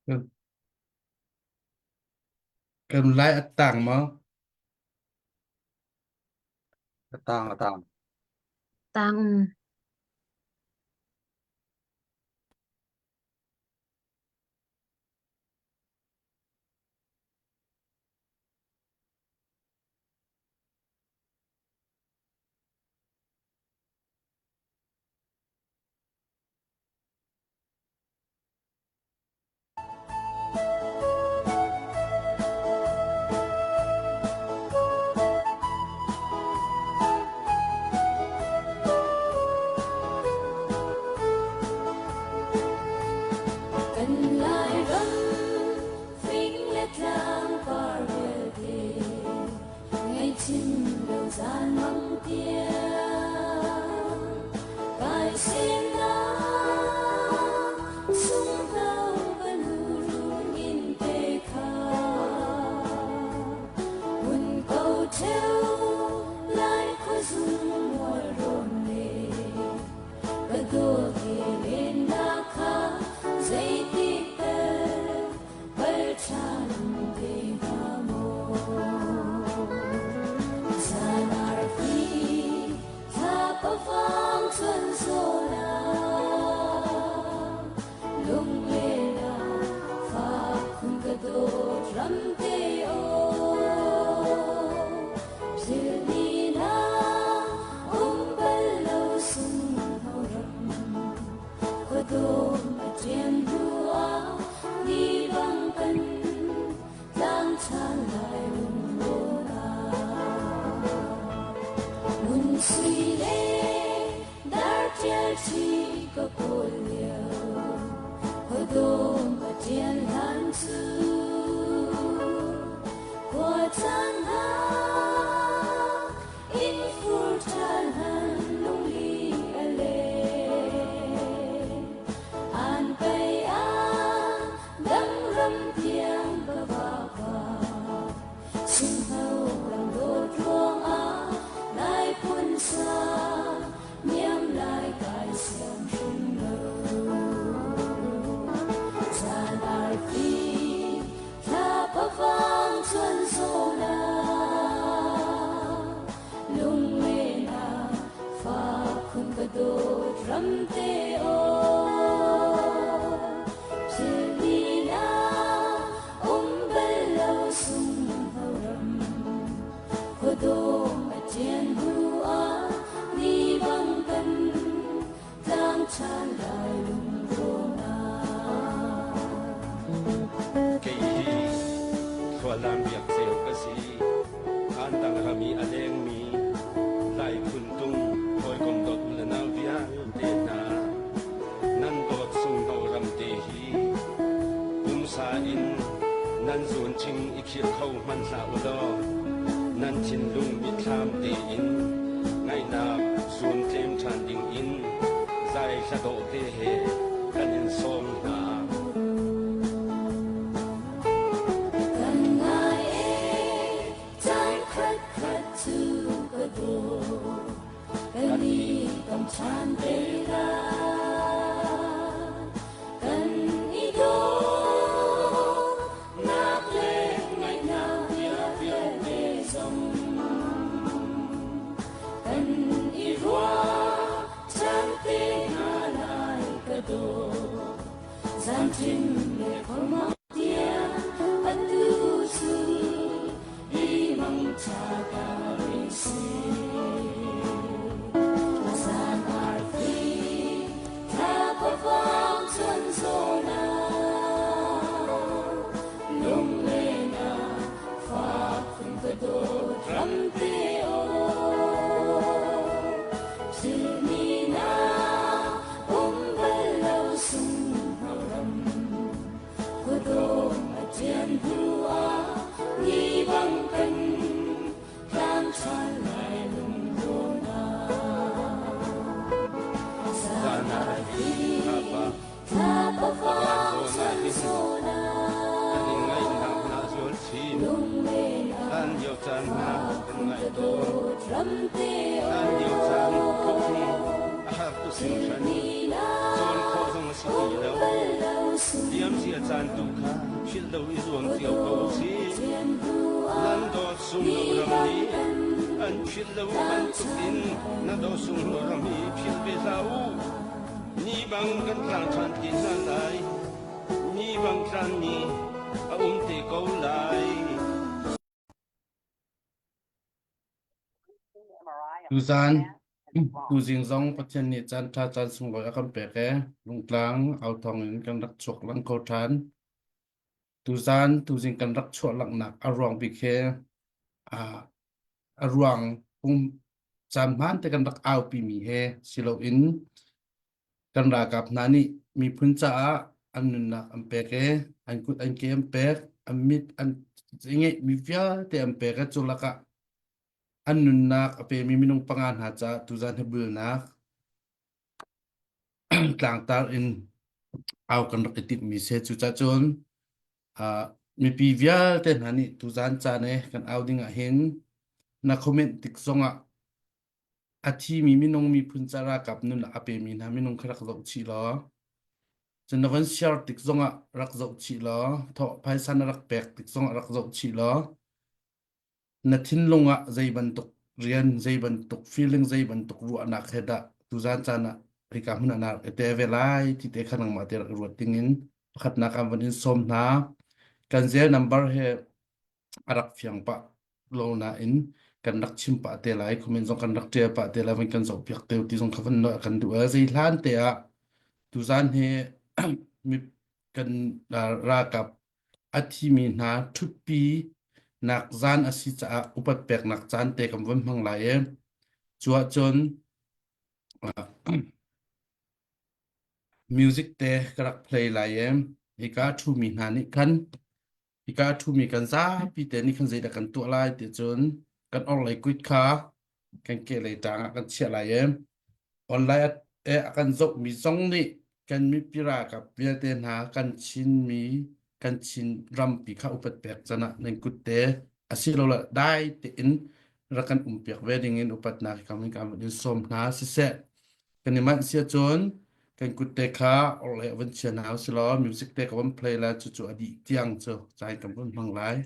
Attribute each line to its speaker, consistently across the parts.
Speaker 1: Kan lai a tang maw?
Speaker 2: A tang a tang.
Speaker 3: Tang. Kan Lairam fing le tlang par vialte Ngaihchim lo zan mang tiang kai semnak sunghno ka nu in te kha hun ko theu lai khuazung mual rawn le ka dawt he lennak kha zeitik tal Bal ṭhan te hnga maw? Zan arfi thlapa vang chuan zawn ah lunglen ah fak khun ka dawt ram te aw. Philh ni na um bal lo sungho ram. Khuadawm a ṭian hnuah ni bang kan tlang ṭhan lai lungrawn ah. Ngun sui le dar ṭial ṭhi ka kawl lio, khuadawm a ṭian hlan cu khua caan hna Inn fur ṭhan han lungli a leng. An pei ah dang ram tiang ka vapa. Sungho ram dawt ruangah Lai phun sa niam lai kai siam hrim lo. Zan arfi Thlapa vang chuan zawn ah lunglen ah fak khun ka dawt ram te aw. Philh ni na um bal lo sungho ram khuadawm a ṭian hnu ah ni bang kan tlang ṭhan lai lungrawn ah.
Speaker 4: Kei hi Thlualam Biak Ceu ka si. Antang ram i a lengmi Lai phuntung hawikom dawt u le nau vialte hna, nan dawt sungno ram te hi pumsa in nan zuun ṭhing i khirh kho hmanh hlah u law nan thinlung mitthlam tein ngaihnak zuun tlem ṭhan ding in zai hla dawh te he kan in sawm hna.
Speaker 3: Kan ngai ee, caan khatkhat cu ka dawt, kan i tong ṭhan te lai. Kan i dawtnak le ngaihnak vialte zong kan i ruah ṭhan te hna lai ka dawt. Zanṭim le khuamang tiang atu cu i mangṭha ta rih sih. Zan arfi thlapa vang chun zawn ah lunglen ah fak khun ka dawt ram te aw. Philh ni na um bal lo sungho ram khuadawm.
Speaker 4: Liamcia caan tu kha philh lo i zuam cio ko usih. Nan dawt sung lo ram nih an philh lo bantuk in na dawt sung lo ram hi philh ve hlah u. Ni bang kan tlang ṭhan te hna lai. Ni bang tlan ni a um te ko lai.
Speaker 1: Tuzaan, tuzing zong Pathian nih caanṭha caan sunglawi a kan pek i lungtlang authawng in kan rak chuak lang kho ṭhan. Tuzaan, tuzing kan rak chuah langhnak a ruang bik hi ah a ruang pum caan hmaan te kan rak aupimi he si loin Kan ralkap hna nih miphun caah an nunnak an pek i an kut an ke an pek, an mit an ngeihmi vialte an pek i cu lakah an nunnak a pemi minung panga hna caah tuzan hi bulnak tlangtar in au kan rak i timhmi si. Cucaah cun uh, mipi vialte hna nih tuzan caan i kan au ding ah hin na comment tik zongah A thimi minung miphun ca ralkap nunnak a pemi hna minung kha rak zoh chih law, cun na von share tik zongah rak zoh chih law, thawh phaisa na rak pek tik zongah rak zoh chih law, na thinlung ah zei bantuk rian, zei bantuk feeling, zei bantuk ruahnak he dah tuzan caan ah hika hmun ah na rak i tel ve lai ti te kha nangmah te rak i ruat dingin pakhatnak aan von in sawm hna. Kan zel number he a rak fiang pah lo nain kan rak chim pah te lai comment zong kan rak ṭial pah te lai van kan zoh piak te ti zong kha van kan duh zei hlan te ah tuzan hi mi kan ralkap a thimi hna ṭhutpi nak zan a si caah upat peknak caan te kan von hmang lai i cu ahcun music te ka rak play lai i hika ṭhumi hna nih khan Hika a ṭhumi kan zapi te nih khan zeidah kan tuah lai ti cun kan orhlei kut kha kan kehlei ṭang ah kan chiah lai i online a kan zohmi zong nih kan mipi ralkap vialte hna kan Chinmi kan Chin rampi kha upat pek can ah nan kut te asilole dai tein rak kan umpiak ve dingin upatnak hi kam in kan in sawm hna siseh Kan i manh si ahcun kan kut te kha orhlei a van chia hna usilaw music te ka van play lai cucu a dih tiang cu caan kan van hmang lai.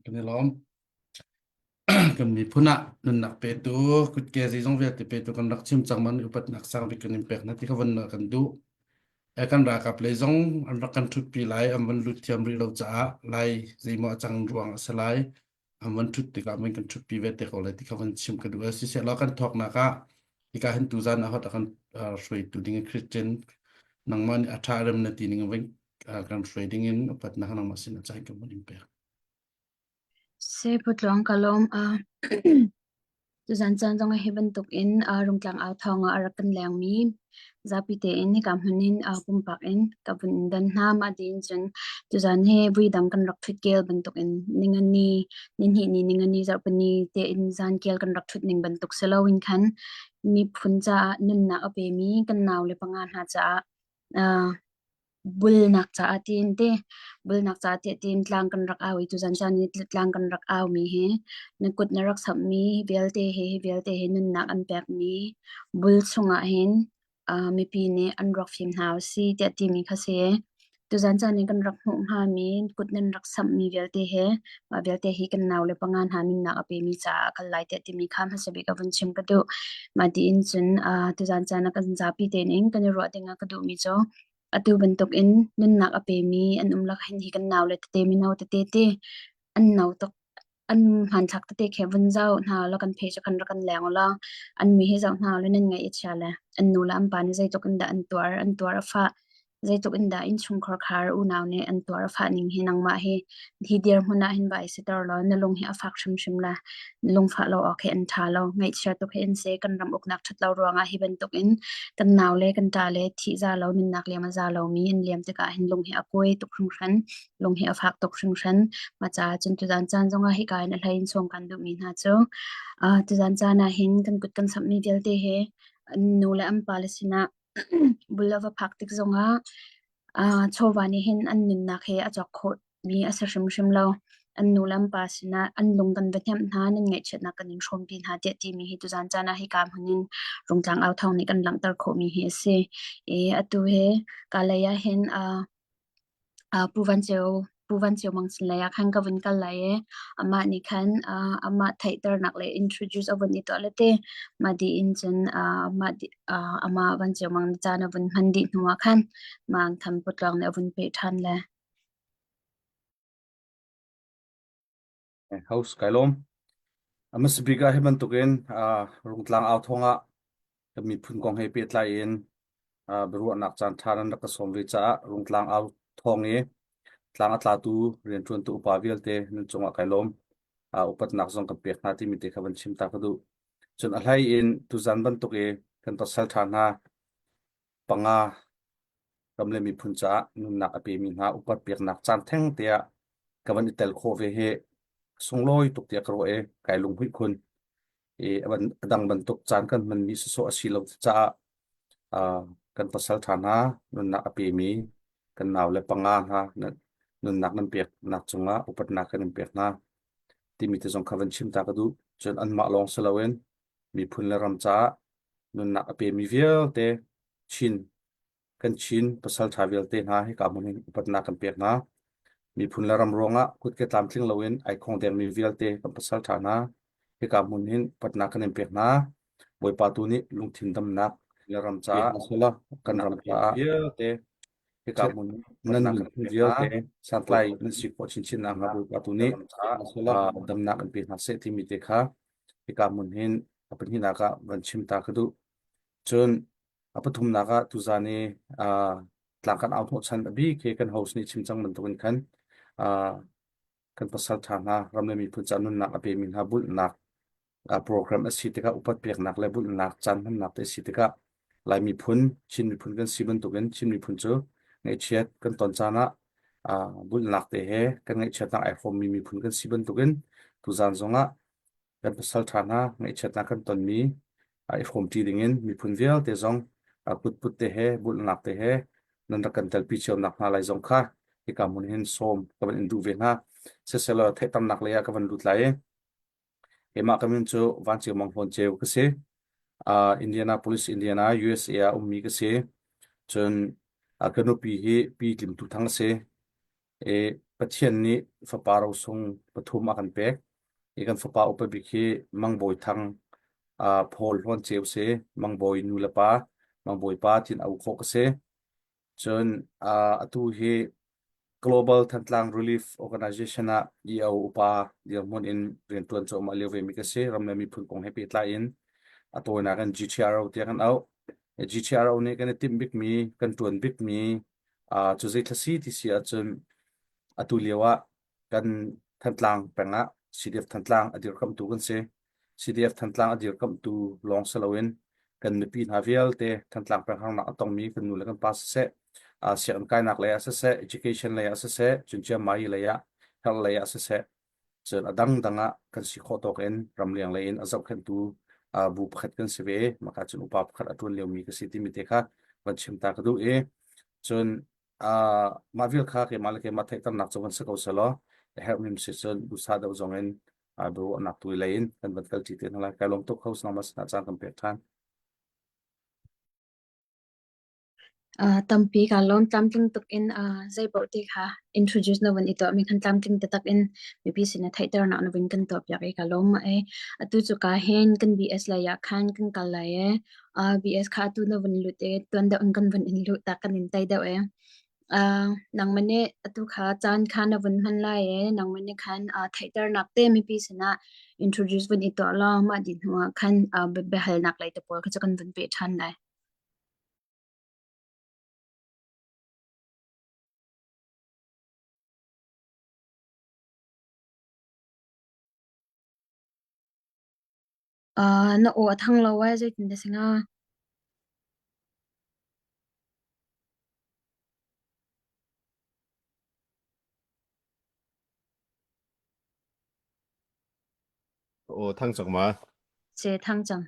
Speaker 1: Kan i lawm. Kan miphun ah nunnak petu, kutke zeizong vialte petu kan rak chim cang man upatnak sang bik kan in pek hna ti kha von kan duh. E kan ralkap lei zong an rak kan ṭhutpi lai, an van lut thiam rih lo caah lai zeimaw a cang ruang a si lai. An van ṭhut tikah man kan ṭhutpi ve te ko lai ti kha van chim ka duh. Siseh law kan thawknak ah hika hin tuzan ah hot a kan hruaitu ding Christian nangmah nih a ṭha rem na ti ning in kan hruai ding in upatnak nangmah sin a cai kan van in pek.
Speaker 5: Siputluang ka lawm a. Tuzan caan zong ah hi bantuk in Rungtlang au thawng ah a rak kan lengmi zapi tein hika hmun in pumpak in ka vun in don hna. Mah tiin cun tuzan hi vui dang kan rak ṭhut kel bantuk in ningani, nihnih ni, ningani, zarhpini tein zan kel kan rak ṭhut ning bantuk si loin khan miphun caah nunnak a pemi kan naule panga hna caah bulnak caah tiin te bulnak caah tiah tiin tlang kan rak au i tuzan caan i tlang kan rak au mi hi na kut na rak samhmi vialte hi hi vialte hi nunnak an pekmi bul chungah hin uh, mipi nih an rak fim hna si tiah timi kha si. Tuzan caan i kan rak hmuh hngami kut nan rak samhmi vialte he mah vialte hi kan nau le panga hna nunnak a pemi caah a kal lai tiah timi kha hmasa bik a vun chim ka duh. Mah tiin cun uh, tuzan caan ah kan zapi tein in kan i ruah ding ah ka duhmi cu Atu bantukin nunnak a pemi an um lak hin hi kan naule tete mino tete te an no tuk an hmanthlak tete khi vun zoh hna law kan phe cu khan rak kan leng ulaw an mi hi zoh hna ulaw nan ngaih a chia le an nu le an pa nih zeitluk in dah an tuar an tuar a fah zeitluk in dah innchungkhar khar unau nih an tuar a fah ning hi nangmah hi hi dirhmun ah hin vai siter law na lung hi a fak hrimhrim la lungfah lo awk hi an ṭha lo. Ngaihchia tuk hi an si. Kan ram uknak ṭhat lo ruangah hi bantuk in kan nau le kan ṭa le thih za lo nunnak liam a za lomi an liam tikah hin lung hi a kuai tuk hringhran. Lung hi a fak tuk hringhran. Mah caah cun tuzan caan zongah hika in a hlei in sawm kan duhmi hna cu uh, tuzan caan ah hin kan kut kan samhmi vialte he an nu le an pa le sinah bul a va phak tik zongah uh, chawva nih hin an nunnak he a cawk khawh mi a si hrimhrim lo. An nu le an pa sinah an lung kan va hnemh hna, nan ngaihchiatnak kan in hrawmpi hna tiah timi hi tuzan caan ah hika hmun in Rungtlang au thawng nih kan langhter khawhmi hi a si. I atu hi Kalay ah hin uh, uh, Pu Van Ceu Pu Van Ceu Mang sin lei ah khan ka vun kal lai i amah nih khan uh, amah theihternak le introduce a vun i tuah le te mah dih in cun uh, mah di, uh, amah Van Ceu Mang caan a vun hman dih hnu ah khan Mang Tham Putluang nih a vun peh ṭhan le.
Speaker 2: House kai lawm. A hmasa bik ah hi bantukin uh, Rungtlang au thawng ah kan miphun kong he pehtlai in uh, biaruahnak caan ṭha nan rak ka sawm ve caah Rungtlang au thawng i tlang a tlatu rianṭuantu upa vialte nan cungah kai lawm. Uh, upatnak zong kan pek hna timi te kha van chim ta ka duh. Cun a hlei in tuzan bantuk i kan pasal ṭha hna panga ram le miphun caah nunnak a pemi hna upat peknak caan theng te ah ka van i tel khawh ve hi sunglawi tuk tiah ka ruah i kai lunghmuih khun. I a dang bantuk caan kan hmanmi sawsawh a si lo caah uh, kan pasal ṭha hna nunnak a pemi kan nau le panga hna nunnak nan peknak cungah upatnak kan in pek hna timi te zong kha van chim ta ka duh. Cun anmah lawng si loin miphun le ram caah nunnak a pemi vialte Chin kan Chin pasalṭha vialte hna hika hmun hin upatnak kan pek hna. Miphun le ram ruangah kutke tlamtling loin ai khong dengmi vialte kan pasalṭha hna hika hmun hin upatnak kan in pek hna. Bawipa tu nih lungthin damnak le ram caah kan ram caah vialte hika hmun nan nunphung vialte santlai nan si khawh chinchin nakhnga Bawipa tu nih damnak in pe hna seh timi te kha hika hmun hin a pahnihnak ah van chim ta ka duh. Cun a pathumnak ah tuzan i uh, tlang kan au hnawhchan a bik hi kan host nih chim cang bantukin khan uh, kan pasal ṭha hna ram le miphun ca nunnak a pemi hna bulhnak uh, program a si tikah upat peknak le bulhnak caan hmannak te a si tikah Lai miphun Chin miphun kan si bantukin Chin miphun cu ngaihchiat kan ton caan ah uh, bulhnak te he kan ngaihchiatnak ai hrawmmi miphun kan si bantukin tuzan zongah kan pasal ṭha hna ngaihchiatnak kan tonmi i hrawmṭi dingin miphun vialte zong kutput te he bulhnak te he nan rak kan telpi cio nak hna lai zong kha hika hmun hin sawm ka van in duh ve hna. Siselaw theihtamnak lei ah ka van lut lai i keimah ka min cu Vanceu Mang Hlawn Ceu ka si. Uh, Indianapolis, Indiana, USA ah ummi ka si. Cun uh, ka nupi hi Pi Tlim Tu Thang a si. I Pathian nih fapa rosung pathum a kan pek. I kan fapa upa bik hi Mang Bawi Thang uh, Paul Hlawn Ceu si. Mang Bawi nu le pa, Mang Bawi pa tin au khawh ka si. Cun uh, atu hi Global Thantlang Relief Organization ah EO upa dirhmun in rianṭuan cuahmah lio ve mi ka si. Ram le miphun kong he pehtlai in a tawinak in GTRO tiah kan auh. GTRO nih kan i timh bikmi, kan ṭuan bikmi Uh, cu zei thla si ti si ahcun atu lio ah kan Thantlang peng ah CDF Thantlang a dirkamhtu kan si. CDF Thantlang a dirkamhtu lawng si loin kan mipi hna vialte Thantlang peng harnak a tongmi kan nu le kan pa siseh, uh, sianginn kainak lei ah siseh, education lei ah siseh, cun chiangmai lei ah, health lei ah siseh, cun a dangdang ah kan si khawh tawk in ramleng lei in a zohkhenhtu uh, bu pakhat kan si ve. Maka cun upa pakhat a ṭuan liomi ka si timi te kha van chim ta ka duh i cun uh, mah vial kha keimah le keimah theihternak cu van si ko selaw a herhmi si cun duhsah deuh zong in uh, biaruahnak tu lei in kan van kalṭi te hna lai. Kai lawm tuk host nangmah sinah caan kan pek ṭhan.
Speaker 5: Uh, tampi ka lawm tlamtling tuk in uh, zei paoh te kha introduce na vun i tuah mi khan tlamtling taktak in mipi sin a theihternak na vun kan tuah piak i ka lawm ma e. Atu cu ka hin kan BS lei ah khan kan kal lai e. Uh, BS kha atu na vun lut e tuan deuh in kan vun in lut ta kan in tai deuh e. Uh, nangmah nih atu kha caan kha na vun hman lai e nangmah nih khan uh, theihternak te mipi sinah introduce vun i tuah law mah dih hnu ah khan uh, biahalnak lei te pawl kha cu kan vun peh ṭhan lai. Uh, na aw a thang lo ai zeitin dah si hnga?
Speaker 4: Aw thang cang ma?
Speaker 5: Se thang cang.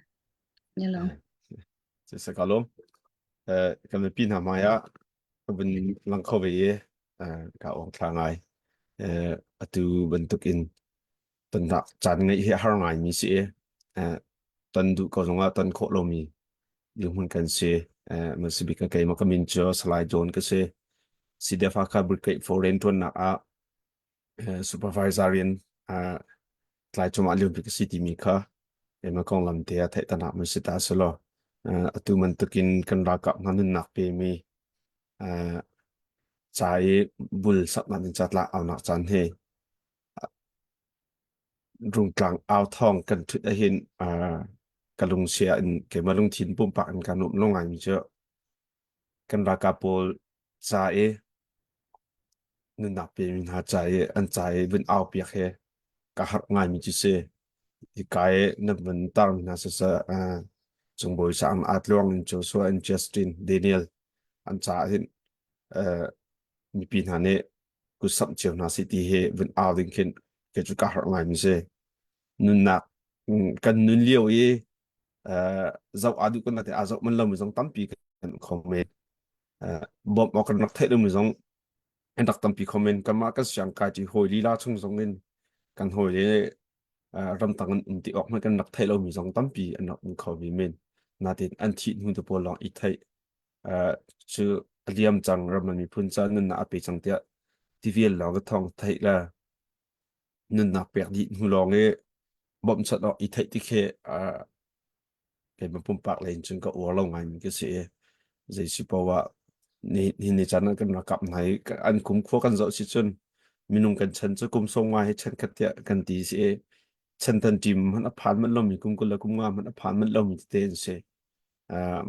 Speaker 5: Ni lo.
Speaker 4: Se se ka lom. Eh kan mipi hna hmai ah ka vun lang kho ve i eh ka ong thla ngai. Eh atu bantuk in tonnak caan ngeih hi a har ngaimi si i eh, ton duh ko zongah ton khawh lomi dirhmun kan si. Eh, masibik ka keimah ka min cu Salai John ka si. CDF Hakha Brigade Foreign ṭuannak ah eh, supervisor in eh, tlai cungah liampi ka si timi kha keimah konglam te ah theihternak mun si ta selaw eh, atu bantukin kan ralkap hna nunnak pemi eh, ca i bul saknak ding ca tlak aunak caan hi Rungtlang au thawng kan ṭhut ahhin ka lungsia in keimah lungthin pumpak in kaa nuam lo ngaimi cu kan ralkap pawl ca i nunnak pemi hna ca i an ca i vun au piak hi ka harh ngaimi cu si. Hika i na vun tarmi hna siseh Cungbawi Sang Aa Tluang in Joshua in Justin Daniel an caah hin mipi hna nih kutsamh cio hna sih ti hi vun au ding khin kei cu ka harh ngaimi si. Nunnak kan nun lio i zoh aa duh kan te aa zoh man lomi zong tampi kan kho men. Bawmh awk kan rak theih lomi zong an rak tampi kho men. Kanmah kan siang kai ṭi hawi lila chung zong in kan hawi le ramtang an um ti awk hmanh kan rak theih lomi zong tampi an rak um kho ve men. Natin an thih hnu te pawl lawng i theih cu a liam cang ram le miphun ca nunnak a pe cang tiah tivial lawng ka thawng theih le nunnak pek dih hnu lawng i bawmhchanh awk i theih ti khi keimah pumpak lei in cun ka uar lo ngaimi ka si i zei si poah ah ni ni caan ah kan ralkap hna i an kum khua kan zoh si cun minung kan chan cu kum sawm nga hi chan khat tiah kan ti si i chan tan ṭim hmanh a phan manh lomi kum 20 le kum nga hmanh a phan manh lomi tete an si.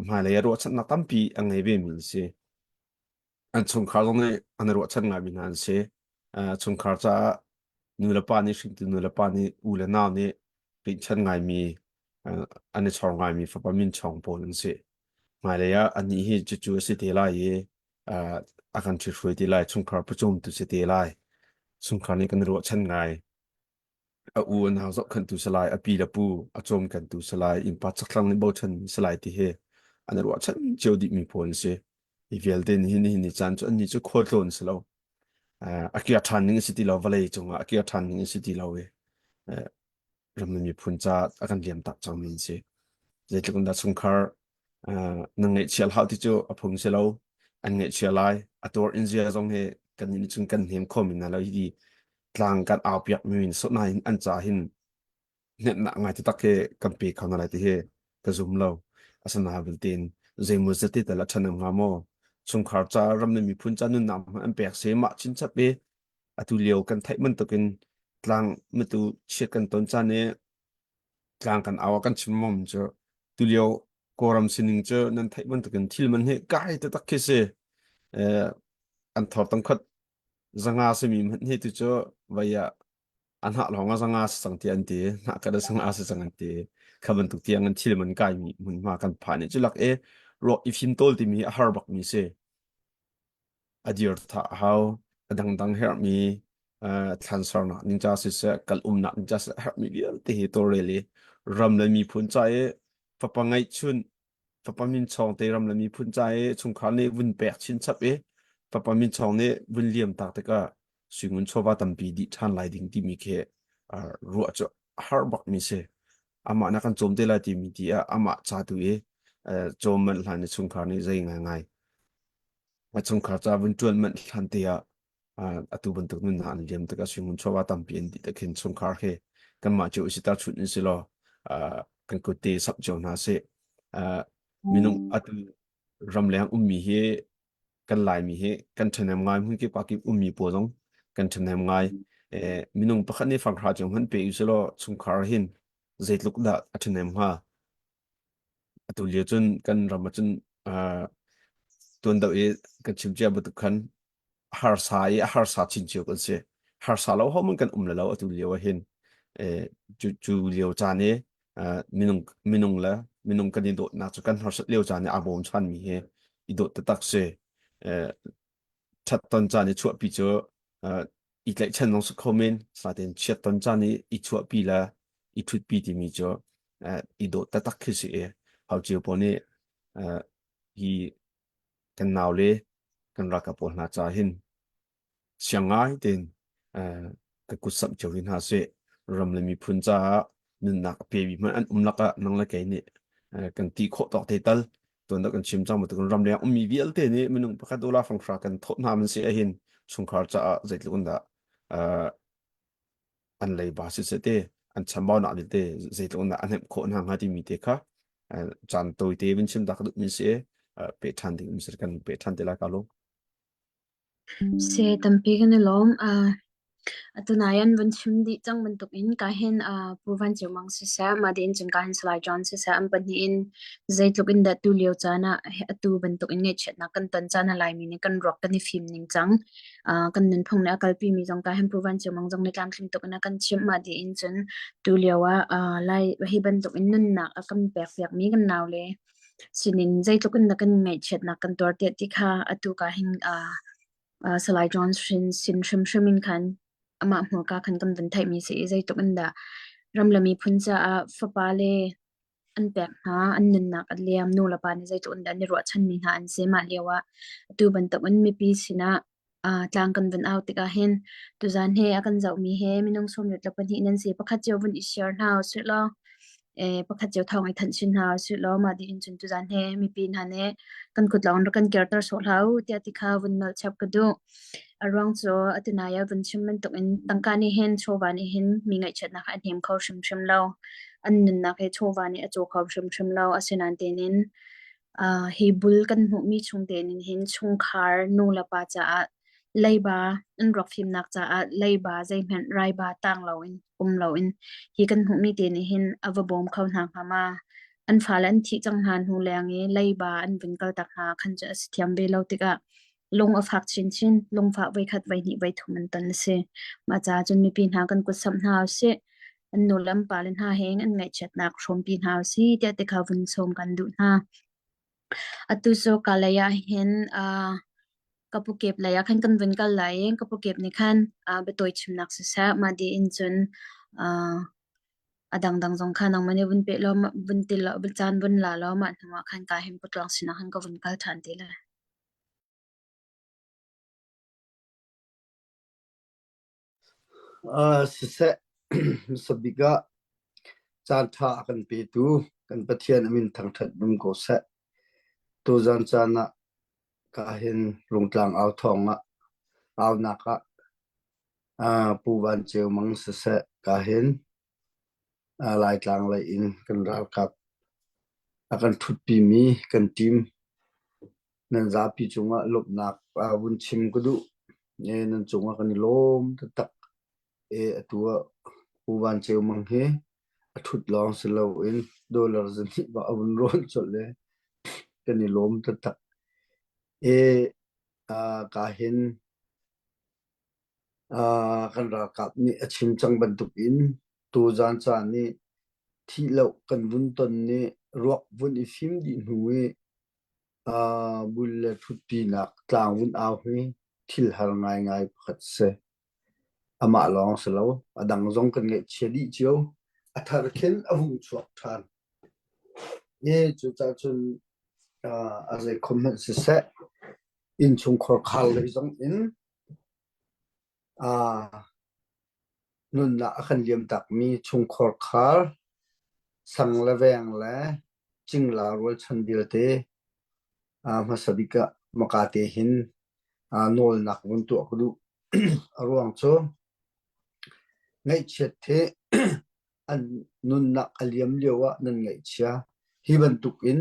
Speaker 4: Hmailei ah ruahchannak tampi a ngei vemi an si. An chungkhar zong nih an i ruahchan ngaimi hna an si. Chungkhar caah nu le pa nih hringtu nu le pa nih u le nau nih rihchan ngaimi an i chor ngaimi fapa min chawng pawl an si. Hmailei ah anih hi cucu a si te lai i a kan ṭhithruai te lai, chungkhar pawcawmtu si te lai. Chungkhar nih kan i ruahchan ngai. A u a nau zohkhenhtu si lai, a pi le pu a cawmkentu si lai, innpa chakthlang nih bochan si lai ti hi an i ruahchan cio dihmi pawl an si. Hi vialte nih hin nihin ni caan cu annih cu khualtlawn si lo. A kir ṭhan ding a si ti lo, vawlei cungah a kir ṭhan ding a si ti lo i ram le miphun ca a kan liam tak cangmi an si. Zeitluk in dah chungkhar na ngaihchia hlah ti cu a phung si lo. An ngaihchia lai. A tuar in zia zong hi kannih nih cun kan hnem khomi hna lo. Hi tlang kan au piak mi in nain an ca hin hnemhnak ngai taktak hi kan pe kho hna lai ti hi ka zum lo. Asina vialte in zeimaw zat te tal a ṭhahnem hnga maw? Chungkhar ca ram le miphun ca nunnak hmanh an pek si mah chinchap i atu lio kan theih bantukin tlang mitu chiat kan ton caan i tlang kan au ah kan chim mom cu tulio Kawlram sining cu nan theih bantukin thil man hi kai taktak khi si. Eh, an thor tang khat zanga simi hmanh hi tu cu vai ah.
Speaker 6: A hnah lawng a zanga si cang tiah an ti. Hnah khat a zanga si cang an ti. Kha bantuk tiang in thil man kai mi hmunhma kan phan i culak i ruak i fim tawl timi a har bak mi si. A dir tha a hau. A dangdang herhmi thlan sernak ning ca siseh, kal umnak ning ca siseh herhmi vialte hi tawlrel i ram le miphun ca i fapa ngeihchun fapa min chawng te ram le miphun ca i chungkhar nih vun pek chinchap i fapa min chawng nih vun liam tak tikah suingun chawva tampi dih ṭhan lai ding timi khi ruah cu har bak mi si. Amah na kan cawm te lai timi ti ah amah ca tu i cawm manh hlan i chungkhar nih zei ngaingai a chungkhar ca vun ṭuan manh hlan te ah atu bantuk nunnak an liam tikah suingun chawva tampi an dih tikhin chungkhar khi kanmah cio i sitar chut in si law kan kut te sap cio hna sih. Minung atu ramleng ummi hi kan Laimi hi kan ṭhahnem ngai hmun kip ah kip ummi pawl zong kan ṭhahnem ngai. Minung pakhat nih fanghra cio hmanh pe u selaw chungkhar hin zeitluk dah a ṭhahnem hnga. Atu lio cun kan ram ah cun tuan deuh i kan chim cia bantuk khan harsa i a harsa chin cio kan si. Harsa lo hohmanh kan um le lo atu lio ah hin. Cu, cu lio caan i minung, minung le minung kan i dawtnak cu kan harsat lio caan i aa bawm ṭhanmi hi i dawt taktak si. Ṭhat ton caan i chuahpi cu i tlaihchan zong si kho men, satein chiat ton caan i i chuahpi le i ṭhutpi timi cu i dawt taktak khi si i hau cio pawl nih hi kan naule kan ralkap pawl hna ca hin siang ngai tein ka kut samh cio rih hna seh. Ram le miphun caah nunnak a pemi hmanh an um lakah nang le kei nih kan ti khawh tawk te tal tuan dah kan chim cang bantuk in ramleng ummi vialte nih minung pakhat dollar fanghra kan thawh hna man si ahhin chungkhar caah zeitluk in dah an leiba siseh te an chambaunak vialte zeitluk in dah a hnemh khawh hna hnga timi te kha caan tawite vun chim ta ka duhmi si pe ṭhan ding um si kan pe ṭhan te lai ka lung.
Speaker 5: Se tampi kan i lawm. Atu nai an vun chim dih cang bantukin kahin Pu Van Ceu Mang siseh, mah tein cun kahin Salai John siseh an pahnih in zeitluk in dah tulio caan ah atu bantukin ngaihchiatnak kan ton caan ah Laimi nih kan ruak kan i fim ning cang. Kan nunphung nih a kalpi mi zong kahin Pu Van Ceu Mang zong nih tlamtling tuk in a kan chimh. Mah tein cun tulio ah Lai hi bantukin nunnak a kan pek piakmi kan naule sinin zeitluk in dah kan ngaihchiatnak kan tuar tiah ti kha atu kahin Salai John sin hrimhrim in khan amah hmurka khan kan vun theihmi si i zeitluk in dah ram le miphun caah fapa le an pek hna, an nunnak a liam, nu le pa nih zeitluk in dah an i ruahchanmi hna an si. Mah lio ah atu bantuk in mipi sinah tlang kan vun au tikah hin tuzan he a kan zohmi he minung 22 nan si pakhat cio vun i share hna usih law pakhat cio thawng i thanh chin hna usih law mah dih in cun tuzan he mipi hna nih kan kut lawng rak kan kirter sawh hlah u tiah ti kha vun nolh chap ka duh. A ruang cu atunai ah vun chim bantuk in tangka nih hin chawva nih hin mi ngaihchiatnak a hnem kho hrimhrim lo. An nunnak hi chawva nih a caw kho hrimhrim lo. Asinain tein hi bul kan hmuhmi chung tein hin chungkhar nu le pa caah leiba an ruak fimnak caah leiba zeihmanh raiba tang loin um loin hi kan hmuhmi te nih hin a va bawm kho hna hnga ma? An fale an thih cang hna hnu leng i leiba an vun kaltak hna khan cu a si thiam ve lo tikah lung a fak chinchin. Lungfah voikhat voihnih voithum an ton a si. Mah caah cun mipi hna kan kut samh hna usih. An nu le an pale hna he an ngaihchiatnak hrawmpi hna usih tiah ti kha vun sawm kan duh hna. Atu cu Kalay ah hin uh, ka pukep lei ah khan kan vun kal lai i ka pukep nih khan uh, biatawi chimnak siseh mah di in cun uh, a dangdang zong kha nangmah nih vun peh law vun ti law caan vun la law mah hnu ah khan ka hin putluang sinah khan ka vun kal ṭhan te lai.
Speaker 7: Uh, siseh, hmasa bik ah caanṭha a kan petu kan Pathian a min thangṭhat dum ko seh. Tuzan caan ah ka hin Rungtlang au thawng ah aunak ah uh, Pu Van Ceu Mang siseh ka hin uh, Laitlang lei in kan ralkap a kan ṭhutpimi kan team Nan zapi cungah lawmhnak vun chim ka duh. Nan cungah kan i lawm taktak. Atu ah Pu Van Ceu Mang hi a ṭhut lawng si loin dollar zahnih bak a vun rawn colh i kan i lawm taktak. Ka hin. Uh, kan ralkap nih a chim cang bantukin tuzaan caan i thih lo kan vun ton nih ruak vun i fim dih hnu i uh, bul le ṭhutpinak tlang vun au hi thil har ngaingai pakhat si. Amah lawng si lo, a dang zong kan ngaihchia dih cio. A thar khin a vung chuak ṭhan. I cucaah cun uh, a zeikhom hmanh siseh, innchungkhar khar lei zong in uh, nunnak a kan liamtakmi chungkhar khar, sang le veng le cingla rualchan vialte uh, hmasa bik ah maka te hin uh, nawlnak vun tuah ka duh. A ruang cu ngaihchiat hi an nunnak a liam lio ah nan ngaihchia. Hi bantuk in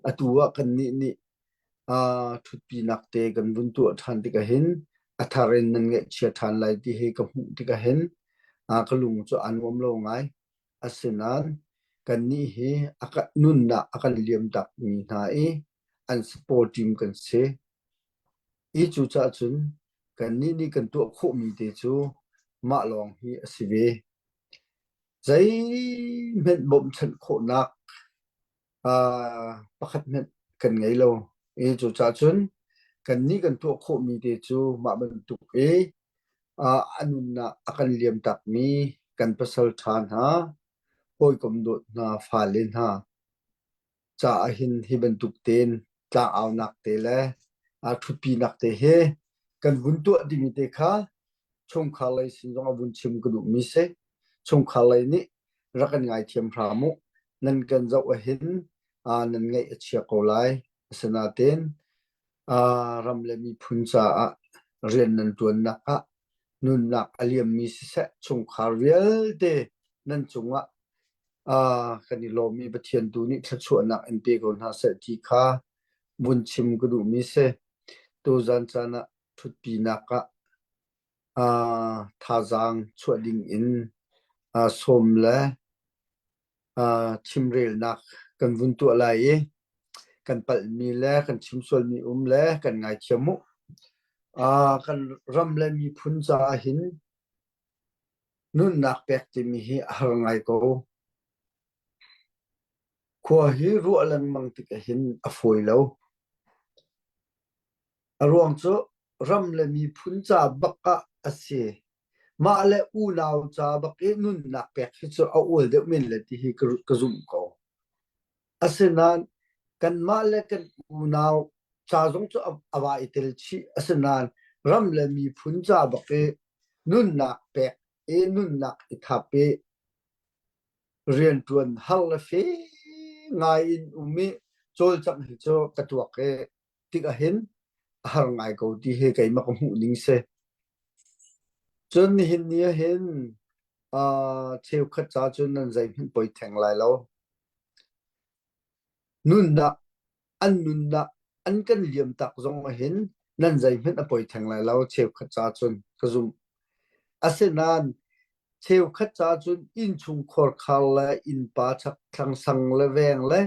Speaker 7: atu ah kannih nih uh, ṭhutpinak te kan vun tuah ṭhan tikah hin a thar in nan ngaihchia ṭhan lai ti hi ka hmuh tikah hin uh, ka lung cu aa nuam lo ngai. Asinain kannih hi a ka, nunnak a kan liam takmi hna i an support team kan si. I cucaah cun kannih nih kan tuah khawhmi te cu mah lawng hi a si ve. Zeihmanh bawmhchanh khawhnak uh, pakhat hmanh kan ngei lo. I cucaah cun kannih kan tuah khawhmi te cu mah bantuk i uh, a nunnak a kan liam takmi kan pasal ṭha hna, hawikom dawt hna, fale hna caah hin hi bantuk tein tlangaunak te le aa ṭhutpinak te hi kan vun tuah dingmi te kha chungkhar lei sin zong a vun chim ka duhmi si. Chungkhar lei nih rak kan ngaithiam hram u. Nan kan zoh ahhin aa nan ngaih a chia ko lai. Asinain aa ram le miphun caah rian nan ṭuannak ah nunnak a liammi siseh chungkhar vialte nan cungah uh, kan i lawm i Pathian tu nih thluachuahnak in pe ko hna seh ti kha vun chim ka duhmi si. Tuzan caan ah ṭhutpinak ah uh, thazaang chuah ding in uh, sawm le uh, chimrelnak kan vun tuah lai i kan palhmi le kan chim sualmi um le kan ngaithiam mu. Uh, kan ram le miphun caah hin nunnak pek timi hi a har ngai ko. Khua hi ruah lengmang tik ahhin a fawi lo. A ruang cu ram le miphun ca bak ah a si. Mah le unau ca bak i nunnak pek hi cu a ual deuh men le ti hi ka, ka zumh ko. Asinain kanmah le kan unau ca zong cu a, a va i tel chih. Asinain ram le miphun ca bak i nunnak pek i nunnak i thap i rianṭuan har le fe ngai in um i cawlcangh hi cu ka tuak i tik ahhin a har ngai ko ti hi keimah ka hmuh ning si. Cun nihin ni ahhin uh, cheukhat ca cun nan zeihmanh poi theng lai lo. Nunnak an nunnak an kan liam tak zong ahhin nan zeihmanh a poi theng lai lo cheukhat ca cun ka zumh. Asinain cheukhat ca cun innchungkhar khar le innpa chakthlang sang le veng le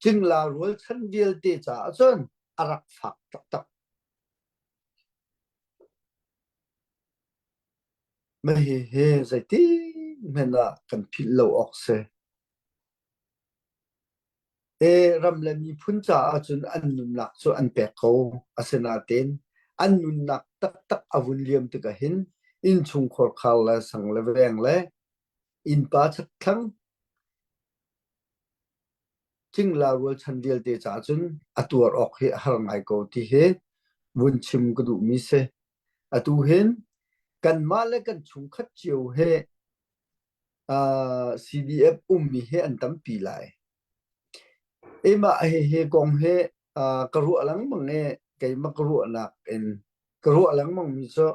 Speaker 7: cingla rualchan vialte caah cun a rak fak taktak. Mah hihi zeitin hmanh ah kan philh lo awk si. E ram le miphun caah cun an nunnak cu an pek ko. Asinain an nunnak taktak a vun liam tikah hin innchungkhar khar le sang le veng le innpa chakthlang cingla rualchan vialte caah cun a tuar awk hi a har ngai ko ti hi vun chim ka duhmi si. Atu hin kanmah le kan chungkhat cio he uh, CDF ummi hi an tampi lai. Emah hihi kong hi uh, ka ruah lengmang i keimah ka ruahnak in ka ruah lengmang mi cu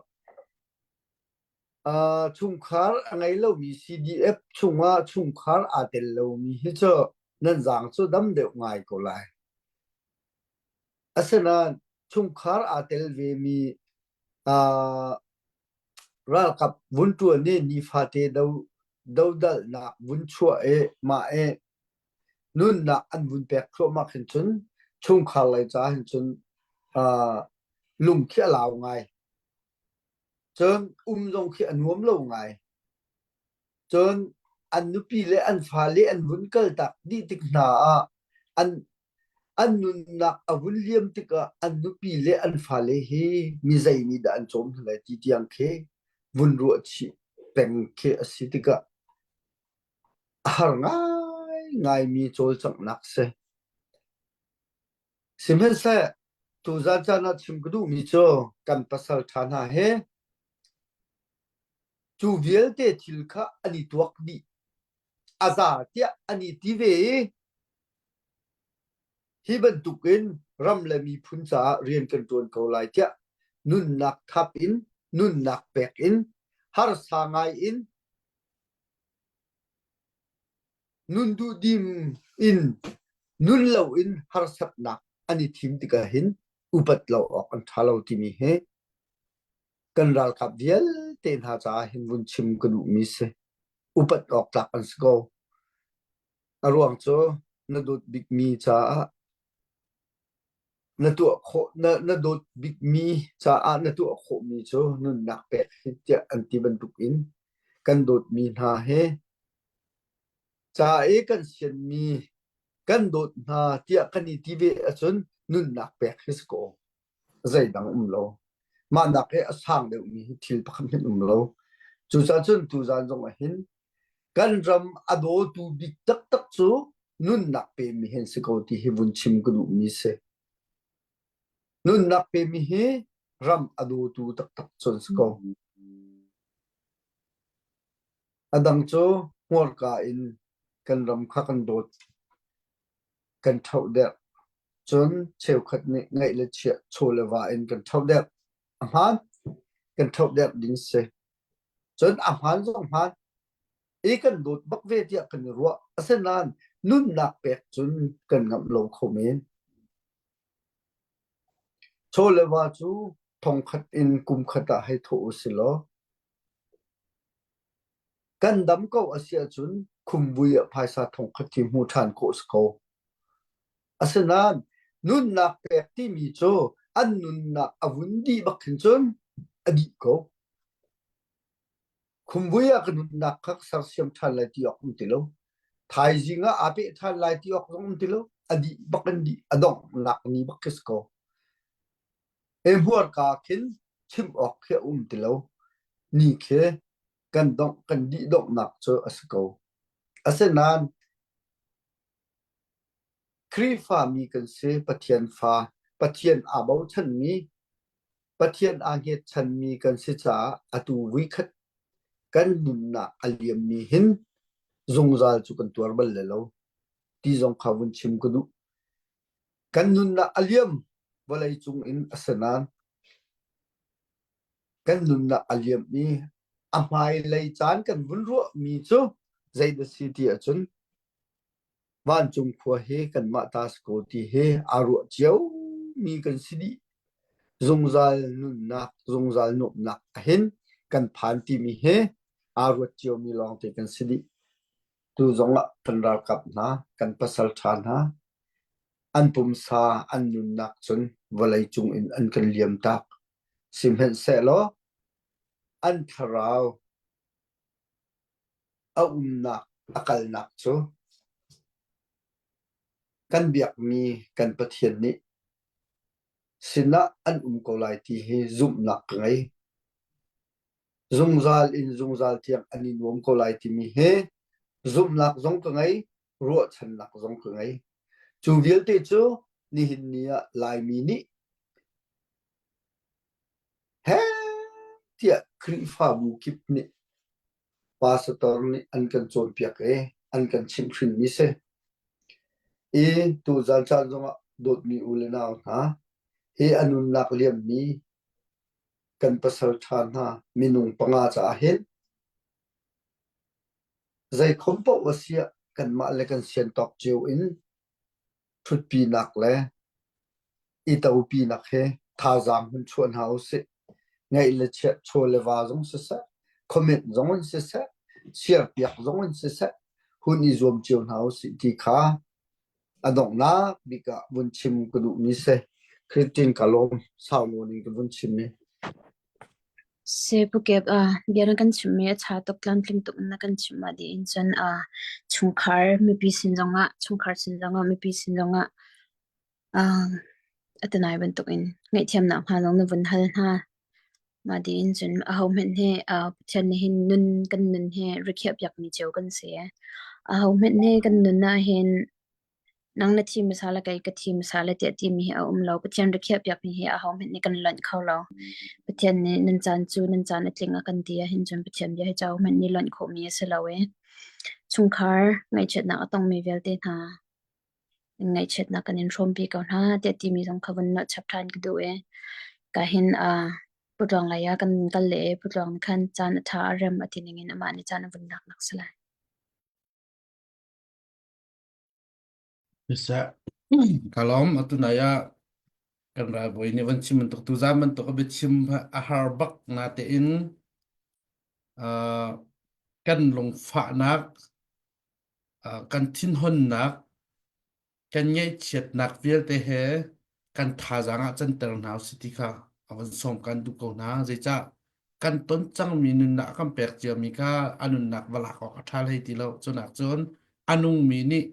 Speaker 7: uh, chungkhar a ngei lomi CDF chungah chungkhar aa tel lomi hi cu nan zaang cu dam deuh ngai ko lai. Asinain chungkhar aa tel vemi uh, Ralkap vun ṭuan i nifate do, dodalnak vun chuah i mah i nunnak an vun pek thluahmah khin cun chungkhar lei ca hin cun uh, lung khi a lau ngai. Cun um zong khi a nuam lo ngai. Cun an nupi le an fale an vun kaltak dih tik hna ah an an nunnak a vun liam tikah an nupi le an fale hi mi zei nih dah an cawm hna lai ti tiang khi vun ruah chih peng khi a si tikah a har ngaingaimi cawlcanghnak si. Sihmanhseh tuzan caan ah chim ka duhmi cu kan pasal ṭha hna he cu vialte thil kha an i tuak dih. A za tiah an i ti ve i hi bantukin ram le miphun caah rian kan ṭuan ko lai tiah nunnak thap in nunnak pek in harsa ngai in Nun duhdim in nun loin harsatnak an i thim tikah hin upat lo awk an ṭha lo timi hi kan ralkap vialte hna caah hin vun chim ka duhmi si. Upat awk tlak an si ko. A ruang cu na dawt bikmi caah na tuah khawh na, na dawt bikmi caah na tuah khawhmi cu nunnak pek hi tiah an ti bantukin kan dawtmi hna he ca i kan sianmi kan dawt hna tiah kan i ti ve ahcun nunnak pek hi si ko. Zeidang um lo. Mah nak he a sang deuhmi hi thil pakhat hmanh um lo. Cucaah cun tuzaan zong ah hin kan ram a dawtu bik taktak cu nunnak pemi hin si ko ti hi vun chim ka duhmi si. Nunnak pemi hi ram a dawtu taktak cun si ko. A dang cu hmurka in kan ram kha kan dawt, kan ṭhoh deuh. Cun cheukhat nih ngaih le chiah chaw le va in kan ṭhoh deuh. A hmaan, kan ṭhoh deuh ding si. Cun a hmaan zong hmaan. I kan dawt bak ve tiah kan i ruah. Asinain nunnak pek cun kan ngamh lo kho men. Chaw le va cu thongkhat in kumkhat ah hei thawh u si law Kan dam ko a si ahcun khumvui ah phaisa thongkhat hi hmu ṭhan khawh si ko. Asinain nunnak pek timi cu an nunnak a vun dih bak khin cun a dih ko. Khumvui ah ka nunnak kha ka sersiam ṭhan lai ti awk um ti lo. Thaizing ah aa peh ṭhan lai ti awk zong um ti lo. A dih bak in dih, a donghnak ni bak khi si ko. He hmuarka khin chim awk khi a um ti lo. Ni khi kan dongh kan dih donghnak cu a si ko. Asinain Khrihfami kan si, Pathian fa, Pathian aa bochanmi, Pathian aa hngetchanmi kan si caah atu vuikhat kan nunnak a liammi hin zungzal cu kan tuar bal le lo ti zong kha vun chim ka duh. Kan nunnak a liam vawlei cung in a si nain kan nunnak a liam i a hmailei caan kan vun ruahmi cu zeidah si ti ahcun vancung khua hi kanmah ta si ko ti hi aa ruah ciomi kan si dih. Zungzal nunnak, zungzal nuamhnak ahhin kan phan timi hi aa ruat ciomi lawngte kan si dih. Tu zongah kan ralkap hna, kan pasal ṭha hna, an pumsa an nunnak cun vawlei cung in an kan liamtak. Sihmanhsehlaw an thlarau a umnak a kalnak cu kan biakmi kan Pathian nih sinah an um ko lai ti hi zumhnak ka ngei. Zungzal in zungzal tiang an i nuam ko lai timi hi zumhnak zong ka ngei, ruahchannak zong ka ngei. Cu vialte cu nihin ni ah Laimi nih heh tiah Khrihfabu kip nih pastor nih an kan cawnpiak i an kan chimhhrinmi si. I tuzan caan zongah dawtmi u le nau hna, hi a nunnak liammi kan pasal ṭha hna minung panga caah hin Zeikhom paoh a siah kanmah le kan siantawk cio in ṭhutpinak le i topinak he thazaang hun chuah hna usih. Ngeih le chiah chaw le va zong siseh, comment zong in siseh, share piak zong in siseh, hun i zuam cio hna usih ti kha a donghnak bik ah vun chim ka duhmi si. Christine ka lawm sau nawn in ka vun chim i.
Speaker 5: Sipukep ah bia na kan chimhmi a ṭha tuk, tlamtling tuk in na kan chimh mah dih in cun ah chungkhar mipi sin zongah chungkhar sin zongah mipi sin zongah ah a tanai bantukin ngaihthiamnak hna zong na vun hal hna. Mah dih in cun ahohmanh hi ah Pathian nih hin nun kan nun hi rikhiah piakmi cio kan si. Ahohmanh hi kan nun ah hin Nang na thi hmasa le kei ka thi hmasa le tiah timi hi a um lo. Pathian rikhiah piakmi hi ahohmanh nih kan lonh kho lo. Pathian nih nan caan cu nan caan a tling a kan ti ahhin cun Pathian bia hi ahohmanh nih lonh khawhmi a si lo i chungkhar ngaihchiatnak a tongmi vialte hna ngaihchiatnak kan in hrawmpi ko hna tiah timi zong kha vun nolh chap ṭhan ka duh i ka hin uh, Putluang lei ah kan kal le i Putluang nih khan caan a ṭha a rem a ti ningin amah nih caan a vun laknak si lai.
Speaker 1: Siseh, ka lawm atu nai ah kan ralbawi nih van chim bantuk tuzaan bantuk a biachim a har bak natein uh, kan lungfahnak uh, kan thinhunnak kan ngaihchiatnak vialte he kan thazaang ah canter hna usih ti kha a van sawm kan duh ko hna. Zeicah kan ton cangmi nunnak a kan pek ciami kha a nunnak va lak awk a ṭha hlei ti lo. Cunak cun a nungmi nih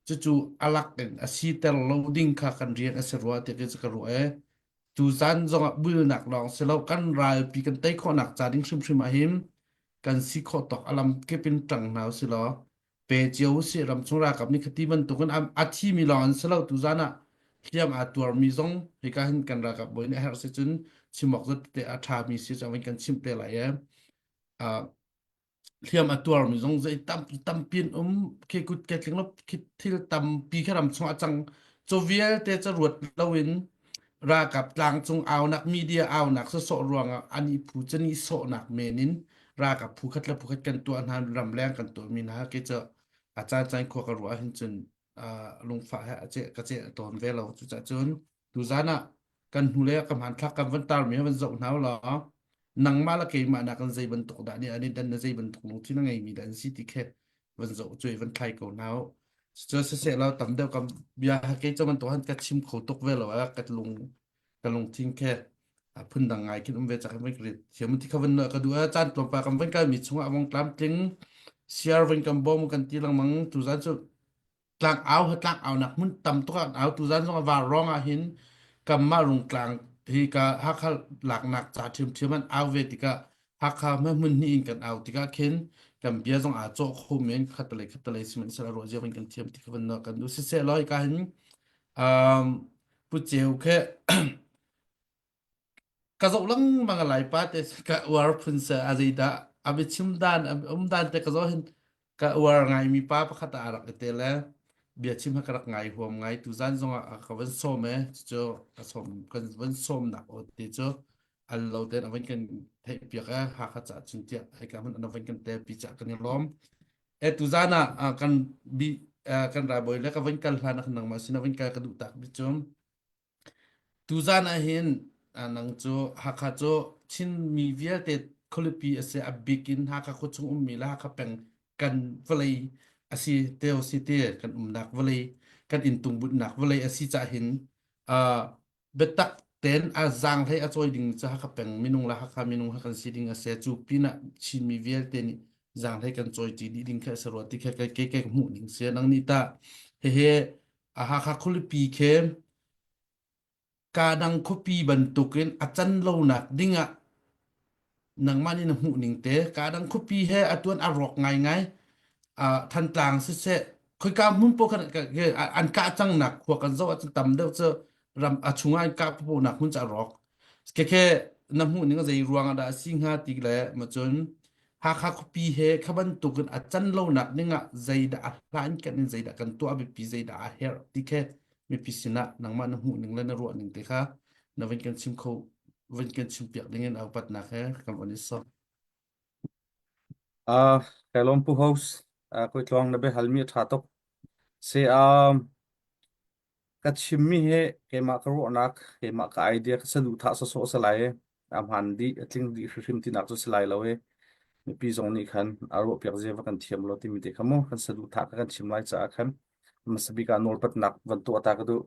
Speaker 1: cucu a lak in a siter lo ding kha kan rian a si rua ti khi cu ka ruah i tuzan zongah bulnak lawng si lo kan ralpi kan tei khawhnak ca ding hrimhrim ah hin kan si khawh tawk a lam kip in ṭang hna usih law pe cio usih ramchung ralkap nih khati bantukin a thimi lawng an si lo tuzan ah hliam aa tuarmi zong hika hin kan ralkap bawi nih a herh si cun chim awk zat te a ṭhami si cun kan chimh te lai e hliam a tuarmi zong zei tam tampi an um khi kut ke tling lo khi thil tampi khi ram chung a cang cu vialte ca ruat loin ralkap tlangcung aunak media aunak sawsawh ruangah an i phu cu ni sawhnak men in ralkap phu khat le phu khat kan tuah hna ramleng kan tuahmi hna ke cu a caan caan khua ka ruah hin cun lungfah he a ceh ka ceh tawn ve lo cucaah cun tuzan ah kan hnulei ah ka hmanthlak kan van tarmi van zoh hna law nangmah le keimah nak in zei bantuk dah nih an i dan na zei bantuk lungthin a ngeimi dah an si ti khe van zoh cuai van thlai ko hna u cu siseh lo tam deuh kam bia kei cu bantuk han ka chim kho tuk ve lo a ka lung ka lungthin khe a phundang ngai khin um ve chak van ka thiam ti kha van ka du a caan tlawmpal kan van kal mi chungah awng tlam tling siar van kan bom kan ti lengmang tu zan cu tlang au ha tlang au nak hmun tam tuk ah au tu zan zong var rong ah hin kamma rungtlang hi ka Hakha laknak ca ṭhiamṭhiam an au ve tikah Hakha hme hmun hnih in kan au tikah khin kan bia zong aa cawh kho men khatalei khatalei sihmanhsehlaw ruah zia kan thiam ti kha van kan du siseh law ka hin um pu ceu khe Ka zoh lengmang a Laipa te ka uar phun seh a zeidah a biachim dan a um dan te ka zoh hin ka uar ngaimi pa pakhat ah a rak i tel e biachim ha ka rak ngai huam ngai tuzan zongah a ka van sawm e cucu ka sawm kan van sawmnak aw te cu al lo ten a van kan theih piak e Hakha ca cun tiah hika hmun an van kan tel pi cah kan i lawm e tuzan ah kan bi kan ralbawi le ka van kal hlan ah nangmah sin a van kal ka duh tak bi cu Tuzaan ahhin nang cu Hakha cu Chinmi vialte khualipi a si. A bik in Hakha khuachung ummi le Hakha peng kan vawlei a si teo si ti kan umnak vawlei kan inntung bunhnak vawlei a si cah hin uh, biatak tein a zaanghlei a cawi ding cu Hakha peng minung le Hakha minung ha kan si ding a si. Cu pinah Chinmi vialte nih zaanghlei kan cawi ṭi dih ding kha a si rua ti kha kei kei ka hmuh ning si. Nang nih tah hehe Hakha khualipi khi kadang khuapi bantukin a can lonak dingah nangmah nih na hmuh ning te kadang khuapi he atuan a rawk ngaingai uh, Thantlang siseh khoika hmun paoh khan an kah cangnak khua kan zoh ahcun tam deuh cu ram a chungah an kah poponak hmun cu a rawk Khekhe na hmuh ning zei ruang ah dah a si hnga ti le ma cun Hakha khuapi he kha bantukin a can lonak ding ah zeidah a hlan kan in zeidah kan tuah biapi zeidah a herh ti khe mipi sinah nangmah na hmuh ning le na ruah ning te kha na van kan chim kho van kan chim piak ding in upatnak he kan van i sawm.
Speaker 2: Uh, kai lawm pu host uh, koi tluang na biahalmi a ṭha tuk. Se um, Ka chimmi hi keimah ka ruahnak, keimah ka idea, ka saduhthah sawsawh a si lai i a hmaan dih, a tling dih hrimhrim tinak cu a si lai lo i mipi zong nih khan a ruahpiak zia va kan thiam lo timi te kha mu kan saduhthah kha kan chim lai caah khan hmasa bik ah nawlpatnak van tuah ta ka duh.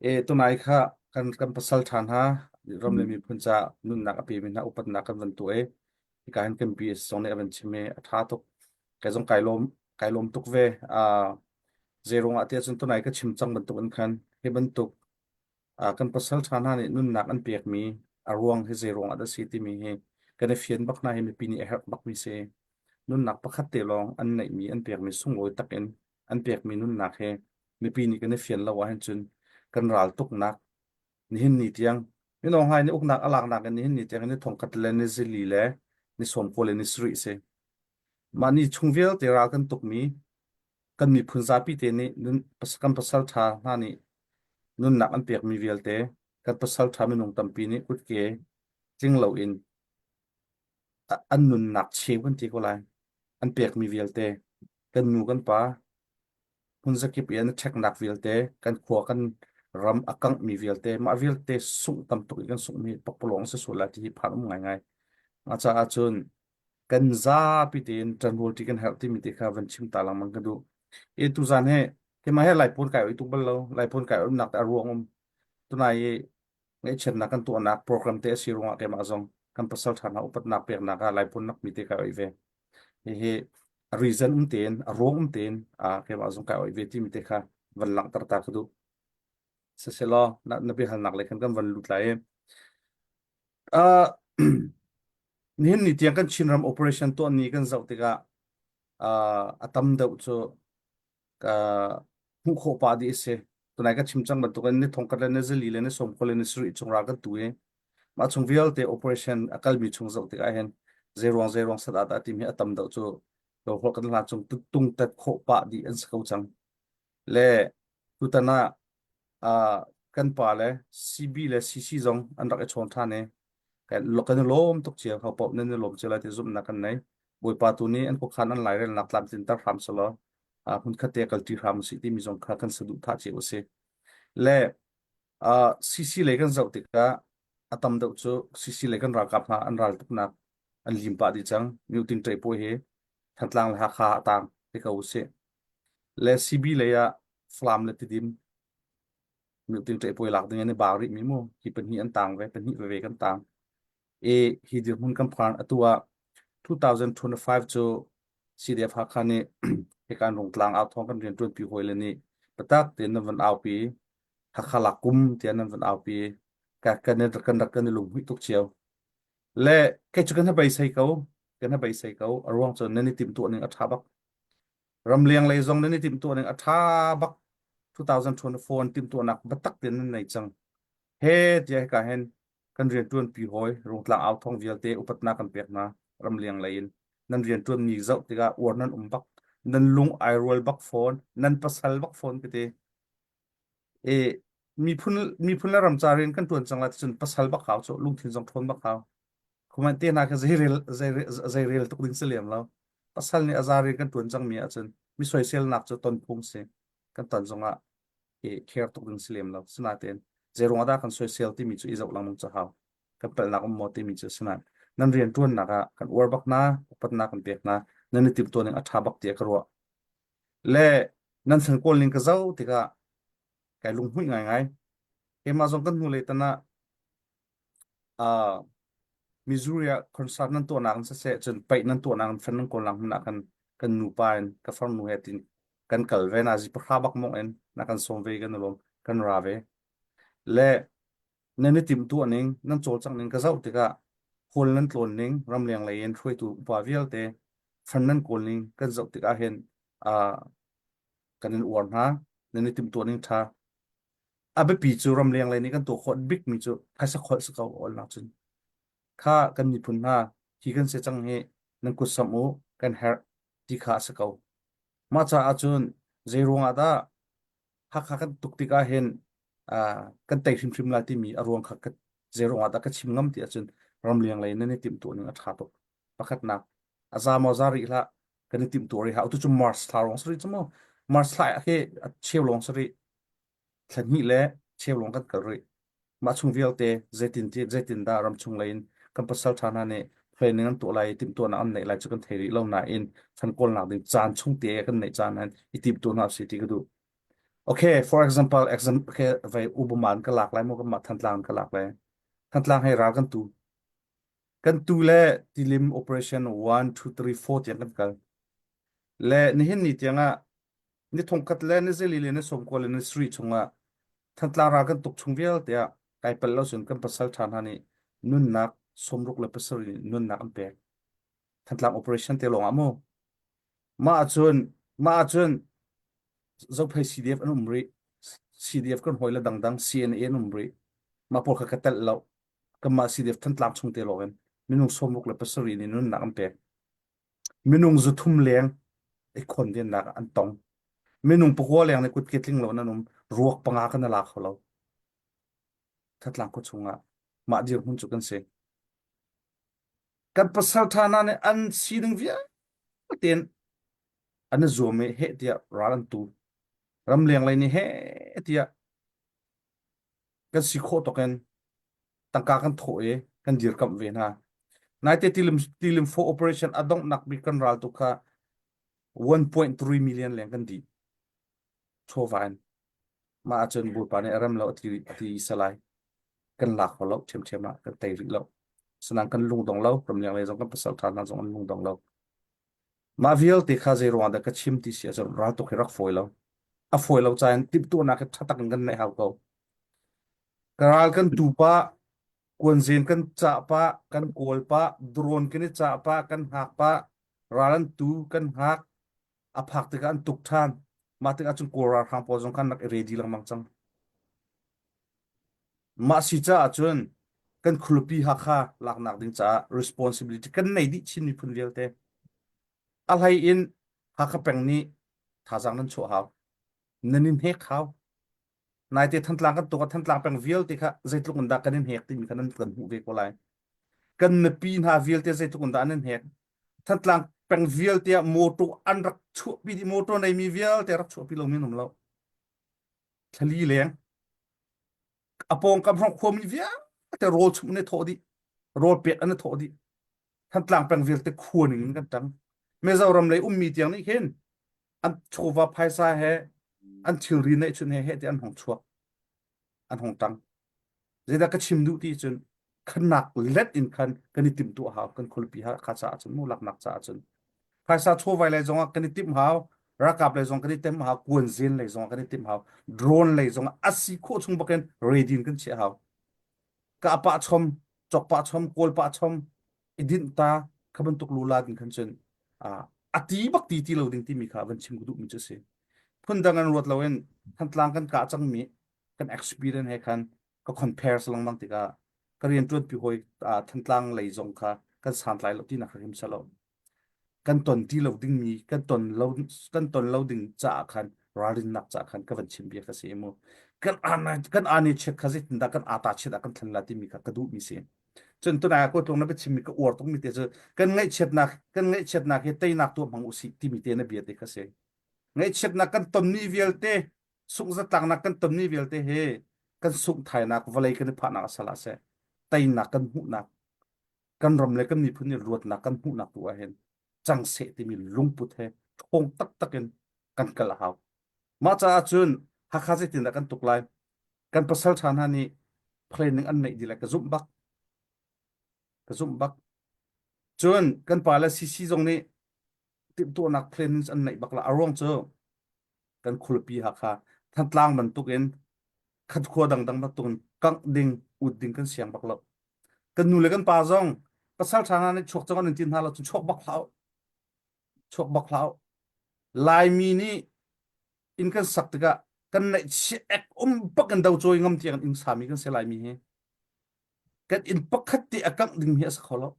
Speaker 2: E tunai kha kan kan pasal ṭha hna Ram le miphun ca nunnak a pemi hna upatnak kan van tuah i hika hin kan BS zong nih a van chim i a ṭha tuk. Kei zong kai lawm kai lawm tuk ve. Uh, zei ruangah tiah cun tunai ka chim cang bantuk in khan hi bantuk uh, kan pasal ṭha hna nih nunnak an pekmi a ruang hi zei ruangah dah si timi hi kan i fian bak hna hi mipi nih a herh bakmi si. Nunnak pakhat te lawng an neihmi an pekmi sunglawi tak in an pekmi nunnak hi mipi nih kan i fian lo ahhin cun kan ral tuknak nihin ni tiang Min Aung Hlaing nih uknak a laknak in nihin ni tiang ni thongkhat le ni zili le ni sawmkua le ni sarih si. Mah ni chung vialte ral kan tukmi kan miphun zapi te nih nun, kan pasal ṭha hna nih nunnak an pekmi vialte kan pasal ṭha minung tampi nih kutke tling loin an nunnak cheu kan ti ko lai an pekmi vialte kan nu kan pa hmun zakip i an i ṭheknak vialte kan khua kan ram a kanghmi vialte mah vialte sungh tam tuk i kan sunghmi pakpalawng si sual lai ti hi phan um ngaingai. Mah caah cun kan zapi tein ṭanrualṭi kan herh timi te kha van chim ta lengmang ka duh. I tuzan he keimah he Laipawn kai oi tuk bal lo. Laipawn kai umnak te a ruang um. Tunai i ngaihchiatnak kan tuahnak program te a si ruangah keimah zong kan pasal ṭha hna upatnak peknak ah Laipawn nak mi te kai oi ve. Hihi a reason um tein a ruang um tein keimah zong kai oi ve timi te kha van langhter ta ka duh. Siselaw na, na biahalnak lei khan kan van lut lai i uh, nihin ni tiang kan Chinram operation tuah ni kan zoh tikah uh, a tam deuh cu ka hmuh khawh pah dih a si. Tunai ka chim cang bantukin ni thongkhat le ni zali le ni sawmkua le ni sarih chung ral kan tu i mah chung vialte operation a kalmi chung zoh tikah hin zeiruang zeiruang sat ah dah timi a tam deuh cu lo kan hla chung tung tet khawh pah dih an si ko cang. Le tutan ah uh, kan pa le CB le CC zong an rak i chawn ṭhan i kan kan i lawm tuk cio ho paoh nan i lawm cio lai ti zumhnak kan nei. Bawipa tu nih an khuakhan an lairelnak tlamtlinter hram selaw hmunkhat te kalṭi hram usih timi zong kha kan saduhthah cio a si. Le uh, CC lei kan zoh tikah a tam deuh cu CC lei kan ralkap hna an ral tuknak an lim pah dih cang. Mioting ṭei pawi hi Thantlang le Hakha ah tang ti ko usih. Le CB lei ah Falam le Tidim mioting ṭei pawi lak ding an i bau rih mi mu hi pahnih an tang ve pahnih veve kan tang. E hi dirhmun kan phan atu ah 2025 cu CDF Hakha nih hika in Rungtlang au thawng kan rianṭuanpi hawi le nih biatak tein nan van aupi Hakha lak kum tiah nan van aupi ka kan kan rak kan i lunghmuih tuk cio. Le kei cu kan beisei ko kan beisei ko a ruang cu nan i timhtuah ning a ṭha bak. Ramleng lei zong nan i timhtuah ning a ṭha bak. 2024 an timhtuahnak biatak tein nan nei cang. He tiah hika hin kan rianṭuanpi hawi Rungtlang au thawng vialte upatnak kan pek hna ramleng lei in nan rianṭuanmi zoh tikah uar nan um bak nan lung ai rual bak fawn nan pasal bak fawn ka ti e miphun miphun le ram ca rian kan ṭuan cang lai cun pasal bak hau cu lungthin zong ṭhawn bak hau khuman te hna kha zei rel zei zei rel tuk ding si lem lo pasal nih a za rian kan ṭuan cang mi ahcun mi soiselnak cu ton phung si kan ton zongah i care tuk ding si lem lo. Sinain zeiruang ah dah kan soisel timi cu i zoh lengmang cu hau. Kan palhnak um maw timi cu sinain nan rian ṭuannak ah kan uar bak hna, upatnak kan pek hna, nan i timhtuah ning a ṭha bak tiah ka ruah. Le nan san kawl ning ka zoh tikah kai lunghmuih ngaingai. Keimah zong kan hnulei tan ah uh, Missouri ah concert nan tuahnak in siseh cun paih nan tuahnak in fan nan kawlnak hmun ah khan kan nupa in ka farnu he tin kan kal ve na zi pahra bak mong in na kan sawm ve kan lawm kan ra ve le nan i timhtuah ning nan cawlcangh ning ka zoh tikah khual nan tlawn ning ramleng lei in hruaitu upa vialte fan nan kawl ning kan zoh tikah hin uh, kan in uar hna nan i timhtuah ning ṭha a biapi cu ramleng lei nih kan tuah khawh bikmi cu phaisa kholh si ko awlnak cun kha kan miphun hna hi kan si cang hi nan kut samh u kan herh ti kha a si ko mah caah cun zei ruangah dah Hakha kan tuk tikah hin kan tei hrimhrim lai timi a ruang kha zei ruangah dah ka chim ngam ti ahcun ramleng lei nan i timhtuah ning a ṭha tuk pakhatnak a za maw za rih hlah kan i timhtuah rih hlah tu cu Mars thla lawng si rih cu mu Mars thla hi a cheu lawng si rih thla hnih le cheu lawng kan kal rih. Mah chung vialte zeitin ti zeitindah ramchung lei in kan pasal ṭha hna nih training an tuah lai i timhtuahnak an neih lai cu kan thei rih lo nain chan kawlnak ding caan chung te kan neih caan hin i timhtuah hna usih ti ka duh. Okay, for example, exam okay, vai Ubaman ka lak lai maw kanmah Thantlang ka lak lai. Thantlang he ral kan tu. Kan tu le tilim operation 1 2 3 4 tiang kan kal. Le nihin ni tiang ah ni thongkhat le ni zeli le ni sawmkua le ni sri chungah Thantlang ral kan tuk chung vialte ah kai palh lo cun kan pasal ṭha hna nih nunnak sawmruk le pasarih nunnak an pek. Thantlang operation te lawng ah mu. Mah ahcun mah ahcun Zophei CDF an um rih. CDF kan hawi le dangdang CNA an um rih. Mah pawl kha ka telh lo. Kanmah CDF Thantlang chung te lawng in minung 67 nih nunnak an pek. Minung zuthum leng i khondennak an tong. Minung pakua leng nih kutke tling lo nan um. Ruak panga kan la kho lo. Thantlang khua chungah mah dirhmun cu kan si. Kan pasal ṭha hna nih an sining vialte in an i zuam i heh tiah ral an tu. Ramleng lei nih heh tiah kan si khawh tawk in tangka kan thawh i kan dirkamh ve hna. Naite tilim, tilim for operation a donghnak bik kan ral tu kha 1.3 million leng kan dih. Chawva in. Mah ahcun Bawipa nih a rem lo a ti, a ti salai. Kan lak kho lo ṭhiamṭhiam ah kan tei rih lo. Sanang kan lungdong lo, ramleng lei zong kan pasal ṭha hna zong an lungdong lo. Mah vialte kha zei ruang dah ka chim ti si ahcun raltuk hi rak fawi lo. A fawi lo cain timhtuahnak hi ṭha tak in kan neih hau ko. Ka ral kan tu pah, kuanzen kan cah pah, kan kawl pah, drone kan i cah pah, kan hngak pah, ral an tu kan hngak, a phak tikah an tuk ṭhan. Mah tikah cun Kawl ralhrang pawl zong khan rak i ready lengmang cang. Mah si caah cun kan khualipi Hakha laknak ding caah responsibility kan nei dih Chin miphun vialte. A hlei in Hakha peng nih thazaang nan chuah hau. Nan in hnek hau. Naite Thantlang kan tuk ah Thantlang peng vialte kha zeitluk in dah kan in hnek timi kha nan kan hmuh ve ko lai. Kan mipi hna vialte zeitluk in dah an in hnek. Thantlang peng vialte ah motor an rak chuahpi dih motor neimi vialte rak chuahpi lomi an um lo. Thlali leng a pawngkam hrawng khuami vialte rawl chumh an i thawh dih rawl pek an i thawh dih Thantlang peng vialte khua ning in kan ṭang Mizoram lei ummi tiang nih khin an chawva phaisa he an thilri neihchun he he ti an hong chuak an hong ṭang zeidah ka chim duh ti cun khanak let in khan kan i timhtuah hau kan khualipi ha kha caah cun mu laknak caah cun phaisa chawvai lei zongah kan i timh hau ralkap lei zong kan i timh hau kuanzen lei zongah kan i timh hau drone lei zongah a si khawh chung bakin ready in kan chiah hau ka pah chom chok pah chom kawl pah chom i dinh ta kha bantuk lula ding khan cun a ti bak ti ti lo ding timi kha van chim ka duhmi cu si phundang an ruat loin Thantlang kan kah cangmi kan experience he khan ka compare lengmang tikah ka rianṭuanpi hawi Thantlang lei zong kha kan santlai lo tinak kha hrim salo kan ton ti lo dingmi kan ton lo kan ton lo ding caah khan ralrinnak caah khan ka van chim bia ka si mu kan ana kan ani chiat kha zeitindah kan ata chiat ah kan thlen la timi kha ka duhmi si cun tunai ko tlung na biachim mi ka uar tuk mi te cu kan ngaihchiatnak kan ngaihchiatnak hi teinak tuah hmang usih timi te na bia te kha si ngaihchiatnak kan tonmi vialte sunghzatlaknak kan tonmi vialte hi kan sungh thainak vawlei kan i phahnak a salah seh teinak kan hmuhnak kan ram le kan miphun nih luatnak kan hmuhnak tu ah hin cang seh timi lungput he ṭhawng taktak in kan kal a hau mah caah cun Hakha zeitindah kan tuk lai kan pasal ṭha hna nih planning an neih dih lai ka zumh bak ka zumh bak cun kan pa le CC zong nih timhtuahnak planning an neih bak la a ruang cu kan khualipi Hakha Thantlang bantuk in khat khua dangdang bantuk in kangh ding ut ding kan siang bak lo kan nu le kan pa zong pasal ṭha hna nih chuak cang an in ti hna lo cun chuak bak hlah chuak bak hlah Laimi nih inn kan sak tikah kan neihchiah ek um bak in do cawi ngam tiang inn sami kan si Laimi hi kan inn pakhat te a kangh ding hi a si kho lo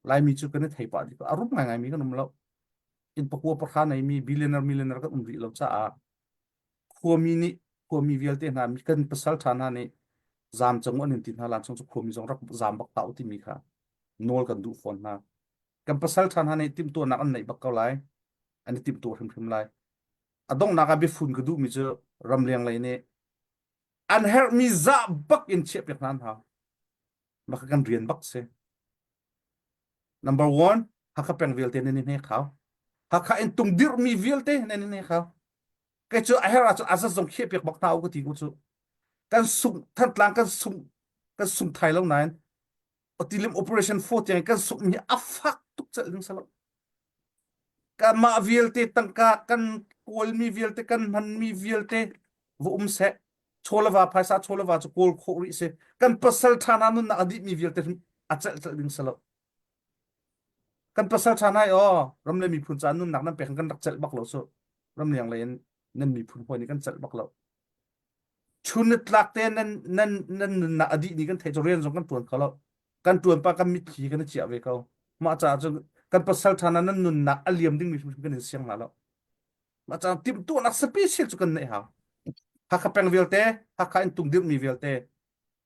Speaker 2: Laimi cu kan i thei pah dih a rum ngaingaimi kan um lo inn pakua pahra neimi billionaire millionaire kan um rih lo caah khuami nih khuami vialte hna kan pasal ṭha hna nih zaam cang an in ti hna lan chung cu khuami zong rak zaam bak ta u timi kha nawl kan duh fawn hna kan pasal ṭha hna nih timhtuahnak an neih bak ko lai an i timhtuah hrimhrim lai a donghnak ah biafun ka duhmi cu ramleng lei nih an herhmi zah bak in chiahpiak hna an hau maka kan rian bak si number one Hakha peng vialte nan i hnek hau Hakha in tung dirhmi vialte nan i hnek hau kei cu a herh ahcun azat zong khiah piak bak hna u ka ti ku cu kan sung Thantlang kan sung. Kan sung thai lo nain Otilim Operation 4 tiang kan sungh mi a fak tuk celh ding salo. Kanmah vialte tangka kan kawlmi vialte kan hmanmi vialte va um seh. Chawlava phaisa chawlava cu kawl khawh rih si. Kan pasal ṭha hna nunnak a dihmi vialte a celh celh ding salo. Kan pasal ṭha hna aw ram le miphun caah nunnak nan pek kan rak celh bak lo su. Ramleng lei in nan miphun hawi nih kan celh bak lo. Chun nitlak te nan nan nan nunnak a dih ni kan theih cu rian zong kan ṭuan kho lo. Kan ṭuan pa kan mitthli kan i ciah ve ko. Mah caah cun kan pasal ṭha hna nan nunnak a liam dingmi hrimhrim kan in siang hna lo. Mah caah timhtuahnak special cu kan neih hau. Hakha peng vialte, Hakha in tung dirhmi vialte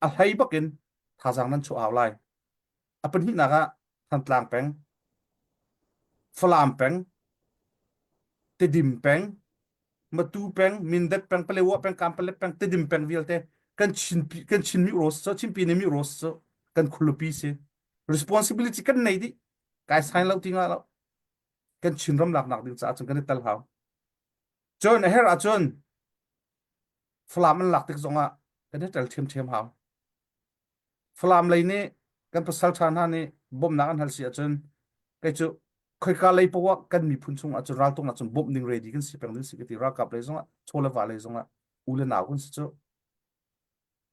Speaker 2: a hlei bakin thazaang nan chuah hau lai. A pahnihnak ah Thantlang peng, Falam peng, Tedim peng, Matu peng, Mindat peng, Palewa peng, Kampalet peng, Tedim peng vialte kan Chin kan Chin mi ros cu Chinpi nih mi ros cu kan khualipi si. Responsibility kan nei dih. Kai sign lo ti nga lo. Kan Chinram laknak ding caah cun kan i tel hau. Cun a herh ahcun Falam an lak tik zongah kan i tel ṭhiamṭhiam hau. Falam lei nih kan pasal ṭha hna nih bawmhnak an hal si ahcun kei cu khoika lei poah kan miphun chung ahcun raltung ahcun bawmh ding ready kan si peng ding si ka ti ralkap lei zongah chaw le va lei zongah u le nau kan si cu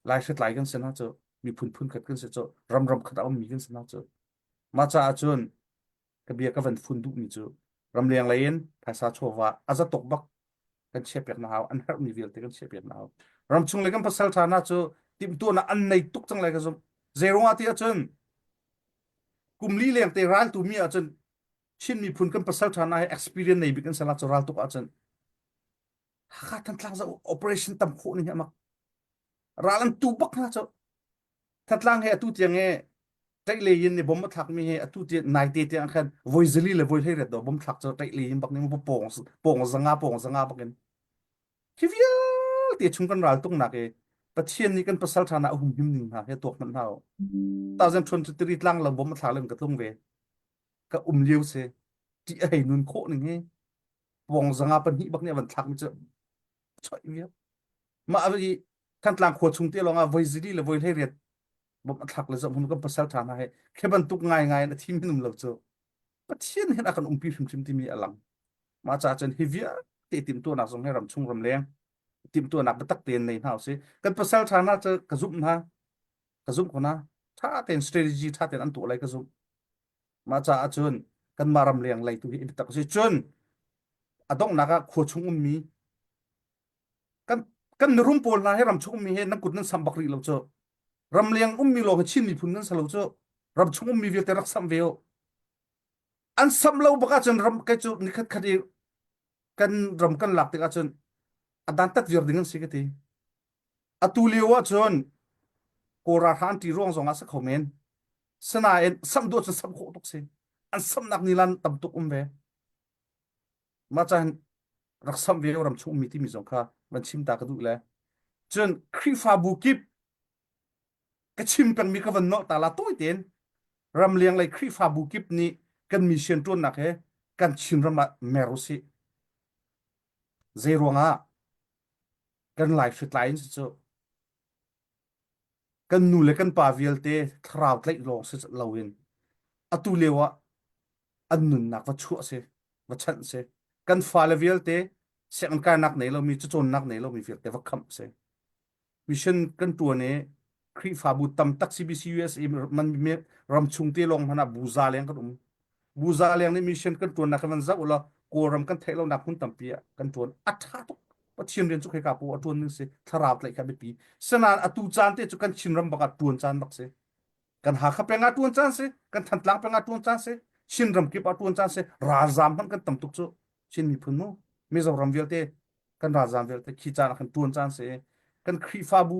Speaker 2: lai hritlai kan si hna cu miphun phun khat kan si cu ram ram khat a ummi kan si hna cu mah caah cun ka bia ka van fun duhmi cu ramleng lei in phaisa chawva a za tuk bak kan chiahpiak na hau an herhmi vialte kan chiahpiak na hau ramchung le kan pasal ṭha hna cu timhtuahnak an nei tuk cang lai ka zumh zei ruangah ti ahcun kum li leng te ral tu mi ahcun Chin miphun kan pasal ṭha hna hi experience nei bik an sala cu ral tuk ahcun Hakha Thantlang za operation tam khawh ning hi amak ral an tu bak hna cu Thantlang he atu tiang he ṭaih lei in bom a thlak mi he atu ti naite tiang khan voi zali le voi hlei ret do bom thlak cu ṭaih lei in bak ning pong pong zanga pong zanga bak in khi vialte chung kan ral tuk nak i Pathian nih kan pasal ṭha na a humhim ning hna he tuak hmanh hna u 2023 tlang lo bom a thlak len ka tlung ve ka um lio si ṭih a hei nun khawh ning hi pong zanga pahnih bak nih a van thlak mi cu choih vial mah i Thantlang khua chung te lawng ah voi zili le voi hlei riat bom a thlak le zoh hmun kan pasal ṭha hna he khi bantuk ngaingai in a thi minum lo cu Pathian hin a kan umpi hrimhrim timi a lang mah caah cun hi vialte timhtuahnak zong hi ram chung ram leng timhtuahnak biatak tein nei hna usih kan pasal ṭha hna cu ka zumh hna ka zumh ko hna ṭha tein strategy ṭha tein an tuah lai ka zumh mah caah cun kanmah ram leng lei tu hi biatak a si cun a donghnak ah khua chung ummi kan kan mirum pawl hna hi ram chung ummi he nan kut nan sam bak rih lo cu ramleng ummi lawng hi Chin miphun nan sa lo cu ram chung ummi vialte rak sam ve u an sam lo bak ahcun ram kei cu nikhat khat i kan ram kan lak tik ahcun a dan tat viar ding an si ka ti atu lio ahcun Kawl ralhrang ti ruang zong ah sa kho men sanain sam duh cun sam khawh tuk si an samnak nilan tam tuk um ve Mah caan rak samh ve ram chung ummi timi zong kha van chim ta ka duh le cun Khrihfabu kip ka chim pengmi ka van nolh ta la tawi tein ramleng lei Khrihfabu kip nih kan mission ṭuannak he kan Chinram ah mer usih. Zei ruangah kan lai hritlai in cu kan nu le kan pa vialte thlarau tlaih lawng si loin atu lio ah an nunnak va chuah si va chanh si kan fale vialte sianginn kainak nei lomi cacawnnak nei lomi vialte va khamh si mission kan tuan i Khrihfabu tam tak CBC USA man ram chung te lawng hmanh ah buza leng kan um buza leng nih mission kan tuannak kan van zoh law Kawlram kan theih lonak hmun tampi ah kan tuan a tha tuk Pathian rian cu kheka pu a tuan ning si thlarau tlaih kha biapi sanain atu caan te cu kan Chinram bak ah tuan caan bak si kan Hakha peng ah tuan caan si kan Thantlang peng ah tuan caan si Chinram kip ah tuan caan si ralzaam hmanh kan tam tuk cu Chin miphun mu Mizoram vialte kan ralzaam vialte khi caan ah khan tuan caan si kan Khrihfabu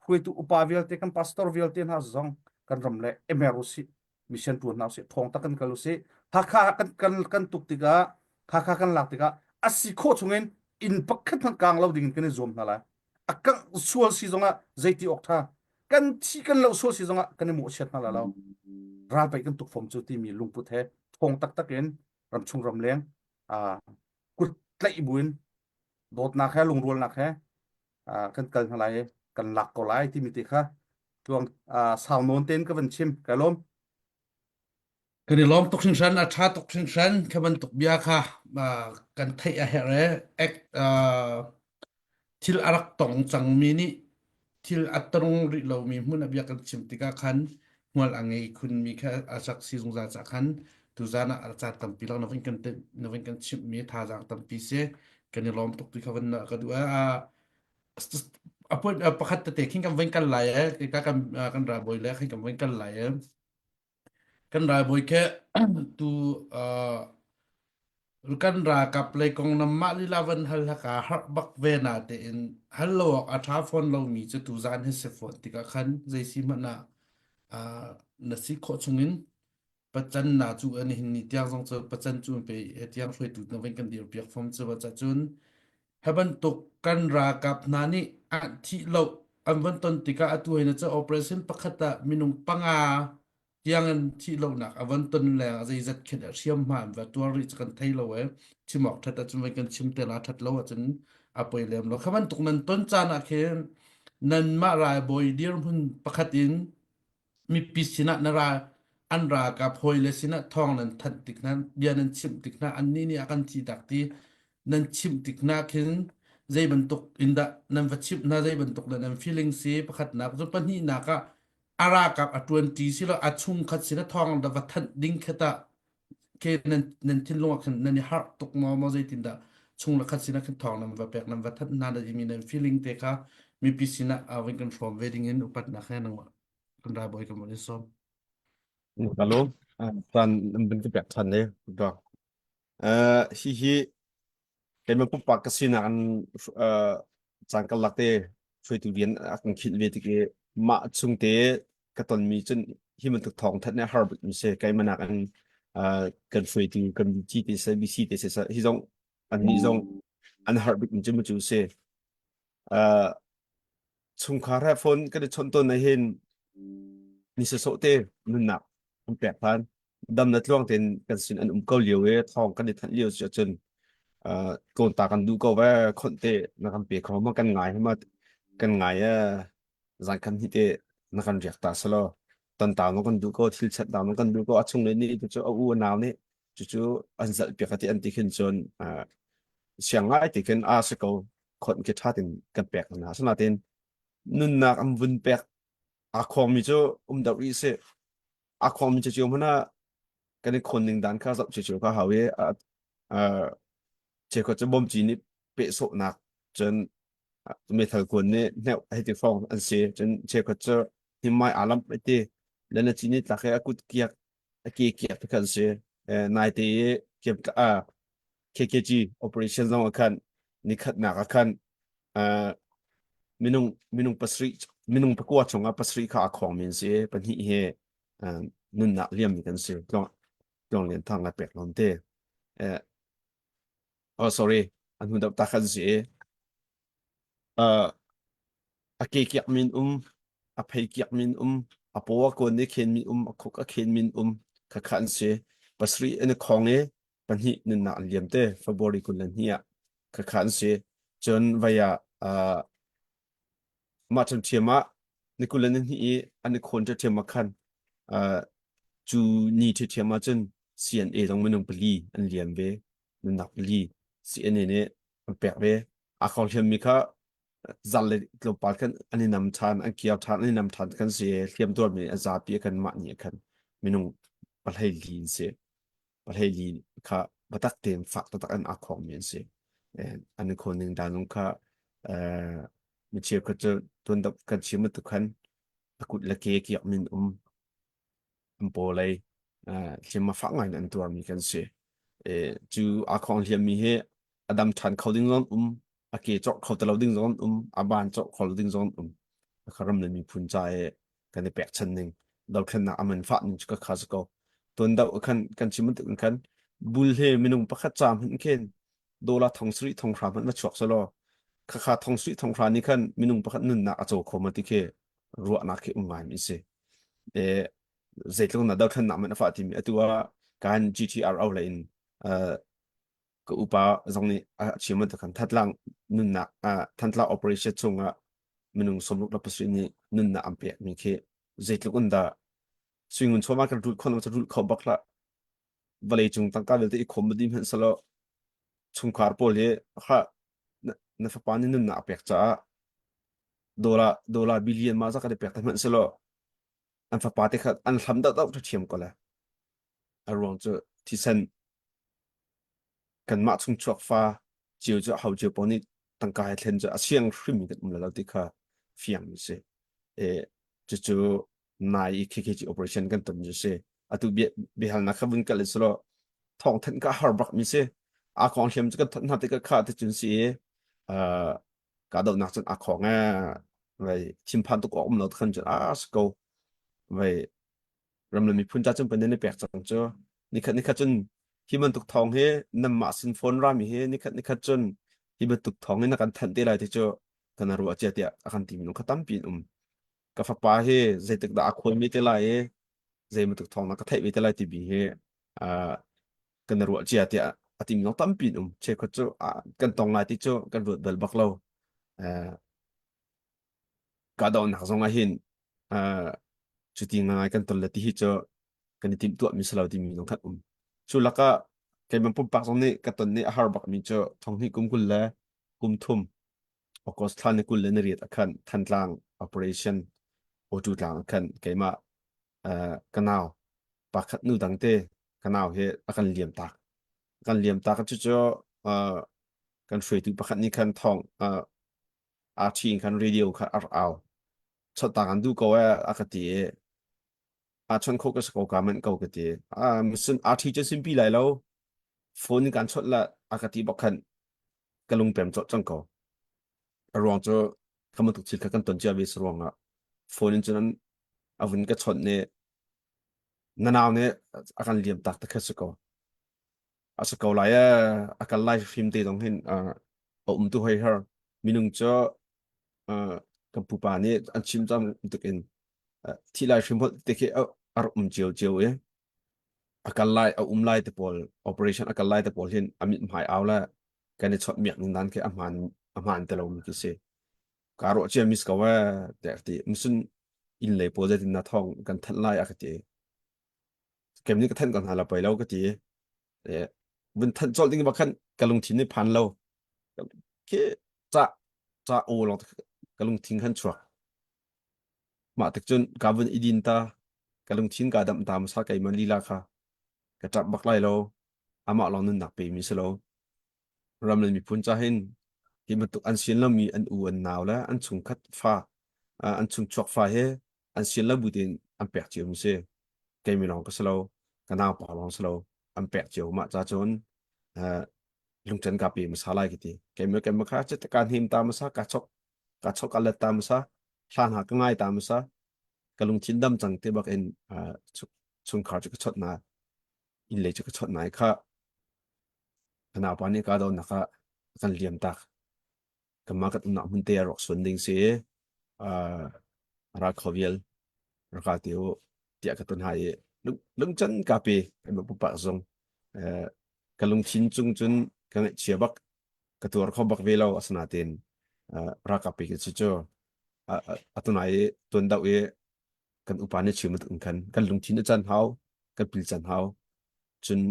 Speaker 2: hruaitu upa vialte kan pastor vialte hna zong kan ram le emer usih mission tuan hna usih thong tak kan kal usih Hakha kan kan kan tuk tikah Hakha kan lak tikah a si khawh chungin inn pakhat hmanh kang lo ding in kan i zuam hna lai a kangh sual si zongah zeiti awk tha kan thi kan lo sual si zongah kan i mawhchiat hna la lo ral pei kan tuk fom cu timi lungput he thong taktak in ramchung ramleng kut tlaih buin dawtnak he lungrualnak he kan kal hna lai kan lak ko lai timi te kha. Tluang sau nawn tein ka van chim. Ka lawm.
Speaker 1: Kan i lawm tuk hringhran, a ṭha tuk hringhran. Kha bantuk bia kha kan theih a herh e. Ek, thil a rak tong cangmi nih thil a tong rih lomi hmun ah bia kan chim tikah khan hmual a ngei khunmi kha a rak si zungzal caah khan tuzan ah a caan tampi lawng na vun kan na vun kan chimhmi thazaang tampi si. Kan i lawm tuk ti kha van ka duh. A point pakhat tete khin kan vun kal lai e. Ka kan kan ralbawi le khin kan vun kal lai e. Kan ralbawi khi tu uh, kan ralkap lei kong na mah lila van hal haka harh bak ve na tein hal lo awk a ṭha fawn lomi cu tuzaan hi si fawn tikah khan zei si hmanh ah uh, na si khawh chungin pacan na cu an hin ni tiang zong cu pacan cu pe he tiang hruaitu na veng kan dir piak fom cu ba cun he bantuk kan ralkap hna nih an thih lo an van ton tikah atu hi na cu operation pakhat ah minung panga tiang in thih lonak a van ton le zeizat khin a hriam hma an va tuar rih cu kan thei lo e chim awk that ahcun vai kan chim te la that lo ahcun a poi lem lo kha bantuk nan ton caan ah khin nanmah ralbawi dirhmun pakhat in mipi sinah na ra an ralkap hawile sinah thawng nan thanh tik hna bia nan chimh tik hna annih nih a kan thi tak ti nan chimh tik hna khin zei bantuk in dah nan va chimh hna zei bantuk dah nan feeling si pakhatnak cu pahnihnak ah a ralkap a ṭuanṭi si lo a chungkhat sin a thawng da va thanh ding kha tah ke nan nan thinlung ah khan nan i harh tuk maw maw zeitin dah chung le khat sinah khan thawng nan va pek nan va thanh hna na timi nan feeling te kha mipi sinah uh, kan hrawm ve ding in upatnak he nangmah kan ralbawi kan von i sawm.
Speaker 6: Ka lawm. Caan nan bin ka pek ṭhan le. Uh, hi hi keimah pumpak ka sinak in uh, caan karlak te hruaitu rian a kan khinh ve tik i mah chung te ka tonmi cun hi bantuk thawng thanh nih har bik mi si keimah nak in uh, kan hruaitu kan BG te se BC te se hi zong annih zong an har bik mi cu mu cu si uh, chungkhar he phone kan i chawnh tawn ah hin ni sawsawh te nunnak an pek phan dam na tluang tein kan sin an um ko lio i thawng kan i thanh lio si ahcun uh, tlawn ta kan duh ko ve khonh te na kan pe kho ma kan ngai ma kan ngai e zan khan hi te na kan riak ta selo tan ta no kan duh ko thil chat ta no kan duh ko a chung le ni cu cu a u a nau nih cu cu an zalh piak ati an ti khin cun uh, siang ngai ti khin a si ko khonh khi tha tin kan pek hna asinain nunnak an vun pek aa khawngmi cu um deuh rih sih aa khawngmi cu cio hmanh ah kan i khawn ning dan kha zoh cio kha hau i cheukhat cu bawmci nih peh sawhnak cun meithal kuan nih hneuh hei ti hrawng an si cun cheukhat cu himai aa lamh hei ti le na ci nih tlak i a kut kiak a ke kiak te kha an si naite i KKG operation zong ah khan nikhatnak ah khan uh, minung minung pasarih minung pakua chungah pasarih kha a khawngmi an si pahnih hi uh, nunnak liammi kan si tluang tluang lian thang la pek lom te eh oh sorry an hun dap ta khan si uh, A ke kiak min um, a phei kiak min um, a paw a kawn i khen min um, a khuk a khen min um, khakha an si. Pasarih an i khong i pahnih nunnak an liam te February 22 ah khakha an si. Cun vai ah uh, mah ṭhiamṭhiam ah ni 22 i an i khawn ṭhiamṭhiam ah khan uh, cu ni ṭhiamṭhiam ah cun CNA zong minung pali an liam ve. Nunnak pali CNA nih an pek ve. Aa khong hliammi kha zal le tlawmpal khan an i nam ṭhan, an kiar ṭhan, an i nam ṭhan kan si i hliamtuarmi a zapi a kanmah nih khan minung pahlei li an si. Pahlei li kha biatak tein fak taktak an aa khawngmi an si. An i khawn ning dan zong kha mi cheukhat cu tuan deuh kan chim bantuk khan a kut le ke kiak min um an paw lei hliam a fak ngai in an tuarmi kan si. Cu aa khawng hliammi hi a dam ṭhan kho ding zong um, a ke cawk kho ti lo ding zong um, a ban cawk kho lo ding zong um. Ka ram le miphun ca i kan i pekchan ning dothlennak a man fah ning cu ka kha si ko. Tuan deuh khan kan chim bantuk in khan bul he minung pakhat ca hmanh khin dollar thong sarih thong hra hmanh va chuak selaw khakha thong sarih thong hra nih khan minung pakhat nunnak a caw kho ma ti khi ruahnak khi um ngai mi si. E, zeitluk na dothlennak man a fah timi atu ah kan GTRO le in uh, ka upa zong nih a chim bantuk khan Thantlang nunnak uh, Thantlang operation chungah minung 67 nih nunnak an pekmi khi zeitluk in dah suingun chawma kan rulh khawh lo cu rulh kho bak hlah. Vawlei cung tangka vialte i khawm dih hmanh selaw chungkhar pawl hi kha na, na fapa nih nunnak a pek caah dollar dollar billion mah zat kan i pek te hmanh selaw an fapa te kha an hlam deuh ṭhiam ko le a ruang cu thisen kanmah chungchuak fa cio cu ho cio paoh nih tangka he thlen cu a siang hrim kan um lo ti kha fiang mi si e cucu nai i KKG operation kan ton cu si atu bia biahalnak kha vun kal silo thawng thanh ka har bak mi si a khong hliam cu kan thanh hna te ka kha te cun si i ka donak cun a khong e vai thinphan tuk awk um lo khan cun a si ko vai ram le miphun ca cun panin i pek cang cu nikhat nikhat cun hi bantuk thawng hi nanmah sin phone rami hi nikhat nikhat cun hi bantuk thawng hi na kan thanh te lai ti cu kan ruah cia tiah a kan ti minung kha tampi in um ka fapa hi zeitik dah a khual mi te lai i zei bantuk thawng na ka theih ve te lai timi hi kan ruah cia tiah a ti minung tampi in um cheukhat cu kan tong lai ti cu kan ruat bal bak lo Kahdohnak zong ah hin uh, cuti ngai kan ton le ti hi cu kan i timhtuah mi si lo timi zong khan um. Cu lakah keimah pumpak zong nih ka ton nih a har bakmi cu thonghnih kum 20 le kum thum August thla ni 28 ah khan Thantlang operation Awtu tlang ah khan keimah uh, ka nau pakhat nu dang te ka nau he a kan liam tak. Kan liam tak cu cu uh, kan hruaitu pakhat nih khan thong uh, RT in khan radio kha a rak au. Chawt an duh ko ee a ka ti i aa chawnh kho ka si ko ka manh ko ka ti. Ah misun RT cu simpi lai lo. Phone in kan chawt la a ka ti bak khan ka lungpem cawt cang ko. A ruang cu ka bantuk thil kha kan ton cia ve si ruang ah phone in cun a vun ka chawnh nih na nau nih a kan liam tak te kha si ko. A si ko lai ee a kal lai hrim te zong hin a um tu hoi her minung cu kan pupa nih an chim cang tuk in thi lai hrim holh te khi a rak um cio cio i a kal lai a um lai te pawl operation a kal lai te pawl hin a mit hmai au la kan i chawt miak ning dan khi a hmaan a hmaan te lo mi khi si ka ruah cia mis ko eh tiah ti musun inn lei pawl zeitin na thong kan thanh lai a ka ti kem nih ka thanh ko hna la poi lo ka ti vun thanh colh ding bak khan ka lungthin nih phan lo khi ca ca aw lawng ka lungthin khan chuak mah tik cun ka vun i din ta ka lungthin ka damh ta masa keimah lila kha ka ṭap bak lai lo amah lawng nunnak pe mi si lo ram le miphun ca hin hi bantuk an sian lomi an u an nau le an chungkhat fa an chungchuak fa he an sian lo bu tein an pek cio mi si keimi lawng ka si lo ka nau pa lawng si lo an pek cio mah ca cun lungchen ka pe masa lai ka ti keimi keimi kha cit ka hnim ta masa ka chok ka chok ka let ta masa hla hna ka ngai ta masa ka lungthin dam cang te bak in chungkhar cu ka chot na inn lei cu ka chot nai kha ka naupa nih ka donak ah a kan liam tak kanmah kan umnak hmun te a rawk suan ding si uh, ra kho vial raka ti u tiah ka ton hai i lungchan ka pe kan pupak zong ka lungthin cung cun ka ngaihchia bak ka tuar kho bak ve lo asinain raka pe ki cu atunai tuan dau i kan upa nih chim in khan kan lungthin a chan hau kan pil chan hau cun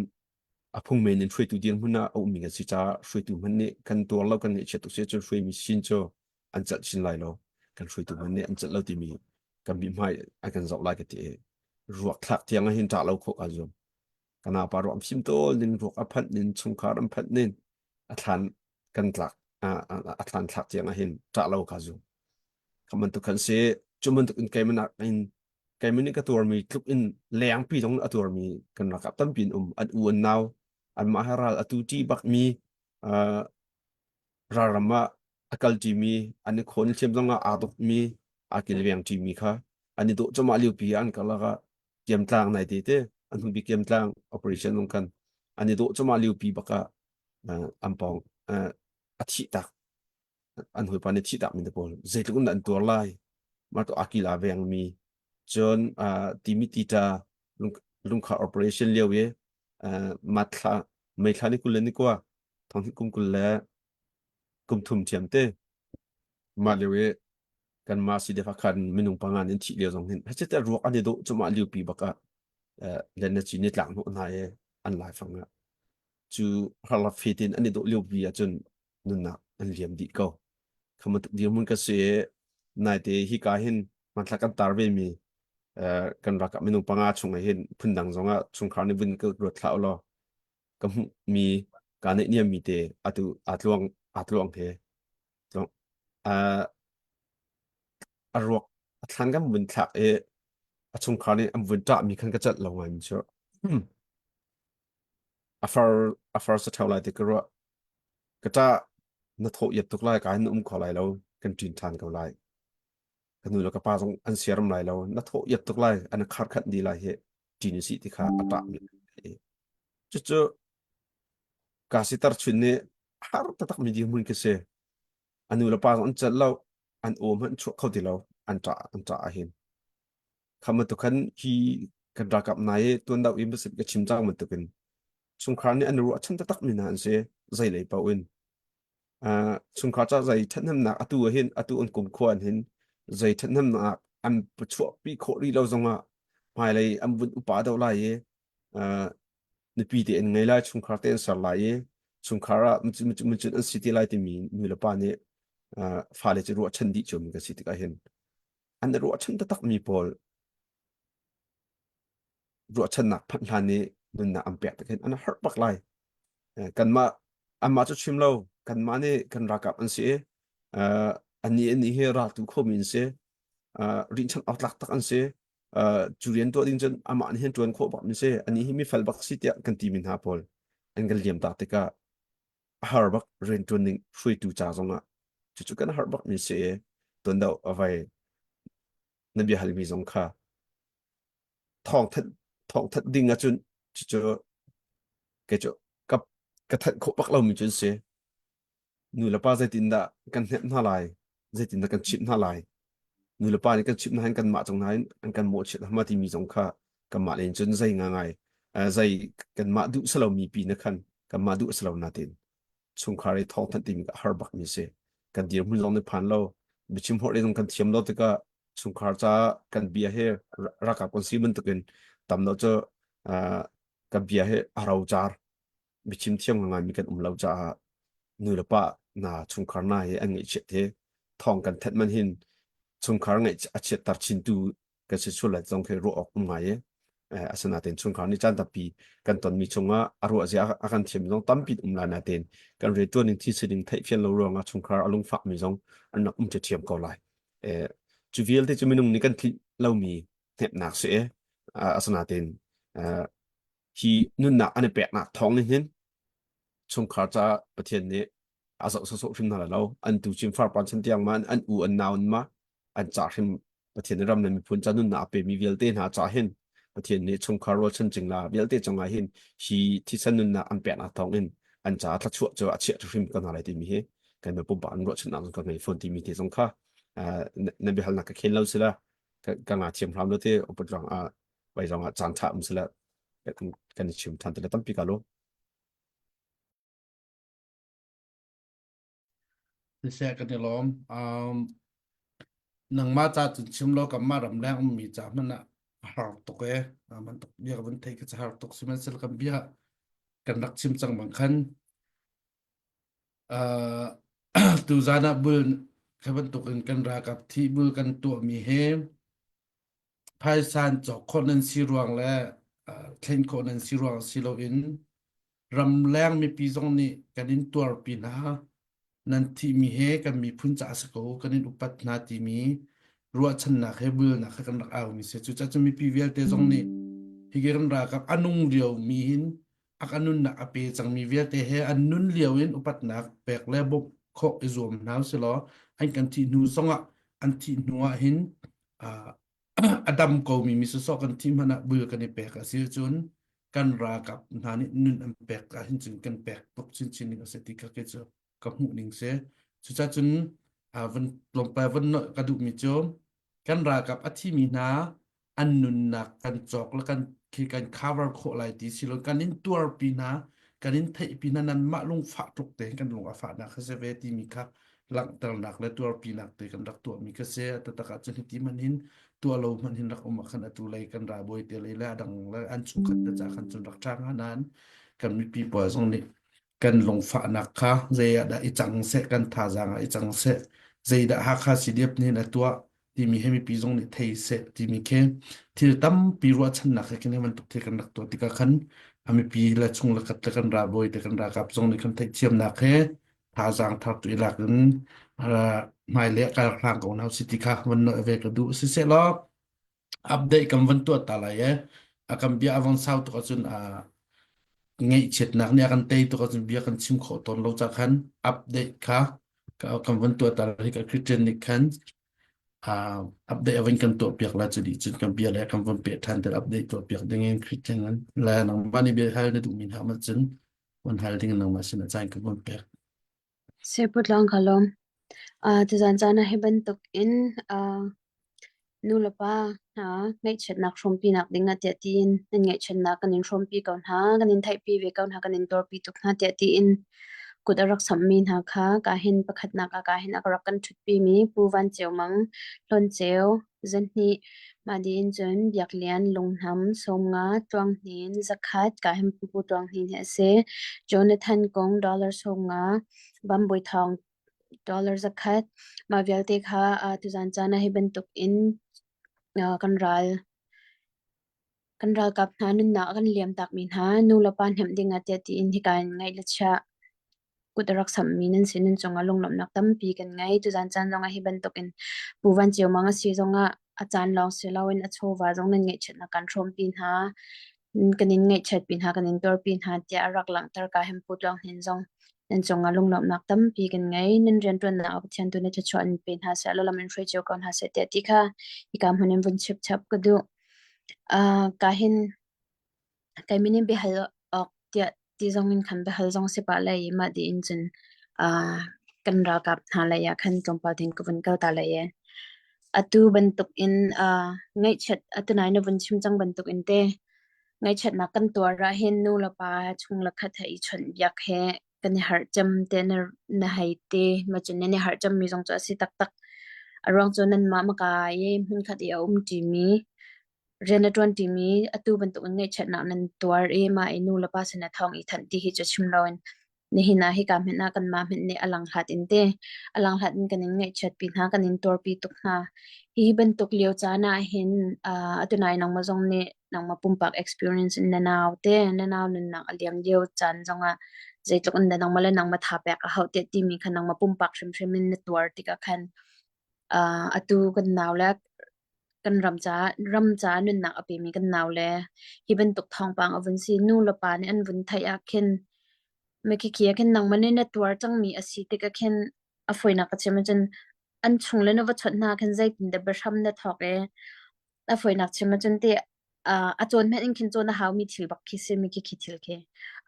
Speaker 6: a phung men in hruaitu dirhmun ah a ummi kan si caah hruaitu hmanh nih kan tuar lo kan ngaihchiat tuk si ahcun hruaimi sin cu an celh chin lai lo kan hruaitu hmanh nih an celh lo timi kan mithmai an kan zoh lai ka ti i ruak thlak tiang ah hin ṭah lo khawh kaa zuam ka naupa ruak an fim tawl ning ruak a phanh nin chungkhar an phanh nin a thlan kan tlak a thlan thlak tiang ah hin ṭah lo kaa zuam kha bantuk khan si cu bantuk in keimah in keimah nih ka tuarmi tluk in lengpi zong a tuarmi kan ralkap tampi an um an u an nau anmah he ral atu ṭi bakmi uh, ralram ah a kal ṭimi an i khawn thiam zong ah aa dawkmi aa kilveng ṭimi kha an i dawh cawmah liopi ah an karlak ah kiamtlang nai te te an hung bi kiamtlang operation zong khan an i dawh cawmah liopi bak ah uh, an pawng uh, a thih tak an hawipa nih thih takmi te pawl zeitluk in dah an tuar lai mah tu akil aa vengmi cun uh, timi tita lungkhar operation lio i uh, mathla meithla ni kul le ni kua thong kum kul le kum thum thiam te mah lio i. Kanmah CDF ah khan minung panga nih an thih lio zong hin hecete ruak an i dawh cumah liupi bak ah len na ci ni tlak hnawh hna i an laifang ah cu harlap fetin an i dawh lio bi ahcun nunnak an liam dih ko. Kha bantuk dirhmun ka si i naite hika hin hmanthlak kan tar ve mi kan ralkap minung panga chung ah hin phundang zong ah chungkhar nih vun ka ruat hlah ulaw ka hmuh mi ka neih niam mi te atu aa tluang aa tluang he a ruak a thlan kan vun thlak i a chungkhar nih an vun ṭah mi khan ka celh lo ngai mi cu a far a far sa ṭheo lai ti ka ruah ka ṭah na thawh iap tuk lai ka hin na um kho lai lo kan ṭin ṭhan ko lai ka nu le ka pa zong an siaram lai lo na thawh iap tuk lai an khar khanh dih lai hi ṭin usih ti kha a ṭah mi cucu ka sitar chun nih har taktak mi dirhmun ka si a nu le pa zong an celh lo an aw hmanh chuah kho ti lo an ṭah an ṭah ahhin kha bantuk khan hi kan ralkap hna i tuan deuh in ka chim cang bantukin chungkhar nih an ruahchan taktak mi hna an si zei lei paoh in chungkhar ca zei ṭhathnemnak atu ah hin atu an kum khua an hin zei ṭhathnemnak an chuahpi khawh rih lo zongah hmailei an vun upa deuh lai i nupi te an ngei lai chungkhar te an ser lai i chungkhar ah mucun an si te lai timi nu le pa nih fale cu ruahchan dih ciomi kan si tikah hin an i ruahchan taktak mi pawl ruahchannak phanh hlan i nunnak an pek tik hin an harh bak lai. Kanmah anmah cu chim lo kanmah nih kan ralkap an si i annih annih hi raltu khomi an si rinhchan awk tlak tak an si cu rian tuah ding cun amah nih hin ṭuan khawh bak mi si anih hi mifel bak si tiah kan timi hna pawl an kan liam tak tikah a har bak rianṭuan ning hruaitu ca zongah cucu kan har bak mi si i tuan deuh a vai na bia halmi zong kha thawng thanh thawng thanh ding ahcun cucu kei cu ka ka thanh khawh bak lomi cu an si nu le pa zeitindah kan hnemh hna lai zeitindah kan chimh hna lai nu le pa nih kan chimh hna hin kanmah cung hna in an kan mawhchiat hna timi zong kha kanmah len cun zei ngai zei kanmah duh salomi pi na khan kanmah duh salo natin chungkhar i thawng thanh timi ka har bak mi si kan dirhmun zong nih phan lo biachim hawrh zong kan thiam lo tikah chungkhar ca kan bia he ralkap kan si bantukin tam lo cu kan bia he a rocar biachim thiam ngai mi kan um lo caah nu le pa na chungkhar na hi an ngaihchiat hi thawng kan thanh man hin chungkhar ngaih a chiatter chintu kan si sual lai zong khi ruah awk um ngai i asinain chungkhar nih caan tampi kan tonmi chungah a ruah zia a kan thiam zong tampi um lai nain kan riantuan ning thi sining theih fian lo ruangah chungkhar a lungfak mi zong an rak um thiam ko lai cu vialte cu minung nih kan tlinh lomi hnepnak si i asinain hi nunnak an i peknak thawng nih hin chungkhar caah Pathian nih a zoh sawsawh hrim hna lai lo an tu chin farpan chan tiang ma an u an nau an ma an ca hrim Pathian nih ram le miphun ca nunnak a pemi vialte hna ca hin Pathian nih chungkhar rualchan cingla vialte cungah hin hi thisen nunnak an peknak thawng in an ca thluachuah cu a chiah hrim ko hna lai timi hi kan pumpak an ruahchannak zong ka ngei fawn timi te zong kha na biahalnak ka khen lo sila ka nga thiam hram lo te upat ruang ah vai zong ah caan tha um sila kan i chim than te le tampi ka lo
Speaker 1: Siseh kan i lawm. Um, nangmah ca cun chim lo kanmah ramleng ummi ca hmanh ah a har tuk e. Bantuk bia ka vun theih ka har tuk sihmanhsehlaw kan bia kan rak chim cang bang khan uh, tuzan ah bul kha bantukin kan ralkap thi bul kan tuahmi he Phaisan cawk khawh nan si ruang le thlen khawh nan si ruang si loin ramleng mipi zong nih kan in tuarpi hna. Nan thihmi he kan miphun ca a si ko, kan in upat hna timi ruahchannak he bulnak he kan rak aumi si. Cucaah cun mipi vialte zong nih hi kan ralkap a nung liomi hin a kan nunnak a pe cangmi vialte he an nun lio in upatnak pek le bawmh khawh i zuam hna usilaw an kan thih hnu zongah an thih hnu ah hin a dam komi mi sawsawh kan thih hmanh ah bul kan i pek a si ahcun kan ralkap hna nih nun an pek ahhin cun kan pek tuk chinchin ding a si ti kha kei cu ka hmuh ning si. Cucaah cun van tlawmpal van nolh ka duhmi cu kan ralkap a thimi hna an nunnak kan cawk le kan khi kan cover khawh lai ti si lo kan in tuarpi hna. Kan in theihpi na nanmah lungfah tluk te kan lung a fahnak kha si ve timi kha langhternak le tuarpinak te kan rak tuahmi kha si. A taktak ahcun hiti hmanh hin tuah lo hmanh hin rak um ah khan atu lei kan ralbawi te lei le a dang le an chungkhat te ca khan cun rak ṭha hnga nain kan mipi pawl zong nih kan lungfahnak kha zei ah dah i cang seh kan thazaang ah i cang seh zeidah Hakha CDF nih hin a tuah timi he mipi zong nih thei seh timi khi thil tampi ruahchannak he khin hi bantuk thil kan rak tuah tikah khan a mipi le chung le khat le kan ralbawi te kan ralkap zong nih kan theihthiamnak he thazaang thar tu i lak in hmailei ah kal hlang ko hna usih ti kha van nolh ve ka duh. Siseh law update kan van tuah ta lai e. A kan bia a vang sau tuk ahcun a ngaihchiatnak nih a kan tei tuk ahcun bia kan chim khawh tawn lo ca khan update kha kan van tuah ta lai ka Christian nih khan uh, update a van kan tuah piak la cu dih cun kan bia le kan van peh ṭhan te update tuah piak ding in Christian le nangmah nih bia hal na duhmi hna ma cun van hal ding nangmah sin ah caan kan van pek.
Speaker 5: Siputlang ka lawm. Uh, tuzan caan ah hi bantuk in uh, nu le pa hna ngaihchiatnak hrawmpinak ding ah tiah tiin nan ngaihchiatnak kan in hrawmpi ko hna, kan in theihpi ve ko hna, kan in tuarpi tuk hna tiah tiin kut a rak samhmi hna kha ka hin pakhatnak ah ka hin a rak kan ṭhutpi mi Pu Van Ceu Mang, Hlawn Ceu, Zahnih, mah dih in cun Biak Lian, Lunghnam, Sawmnga, Tluanghnin, Zakhat, ka hin Pu Tluanghnin hi a si. Jonathan Kong, dollar 50, Bambawi Thawng, dollar 100. Mah vialte kha uh, tuzan caan ah hi bantuk in uh, kan ral kan ralkap hna nunnak a kan liam takmi hna nu le pa hnemh ding ah tiah tiin hika in ngaih le chiah kut a rak samhmi nan si nan cungah lunglawmhnak tampi kan ngei. Tuzan caan zongah hi bantukin Pu Van Ceu Mang a si zongah a caan lawng si loin a chawva zong nan ngaihchiatnak kan hrawmpi hna. Kan in ngaihchiatpi hna, kan in tuarpi hna tiah a rak langhter ka hem Pu Tluang Hnin zong nan cungah lunglawmhnak tampi kan ngei. Nan rianṭuannak ah Pathian tu nih thluachuah in pe hna seh, lam in hruai cio ko hna seh tiah ti kha hika hmun in vun chip chap ka duh. Uh, ka hin Kai min in biahal awk tiah ti zong in khan biahal zong si pah lai i mah dih in cun uh, kan ralkap hna lei ah khan tlawmpal tein ka vun kal ta lai i atu bantuk in uh, ngaihchiat atu nai na vun chim cang bantuk in te ngaihchiatnak kan tuar ah hin nu le pa chung le khat he i chawnh biak he kan i harh cem te na, na hei te ma cun nan i harh cem mi zong cu a si taktak a ruang cu nanmah maka i hmunkhat i a um ṭimi Rian a ṭuan ṭimi atu bantukin ngaihchiatnak nan tuar i mah i nu le pa sinah thawng i thanh ti hi cu chim loin nihin ah hika hmanh ah kanmah hmanh nih a langhlat in te a langhlat in kan in ngaihchiatpi hna kan in tuarpi tuk hna. Hi bantuk lio caan ah hin uh, atu nai nangmah zong nih nangmah pumpak experience in na nau te na nau nunnak a liam lio caan zongah zeitluk in dah nangmah le nangmah tha pek a hauh tiah timi kha nangmah pumpak hrimhrim in na tuar tikah khan uh, atu kan nau le kan ram caah ram caah nunnak a pemi kan naule hi bantuk thawngpang a vun si nu le pa nih an vun theih ah khin mikhikhi ah khin nangmah nih na tuar cangmi a si tik ah khin a fawinak ka chim ahcun an chung le na va chawnh hna khin zeitin dah biahram na thawk i a fawinak chim ahcun ti a cawn hmenh in khin cawn a haumi thil bak khi si mi khi khi thil khi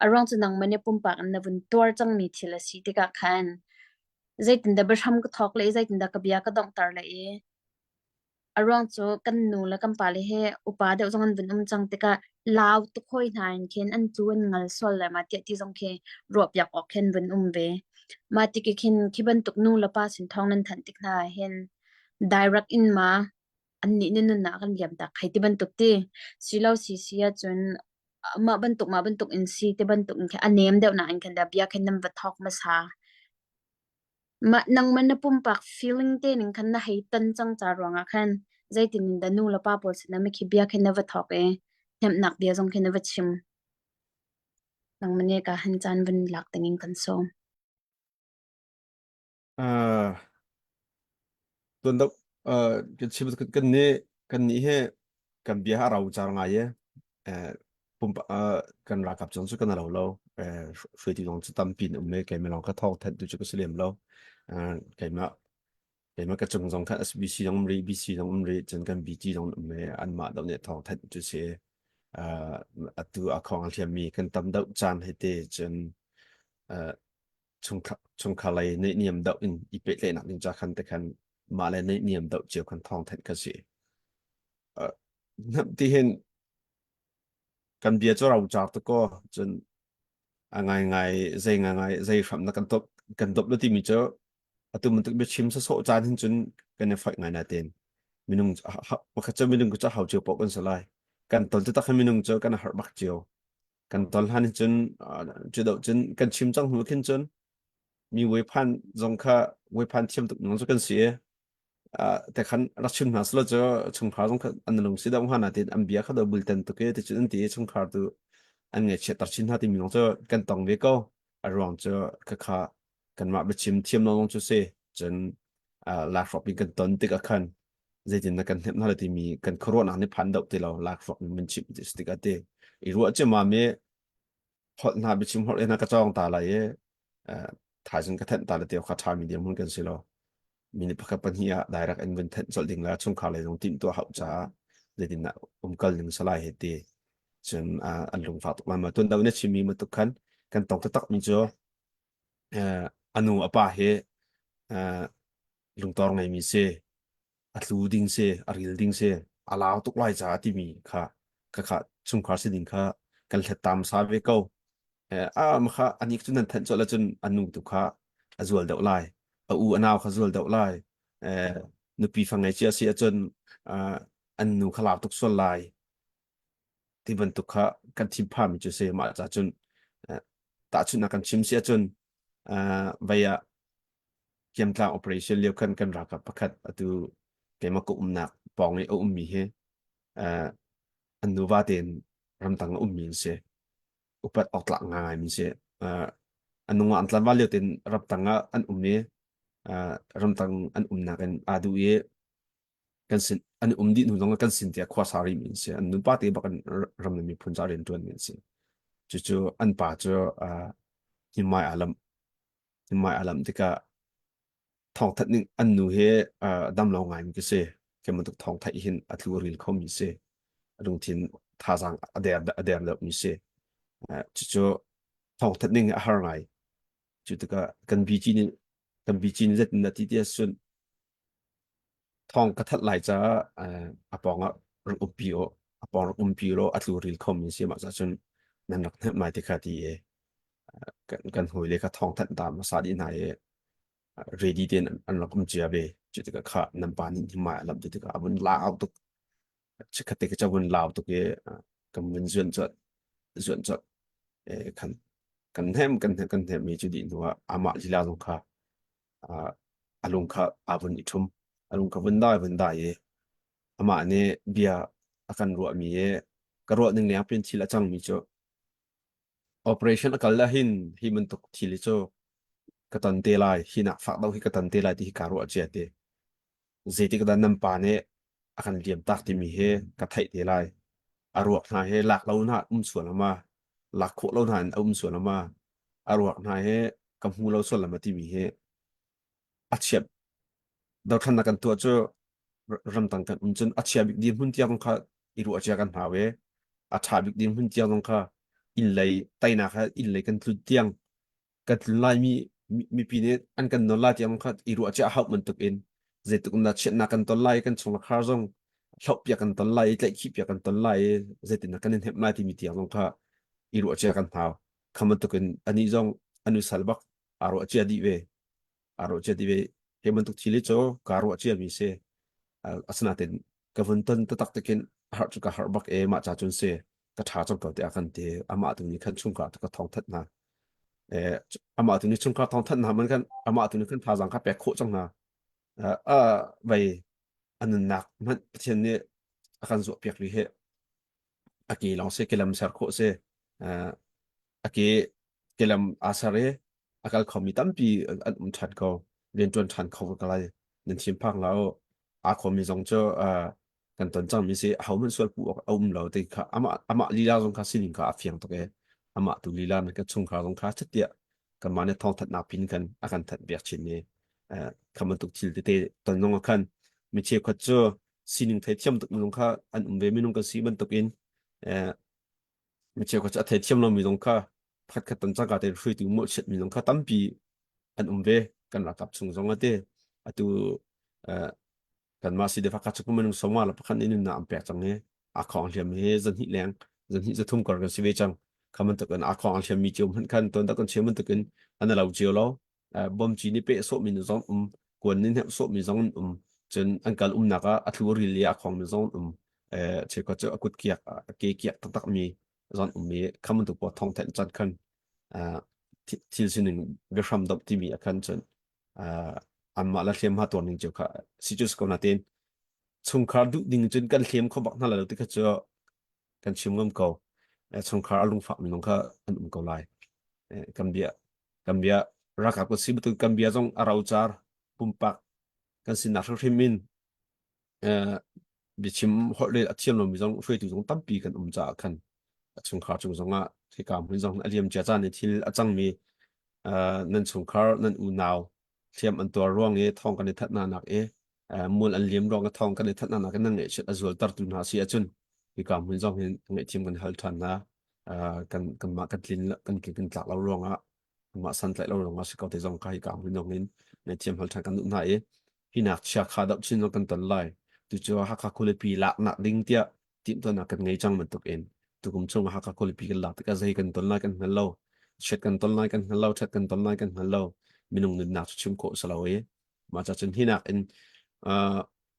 Speaker 5: a ruang cu nangmah nih pumpak in na vun tuar cangmi thil a si tikah khan zeitin dah biahram ka thawk le zeitin dah ka bia ka donghter le i A ruang cu kan nu le kan pale he upa deuh zong an vun um cang tikah lau tuk hawi hna in khin an tlu an ngal sual lai ma tiah ti zong khi ruahpiak awk khin vun um ve. Mah tik i khin khi bantuk nu le pa sin thawng nan thanh tik hna ah hin direct in ma annih nih nunnak a kan liam tak hei ti bantuk ti silo si si ahcun mah bantuk mah bantuk in si ti bantuk in khin a nem deuh nak in khin dah bia khin nan va thawk hmasa. Mah nangmah na pumpak feeling te ning khan na hei ton cang ca ruangah khan zeitin in dah nu le pa pawl sinah mikhi bia khin na va thawk i hnemhnak bia zong khi na va chim. Nangmah nih ka han caan vun lak dingin kan sawm.
Speaker 6: Uh, tuan deuh uh, kan chim kan nih kan nih he kan bia a rau car ngai e eh, pumpa uh, kan ralkap zong cu kan alo lo eh, hruaitu zong cu tampi in um e keimah lawng ka thawng thanh tu cu ka si lem lo uh, keimah keimah ka cung zong khan SBC zong um rih BC zong um rih cun kan BG zong um e anmah deuh nih thawng thanh cu si uh, atu a khong a hliam mi kan tam deuh caan he te cun uh, chungkhar chungkhar lei neih niam deuh in i pehtlaihnak ding ca khan te khan mah le neih niam deuh cio khan thawng thanh ka si uh, ti hin kan bia cu ro car te ko cun. A ngaingai zei ngaingai zei hram na kan top kan dop lo timi cu atu bantuk biachim sawsawh caan hin cun kan i foih ngai natein minung pakhat cu minung cu hau cio paoh kan si lai. Kan ton taktak hin minung cu kan harh bak cio. Kan ton hlan hin cun cu doh cun kan chim cang hnu khin cun mi weiphan zong kha weiphan thiam tuk minung cu kan si i te khan rak chim hna selaw cu chungkhar zong kha an lung si deuh hnga natin an bia kha do bultan tuk i ticun an ti i chungkhar tu an ngaihchiatter chin hna timi zong cu kan tong ve ko. A ruang cu khakha kanmah biachim thiam lo zong cu si cun lakhruak in kan ton tikah khan zeitin na kan hnemh hna lai timi kan khuaruahnak nih phan deuh ti lo lakhruak in mun chimh ti si tikah ti i ruah ciammam i holh hna biachim holh hna ka cawng ta lai i thaizing ka thenh ta le tio kha ṭhami dirhmun kan si lo minute pakhat pahnih ah direct in vun thenh colh ding la chungkhar lei zong timh tuah hauh caah zeitin dah umkal ning salai he ti cun an lungfak tuk lai ma tun deuh na chimmi ma tuk khan kan tong taktak mi cu a nu a pa hi lungtor ngeimi si a tlu ding si a ril ding si a lau tuk lai caah timi kha kha kha chungkhar si ding kha kan hlet tam sa ve ko a ma kha anik cu nan thenh colh ahcun a nu tu kha a zual deuh lai a u a nau kha zual deuh lai nupi fa ngei cia si ahcun an nu kha lau tuk sual lai ti bantuk kha kan thim phami cu si mah ca cun tahchunhnak kan chim si ahcun vei ah kiamtlang operation lio khan kan ralkap pakhat atu keimah ka umnak pawng i a ummi hi an nuva tein ramtang a ummi an si upat awk tlak ngai mi si an nungak an tlanval lio tein ramtang ah an um i ramtang an umnak in aa duh i kan sin an um dih hnu zong kan sin tiah khua sa rih mi an si an nupa te bak an ram le miphun ca rian tuan mi an si cucu an pa cu himai alam himai alam tikah thawngthat ning an nu he dam lo ngai mi ka si ke bantuk thawng theih hin a tlu ril kho mi si lungthin thazaang a der a der deuh mi si cucu thawngthat ning a har ngai cu tikah kan BG nih kan BG nih zet na ti ti sun Thawng ka thanh lai caah a pawngah rak umpi aw, a pawng rak umpi law a tluril khomi si mah cun nan rak hnemh lai ti kha ti i kan, kan hawile kha thawng thanh ta hmasa dih hna i ready tein an rak um cia ve. Cu tikah kha nan pa nih hmai a lamh ti tikah a vun lau tuk. Chikkhat te ka vun lau tuk i kan vun zuan cawt, zuan cawt. Kan kan hnem kan hnem kan hnem mi cu dih hnu ah amah lila zong kha a lung kha aa vun i ṭhum. A lung kha vun dai vun dai i amah nih bia a kan ruahmi i ka ruah ning leng pin thil a cangmi cu operation a kal ahhin hi bantuk thil hi cu ka ton te lai, hi nak fak deuh hi ka ton te lai ti hi kaa ruah cia ti. Zeitik dah nan pa nih a kan liam tak timi hi ka theih te lai. A ruak hna hi lak lo hna um sual ama, lak khawh lo hna in a um sual ama, a ruak hna hi ka hmu lo sual lama timi hi a chiat dothlannak kan tuah cu ramtang kan um cun a chia bik dirhmun tiang kha i ruah cia kan hau i a ṭha bik dirhmun tiang zong kha inn lei teinak kha inn lei kan tlun tiang kan tlun lai mi mipi nih an kan nawl lai tiang kha i ruah cia a hauh bantuk in zeitluk in dah chiatnak kan ton lai kan chungkhar zong hloh piak kan ton lai i tlaihkhih piak kan ton lai i zeitin dah kan in hnemh lai timi tiang zong kha i ruah cia kan hau kha bantuk in anih zong anu sal bak aa ruah cia dih ve aa ruah cia dih ve hi bantuk thil hi cu kaa ruah cia mi si asinain ka vun ton taktak tikin harh cu ka harh bak e mah ca cun si ka ṭha cang ko tiah kan ti amah tu nih khan chungkhar ka thawng that hna eh amah tu nih chungkhar thawng that hna man khan amah tu nih khan thazaang kha pek khawh cang hna a vei a nunnak hmanh Pathian nih a kan zuah piak rih he a ke lawng si kelam ser khawh si a ke kelam aa ser i a kal khomi tampi an um ṭhan ko rianṭuan ṭhan kho ko lai nan thin phang hlah u aa khomi zong cu kan ton cangmi si ahohmanh sual puh awk a um lo ti kha amah amah lila zong kha sining kha a fiang tuk i amah tu lila na kan chungkhar zong kha chatiah kanmah nih thawngthanhnak pin kan a kan thanh piak chin i kha bantuk thil tete ton zong ah khan mi cheukhat cu sining theithiam tuk minung kha an um ve minung kan si bantuk in mi cheukhat cu a theithiam lomi zong kha pakhatkhat ton cangka tein hruaitu mawhchiat mi zong kha tampi an um ve kan ralkap chung zong ate atu kanmah si defak ka minung sawma la pakhat nih nunnak an pek cang i a khong hliam hi zanhnih leng zanhnih zathum kar kan si ve cang. Kha bantuk in aa khong a hliam mi cio hmanh khan tuan tak kan chim bantuk in an lo cio lo. Bom ci nih peh sawh mi zong um, kuan nih hneuh sawh mi zong an um. Cun an kal umnak ah a thlu ril i a khong mi zong an um. Cheukhat cu a kut kiak, a ke kiak taktak mi zong um i kha bantuk pawl thawng thenh can khan thil sining biahram domh timi a khan cun anmah le hliamhma tuar ning cio kha si cu si ko natin chungkhar duh ding cun kan hliam kho bak hna lo ti kha cu kan chim ngam ko. Chungkhar a lungfak minung kha an um ko lai. Kan bia kan bia ralkap kan si betul kan bia zong a rocar pumpak kan sinak hrimhrim in biachim holh le a thiam lomi zong hruaitu zong tampi kan um caah khan a chungkhar cung zongah hika hmun zong a liam cia caan i thil a cangmi nan chungkhar nan unau hliam an tuar ruang i thawng kan i that hna nak i mual an liam ruang i thawng kan i that hna nak in nan ngaihchiat a zualtertu hna si ahcun hika hmun zong hin ngaihthiam kan hal ṭhan hna kan kanmah kan tlin kan kan tlak lo ruangah mah santlaih lo ruangah si ko te zong kha hika hmun zong in ngaihthiam hal ṭhan kan duh hna i hi nak chia kha doh chin zong kan ton lai tu cu Hakha khualipi laknak ding tiah timhtuahnak kan ngei cang bantuk in tukum chung Hakha khualipi kan lak tikah zei kan ton lai kan hngal lo chiat kan ton lai kan hngal lo ṭhat kan ton lai kan hngal lo minung nunnak cu chim khawh si lo i mah ca cun hi nak in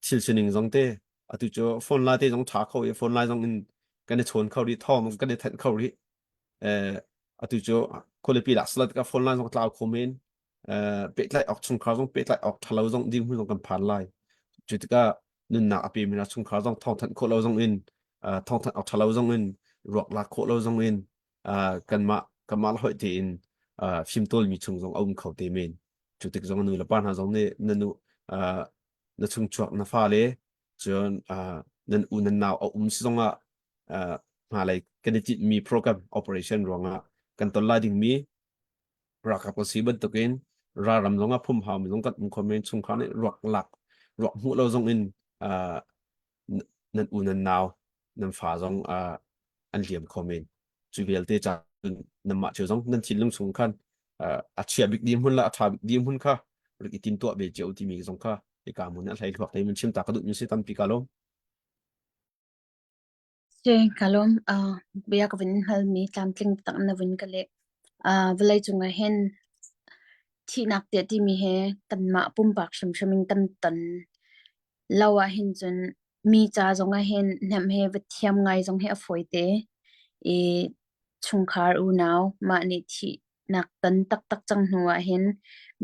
Speaker 6: thil sining zong te atu cu phone lai te zong ṭha kho i phone lai zong in kan i chawn kho rih thawng kan i thanh kho rih atu cu khualipi lak salat ka phone line zong tlau kho men pehtlaih awk chungkhar zong pehtlaih awk ṭhalo zong dirhmun zong kan phan lai cu tikah nunnak a pemi hna chungkhar zong thawngthanh khawh lo zong in thawngthanh awk ṭhalo zong in ruak lak khawh lo zong in kanmah kanmah le hoih tein fimtawlmi chung zong a um kho te men cu tik zong nu le pa hna zong nih na nu na chungchuak na fale cun nan u nan nau a um si zongah hmalei kan i tinhmi program operation ruangah kan ton lai dingmi ralkap kan si bantukin ralram zong ah phum haumi zong kan um kho men chungkhar nih ruak lak ruak hmuh lo zong in nan u nan nau nan fa zong an liam kho men cu vialte ca nanmah cio zong nan thinlung chung khan a chia bik dirhmun le a ṭha bik dirhmun kha rik i timtuah ve cio timi zong kha hika hmun ah hlei hluak te min chim ta ka duh mi si tampi ka lawm.
Speaker 5: Si, ka lawm. Uh, bia ka vun halmi tlamtling tak na vun ka leh. Uh, vawlei cungah hin thihnak tiah timi he kanmah pumpak hrimhrim in kan ton lo ah hin cun mi ca zongah hin hnemh he va thiam ngai zong hi a fawi te. I chungkhar unau mah nih thih nak ton taktak cang hnu ah hin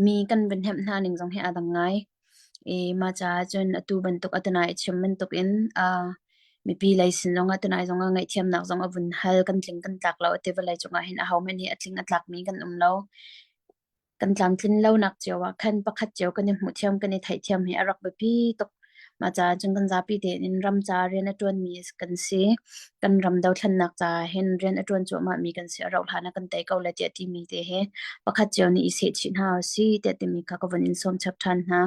Speaker 5: mi kan van hnemh hna ning zong hi aa dang ngai. I mah caah cun atu bantuk atunai a chim bantuk in uh, mipi lei sin zong ah tunai zong ah ngaihthiamnak zong a vun hal kan tling kan tlak lo ati vawlei cungah hin ahohmanh hi a tling a tlakmi kan um lo. Kan tlamtlin lonak cio ah khan pakhat cio kan i hmuhthiam kan i theihthiam hi a rak biapi tuk. Mah caah cun kan zapi tein ram ca rian a ṭuanmi kan si. Kan ram dothlennak caah hin rian a ṭuan cuahmahmi kan si. A rauh hlan ah kan tei ko lai tiah timi te he pakhat cio nih i sehchih hna usih tiah timi kha ka vun in sawm chap ṭhan hna.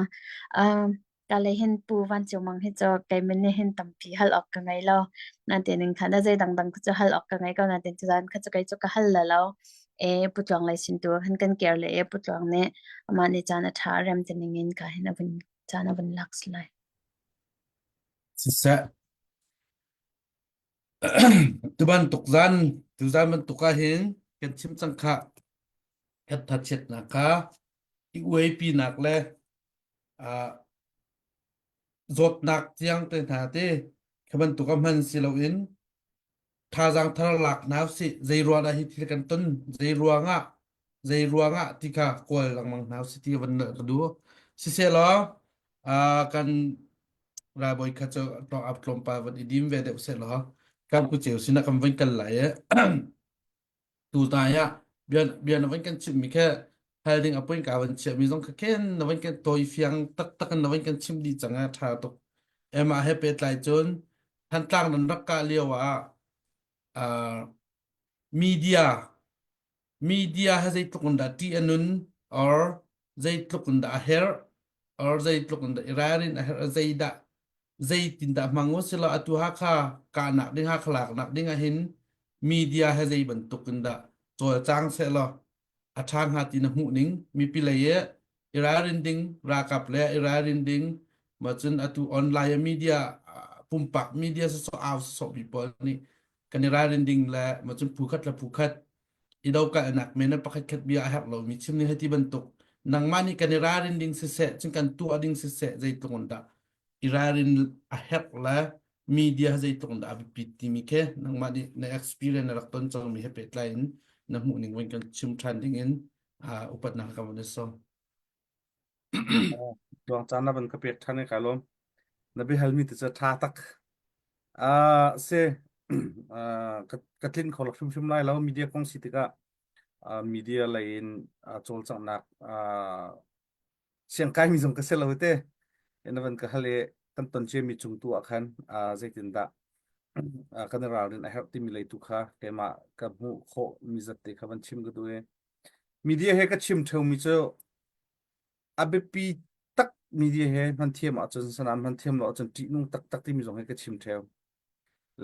Speaker 5: Uh, ka lei hin Pu Van Ceu Mang hi cu keimah nih hin tampi hal awk ka ngei lo. Nain ning khan a zei dangdang cu hal awk ka ngei ko nain tuzaan kha cu kei cu ka hal la lo. E Pu Tluang lei sin tu khan kan kir le e Pu Tluang nih amah nih caan a ṭha rem ti ning in ka hin a vun caan a vun lak si lai.
Speaker 1: Siseh, tu bantuk zan, tuzan bantuk ah hin kan chim cang khah. Kan thachiatnak kha i uaipinak le uh, zawtnak tiang te hna te kha bantuk a hman si loin thazaang thar lak hna usih. Zei ruang dah hi thil kan ton, zei ruangah, zei ruangah ti kha kawl lengmang hna usih ti van ka duh. Sisehlaw, uh, kan ralbawi kha cu tlawm tlawmpal van i dim ve deuh sehlaw kan ku ceu sinah kan van kal lai i tutai ah bia bia na van kan chimmi kha hal ding a point ka van chiahmi zong kha khen na van kan tawi fiang taktak in na van kan chim dih cang a ṭha tuk. Emah he pehtlai cun Thantlang nan rak kah lio ah uh, media media he zeitluk in dah ṭih a nun or zeitluk in dah a herh or zeitluk in dah i ralrin a herh zeidah zeitin dah hmang u sila atu Hakha kahnak ding Hakha laknak ding ah hin media he zei bantuk in dah cawlcang sehlaw a ṭha hnga ti na hmuh ning mipi lei i i ralrin ding ralkap le i ralrin ding ma cun atu online media pumpak media sawsawh au sawsawh mi pawl nih. Kan i ralrin ding le ma cun phu khat le phu khat i dokalnak men ah pakhat khat bia a herh lomi chim ning hei ti bantuk nangmah nih kan i ralrin ding siseh cun kan tuah ding siseh zeitluk in dah i ralrin a herh le media zeitluk in dah a biapit timi khi nangmah nih na experience na rak ton cangmi he pehtlai in na hmuh ning vun kan chim ṭhan ding in uh, upatnak ka van i sawm.
Speaker 2: Tuang caan na van ka pek ṭhan i ka lawm. Na biahalmi te cu ṭha tak. Uh, si uh, ka, ka tlin kho lo hrimhrim lai lo media kong si tikah uh, media lei in uh, cawlcanghnak uh, siangkai mi zong ka si lo te na van ka hal i kan ton ciami cung tu ah khan uh, zeitindah uh, kan i ralrin a herh timi lei tu kha keimah ka hmuh khawh mi zat te kha van chim ka duh i media he ka chim ṭheumi cu a biapi tak media he hman thiam ahcun sanam hman thiam lo ahcun ṭihnung taktak timi zong hi ka chim ṭheo.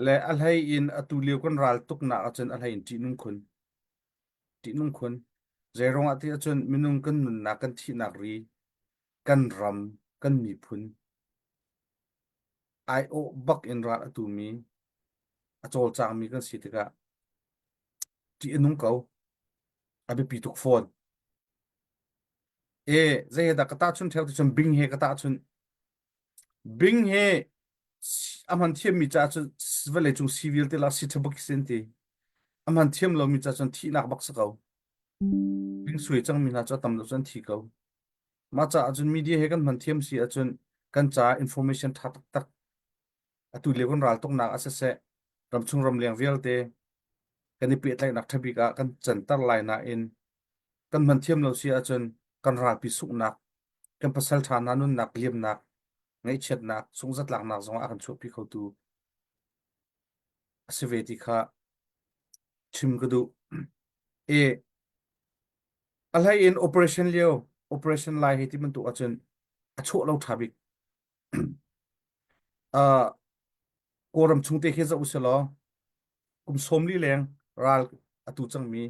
Speaker 2: Le a hlei in atu lio kan ral tuknak ahcun a hlei in ṭihnung khun. Ṭihnung khun. Zeiruang ah ti ahcun minung kan nunnak kan thihnak ri kan ram kan miphun aiawh bak in ral a tumi a cawlcangmi kan si tikah ṭih a nung ko. A biapi tuk fawn. E zei he dah ka tahchunh ṭheo ti cun bing he ka tahchunh. Bing he a hman thiammi caah cun vawlei cung si vialte la si ṭha bak si an ti. A hman thiam lomi caah cun thihnak bak si ko. Bing suai cangmi hna cu a tam deuh cu an thi ko. Mah caah cun media he kan hman thiam si ahcun kan caah information ṭha taktak atu lio kan ral tuknak ah siseh ramchung ramleng vialte kan i pehtlaihnak ṭha bik ah kan canter lai nain kan hman thiam lo si ahcun kan ralpi sunghnak kan pasal ṭha hna nunnak liamnak ngaihchiatnak sungzatlaknak zongah a kan chuahpi khotu a si ve ti kha chim ka duh. E a hlei in operation lio operation lai hei ti bantuk ahcun a chuah lo ṭha bik. Uh, Kawlram chung te khi zoh usih law kum 40 leng ral atu cangmi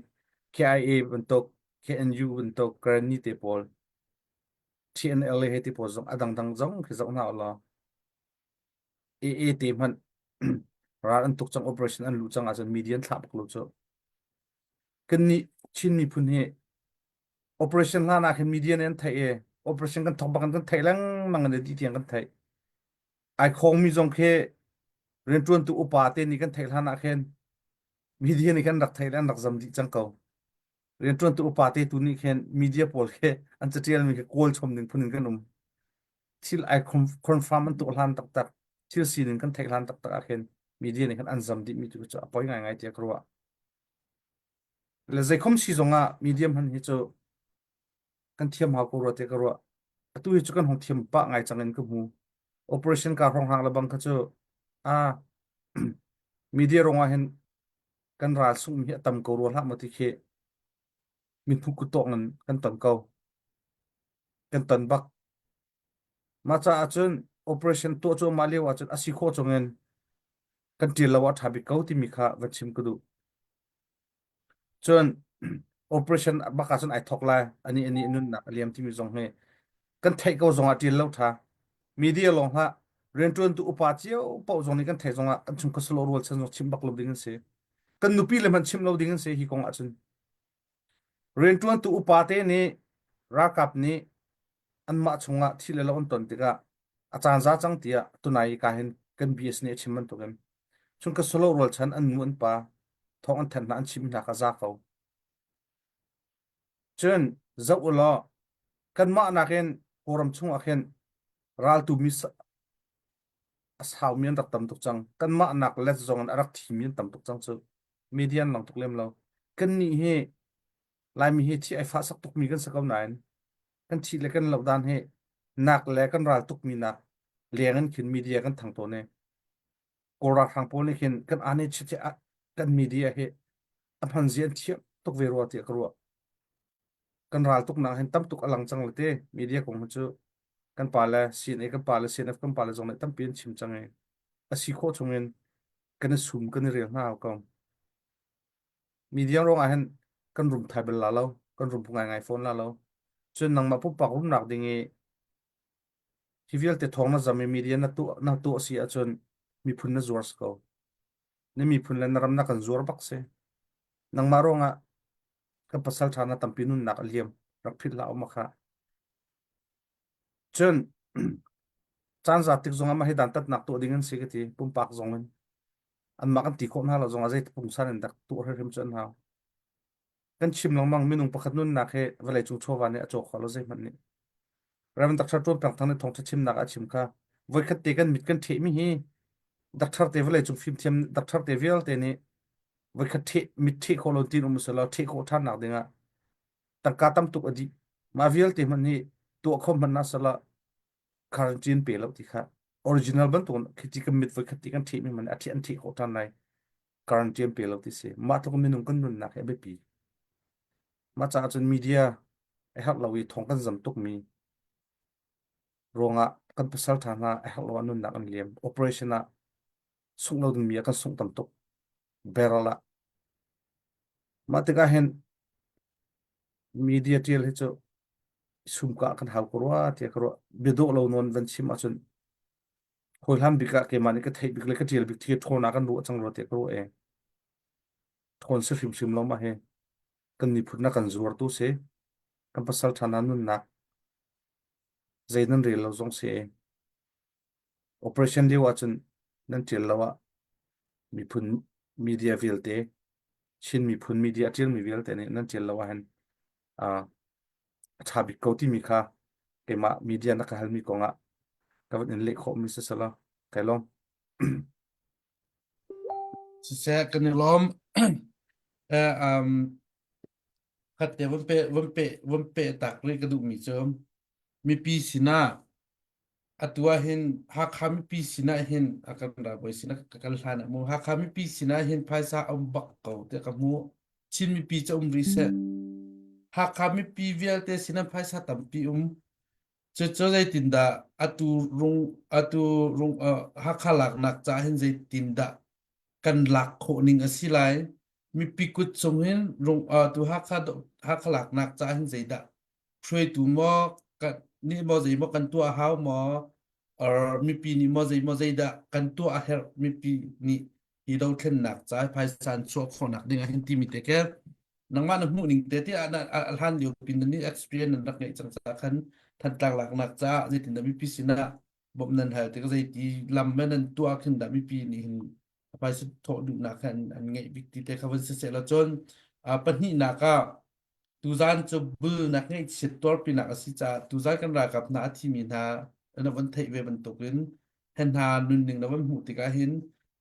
Speaker 2: KIA bantuk KNU bantuk Karenni te pawl TNLA he ti pawl zong a dangdang zong khi zoh hna ulaw AA te hmanh ral an tuk cang operation an luh cang ahcun media an thlah bak lo cu kannih Chin miphun hi operation hlan ah khin media nih an theih i operation kan thawk bak in kan theih lengmang in di tiang kan theih ai khawngmi zong khi rianṭuantu upa te nih kan theih hlan ah khin media nih kan rak theih le an rak zam dih cang ko rianṭuantu upa te tu nih khin media pawl khi an caṭialmi khi kawl chom ding phun in kan um thil ai confirm an tuah hlan taktak thil sining kan theih hlan taktak ah khin media nih khan an zam dih mi tu cu a poi ngaingai tiah ka ruah Le zeikhom si zongah medium hman hi cu kan thiam hau ko rua tiah ka ruah. Atu hi cu kan hung thiam pah ngai cang in ka hmu. Operation ka hrawng le bang kha cu a media rong ah hin kan ral sungmi hi a tam ko rua hlah maw ti khi mithmuh kutawk in kan ton ko. Kan ton bak. Mah caah cun operation tuah cuahmah lio ahcun a si khawh chungin kan ṭil lo ah a ṭha bik ko timi kha va chim ka duh. Cun operation bak ahcun ai thawk lai. Ani ani nunnak a liam timi zong hi kan theih ko zongah ṭil lo ṭha. Media lawng hlah rianṭuantu upa cio paoh zong nih kan theih zongah kan chung khuasalo rualchan zong chim bak lo ding an si. Kan nupi le hmanh chim lo ding an si hi kong ahcun. Rianṭuantu upa te nih ralkap nih anmah chungah thi le lo an ton tikah a caan za cang tiah tunai ka hin kan BS nih a chim bantukin chungkhat solo rualchan an nu an pa thawng an thanh hna an chim hna kha za ko. Cun zoh u law kanmah nakin Kawlram chungah khin raltu mi a saumi an rak tam tuk cang. Kanmah nak let zong in a rak thimi an tam tuk cang cu. Media an lang tuk lem lo. Kannih hi Laimi hi thi ai fahsak tukmi kan si ko nain kan thih le kan loh dan hi nak le kan ral tukmi nak leng in khin media kan thang tawn i Kawl ralhrang pawl nih khin kan ane chit kan media hi a hman zia an thiam tuk ve rua tiah ka ruah. Kan ral tuknak hin tam tuk a lang cang le te media kong hi cu kan pa le CNA kan pa le CNF kan pa le zong nih tampi an chim cang i a si khawh chungin kan i sum kan i rel hna ko. Media ruangah hin kan rum thai bal la lo, kan rum ngai ngai fawn la lo. Cun nangmah pumpak rumnak ding i hi vialte thawng na zam i media na tuah na tuah si ahcun miphun na zuar si ko. Na miphun le na ram na kan zuar bak si. Nangmah ruangah kan pasal ṭha na tampi nunnak a liam. Rak philh hlah u ma kha. Cun caan zat tik zongah mah hi dantatnak tuah ding an si ka ti pumpak zong in anmah kan ti khawh hna lo zongah zei pungsan in dak tuah hrimhrim cu an hau. Kan chim lengmang minung pakhat nunnak hi vawleicung chawva nih a caw kho lo zeihmanh nih. Reverend Dr. Tuan Peng Thang nih thawngṭha chimnak ah a chim kha voikhat te kan mit kan ṭhehmi hi doctor te vawleicung fimthiam doctor te vialte nih voikhat ṭheh mit ṭheh khawh lo tin um selaw ṭheh khawh ṭhannak dingah tangka tam tuk a dih. Mah vialte hmanh hi tuah kho hmanh na sala quarantine pe lo ti kha original bantuk khi kan mit voikhat ti kan ṭhehmi man a ṭheh an ṭheh khawh ṭhan lai quarantine pe lo ti si. Mah tluk minung kan nunnak hi a biapi. Mah caah cun media a herh lo i thawng kan zam tukmi ruangah kan pasal ṭha hna a herh lo ah nunnak an liam. Operation ah sungh lo dingmi ah kan sungh tam tuk. Barrel ah. Mah tikah hin media ṭial hi cu sumka kan hau ko rua tiah ka ruah. Biadawh lo nawn van chim ahcun hawihlan bik ah keimah nih ka theih bik le ka ṭial bik thi ṭhawn ah kan ruah cang rua tiah ka ruah e. Ṭhawn si hrimhrim lo mah hi kan miphun na kan zuartu si. Kan pasal ṭha hna nunnak zei nan rel lo zong si e. Operation lio ahcun nan ṭial lo ah miphun media vialte Chin miphun media a ṭialmi vialte nih nan ṭial lo ahhin uh, a ṭha bik ko timi kha keimah media na ka halmi kongah ka van in leh khawhmi si selaw kai lawm.
Speaker 1: Siseh kan i lawm. Eh, um, khatte van pe van pe van pe tak rih ka duhmi cu mipi sinah atu ah hin Hakha mipi sinah hin a kan ralbawi sinah ka kal hlan ah mu Hakha mipi sinah hin phaisa a um bak ko tiah ka hmuh. Chin mipi cu um rih seh. Hakha mipi vialte sinah phaisa tampi um. Cucu zeitindah atu rung atu rung uh, Hakha laknak ca hin zeitindah kan lak khawh ning a si lai? Mipi kut cung hin rung uh, tu Hakha Hakha laknak ca hin zeidah hruaitu maw kan nih maw zei maw kan tuah hau maw or mipi nih maw zei maw zeidah kan tuah a herh mipi nih hi dothlennak ca phaisa an chuah khawhnak ding ah hin timi te ke nangmah na hmuh ning te ti ah a hlan lio pin nan nih experience nan rak ngeih cang ca khan Thantlang laknak caah zeitindah mipi sinah bawmh nan hal tik zeiti lam nan tuah khin dah mipi nih hin phaisa thawh duhnak khan an ngeih bik ti te kha van siseh law cun pahnihnak ah Tuzaan cu bulnak ngaihchiat tuarpinak a si caah tuzaan kan ralkap hna a thimi hna na von theih ve bantukin he hna nunning na von hmuh tikah hin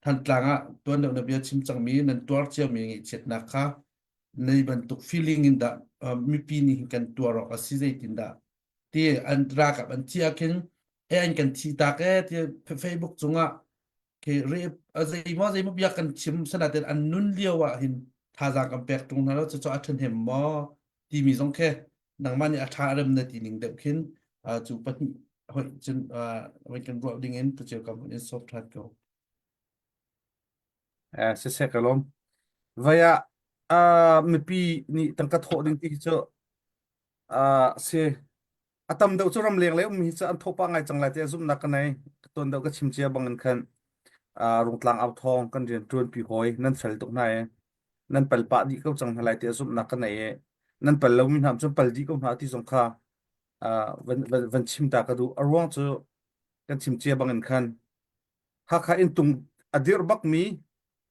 Speaker 1: Thantlang ah tuan deuh na bia chim cangmi nan tuar ciami ngaihchiatnak kha nei bantuk feeling in dah uh, mipi nih hin kan tuar awk a si zeitindah ti an ralkap an thi ah khin e an kan thi tak e ti Facebook cungah khi re zeimaw zeimaw bia kan chim sanaten an nun lio ah hin thazaang kan pek tung hna lo cucu a ṭhahnem maw timi zong khi nangmah nih a ṭha rem na ti ning deuh khin cu pahnih hoi cun voi kan ruah ding in tuceu kam in sawm ṭhan ko.
Speaker 2: Eh, siseh ka lawm. Vai ah mipi nih tangka thawh ding ti cu ah si a tam deuh cu ramleng lei ummi hi cu an thawh pah ngai cang lai tiah zumhnak ka nei. Ka tuan deuh ka chim cia bangin khan ah Rungtlang au thawng kan rian ṭuanpi hawi nan fel tuk hna i nan pal pah dih ko cang hna lai tiah zumhnak ka nei i nan pal lomi hna cun pal dih ko hna ti zong kha ah van van van chim ta ka duh. A ruang cu kan chim cia bangin khan Hakha inntung a dirh bakmi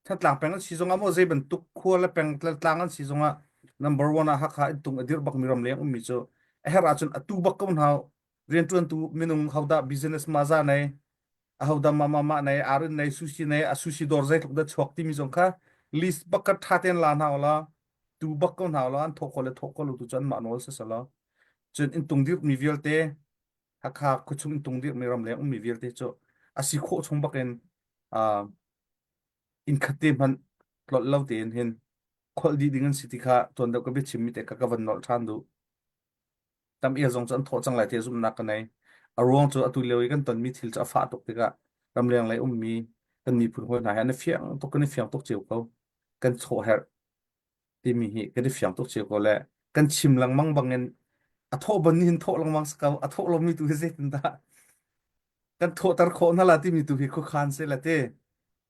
Speaker 2: Thantlang peng an si zongah maw zei bantuk khua le peng tlang an si zongah number one ah Hakha inntung a dirh bakmi ramleng ummi cu a herh ahcun atu bak ko hna rianṭuantu minung hodah business maza nei ahodah ma ma ma nei arin nei sushi nei a sushi dawr zeitluk dah chuak timi zong kha list bak ka ṭha tein la hna ula tu bak ko hna ula an thawk ko le thawk ko lo tu cu anmah nawl si selaw cun inntung dirhmi vialte Hakha khuachung inntung dirhmi ramleng ummi vialte cu a si khawh chung bakin uh, inn khat te hmanh tlolh lo tein hin kholh dih ding an si ti kha tuan deuh ka biachim mi te kha ka van nolh ṭhan duh. Tam el zong cu an thawh cang lai ti zumhnak ka nei. A ruang cu atu lio i kan tonmi thil cu a fah tuk tikah ramleng lei ummi kan miphun hawi hna he an i fiang tuk kan i fiang tuk cio ko. Kan chawh herh timi hi kan i fiang tuk cio ko le kan chim lengmang bangin a thawh ban nih hin thawh lengmang si ko a thawh lomi tu hi zeitindah kan thawhter khawh hna la timi tu hi khuakhan se la te.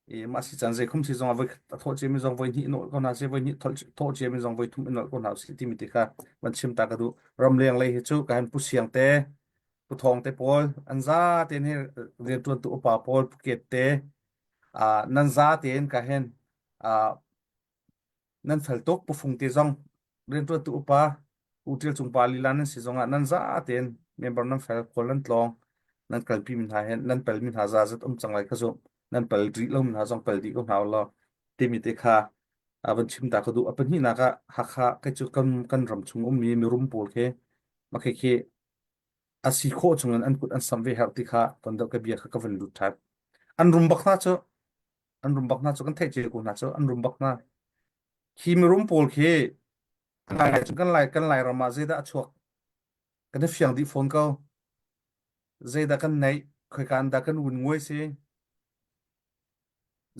Speaker 2: I mah si caan zei khum si zong ah voi khat a thawh ciami zong voi hnih nawl ko hna sih, voi hnih thawh ciami zong voi thum in nawl ko hna usih timi ti kha van chim ta ka duh. Ramleng lei hi cu ka han Pu Siang te, Pu Thawng te pawl an za tein hi rianṭuantu upa pawl Pu Ket te ah nan za tein ka hen ah nan fel tuk Pu Fung te zong rianṭuantu upa U Ṭial Cung pa lila nan si zongah nan za tein member nan fel khual nan tlawng nan kalpi mi hna he nan pel mi hna za zat um cang lai ka zumh nan pel rih lo mi hna zong pel dih ko hna law timi te kha a van chim ta ka duh a pahnihnak ah Hakha kei cu kan kan ram chung ummi mirum pawl khi ma khi khi a si khawh chungin an kut an sam ve herh ti kha ton deuh ka bia kha ka van lut ṭhan an rum bak hna cu an rum bak hna cu kan theih cia ko hna cu an rum bak hna khi mirum pawl khi Lai cu kan lai kan Lairam ah zeidah a chuak kan i fiang dih fawn ko. Zeidah kan neih, khoika in dah kan vun nguai si,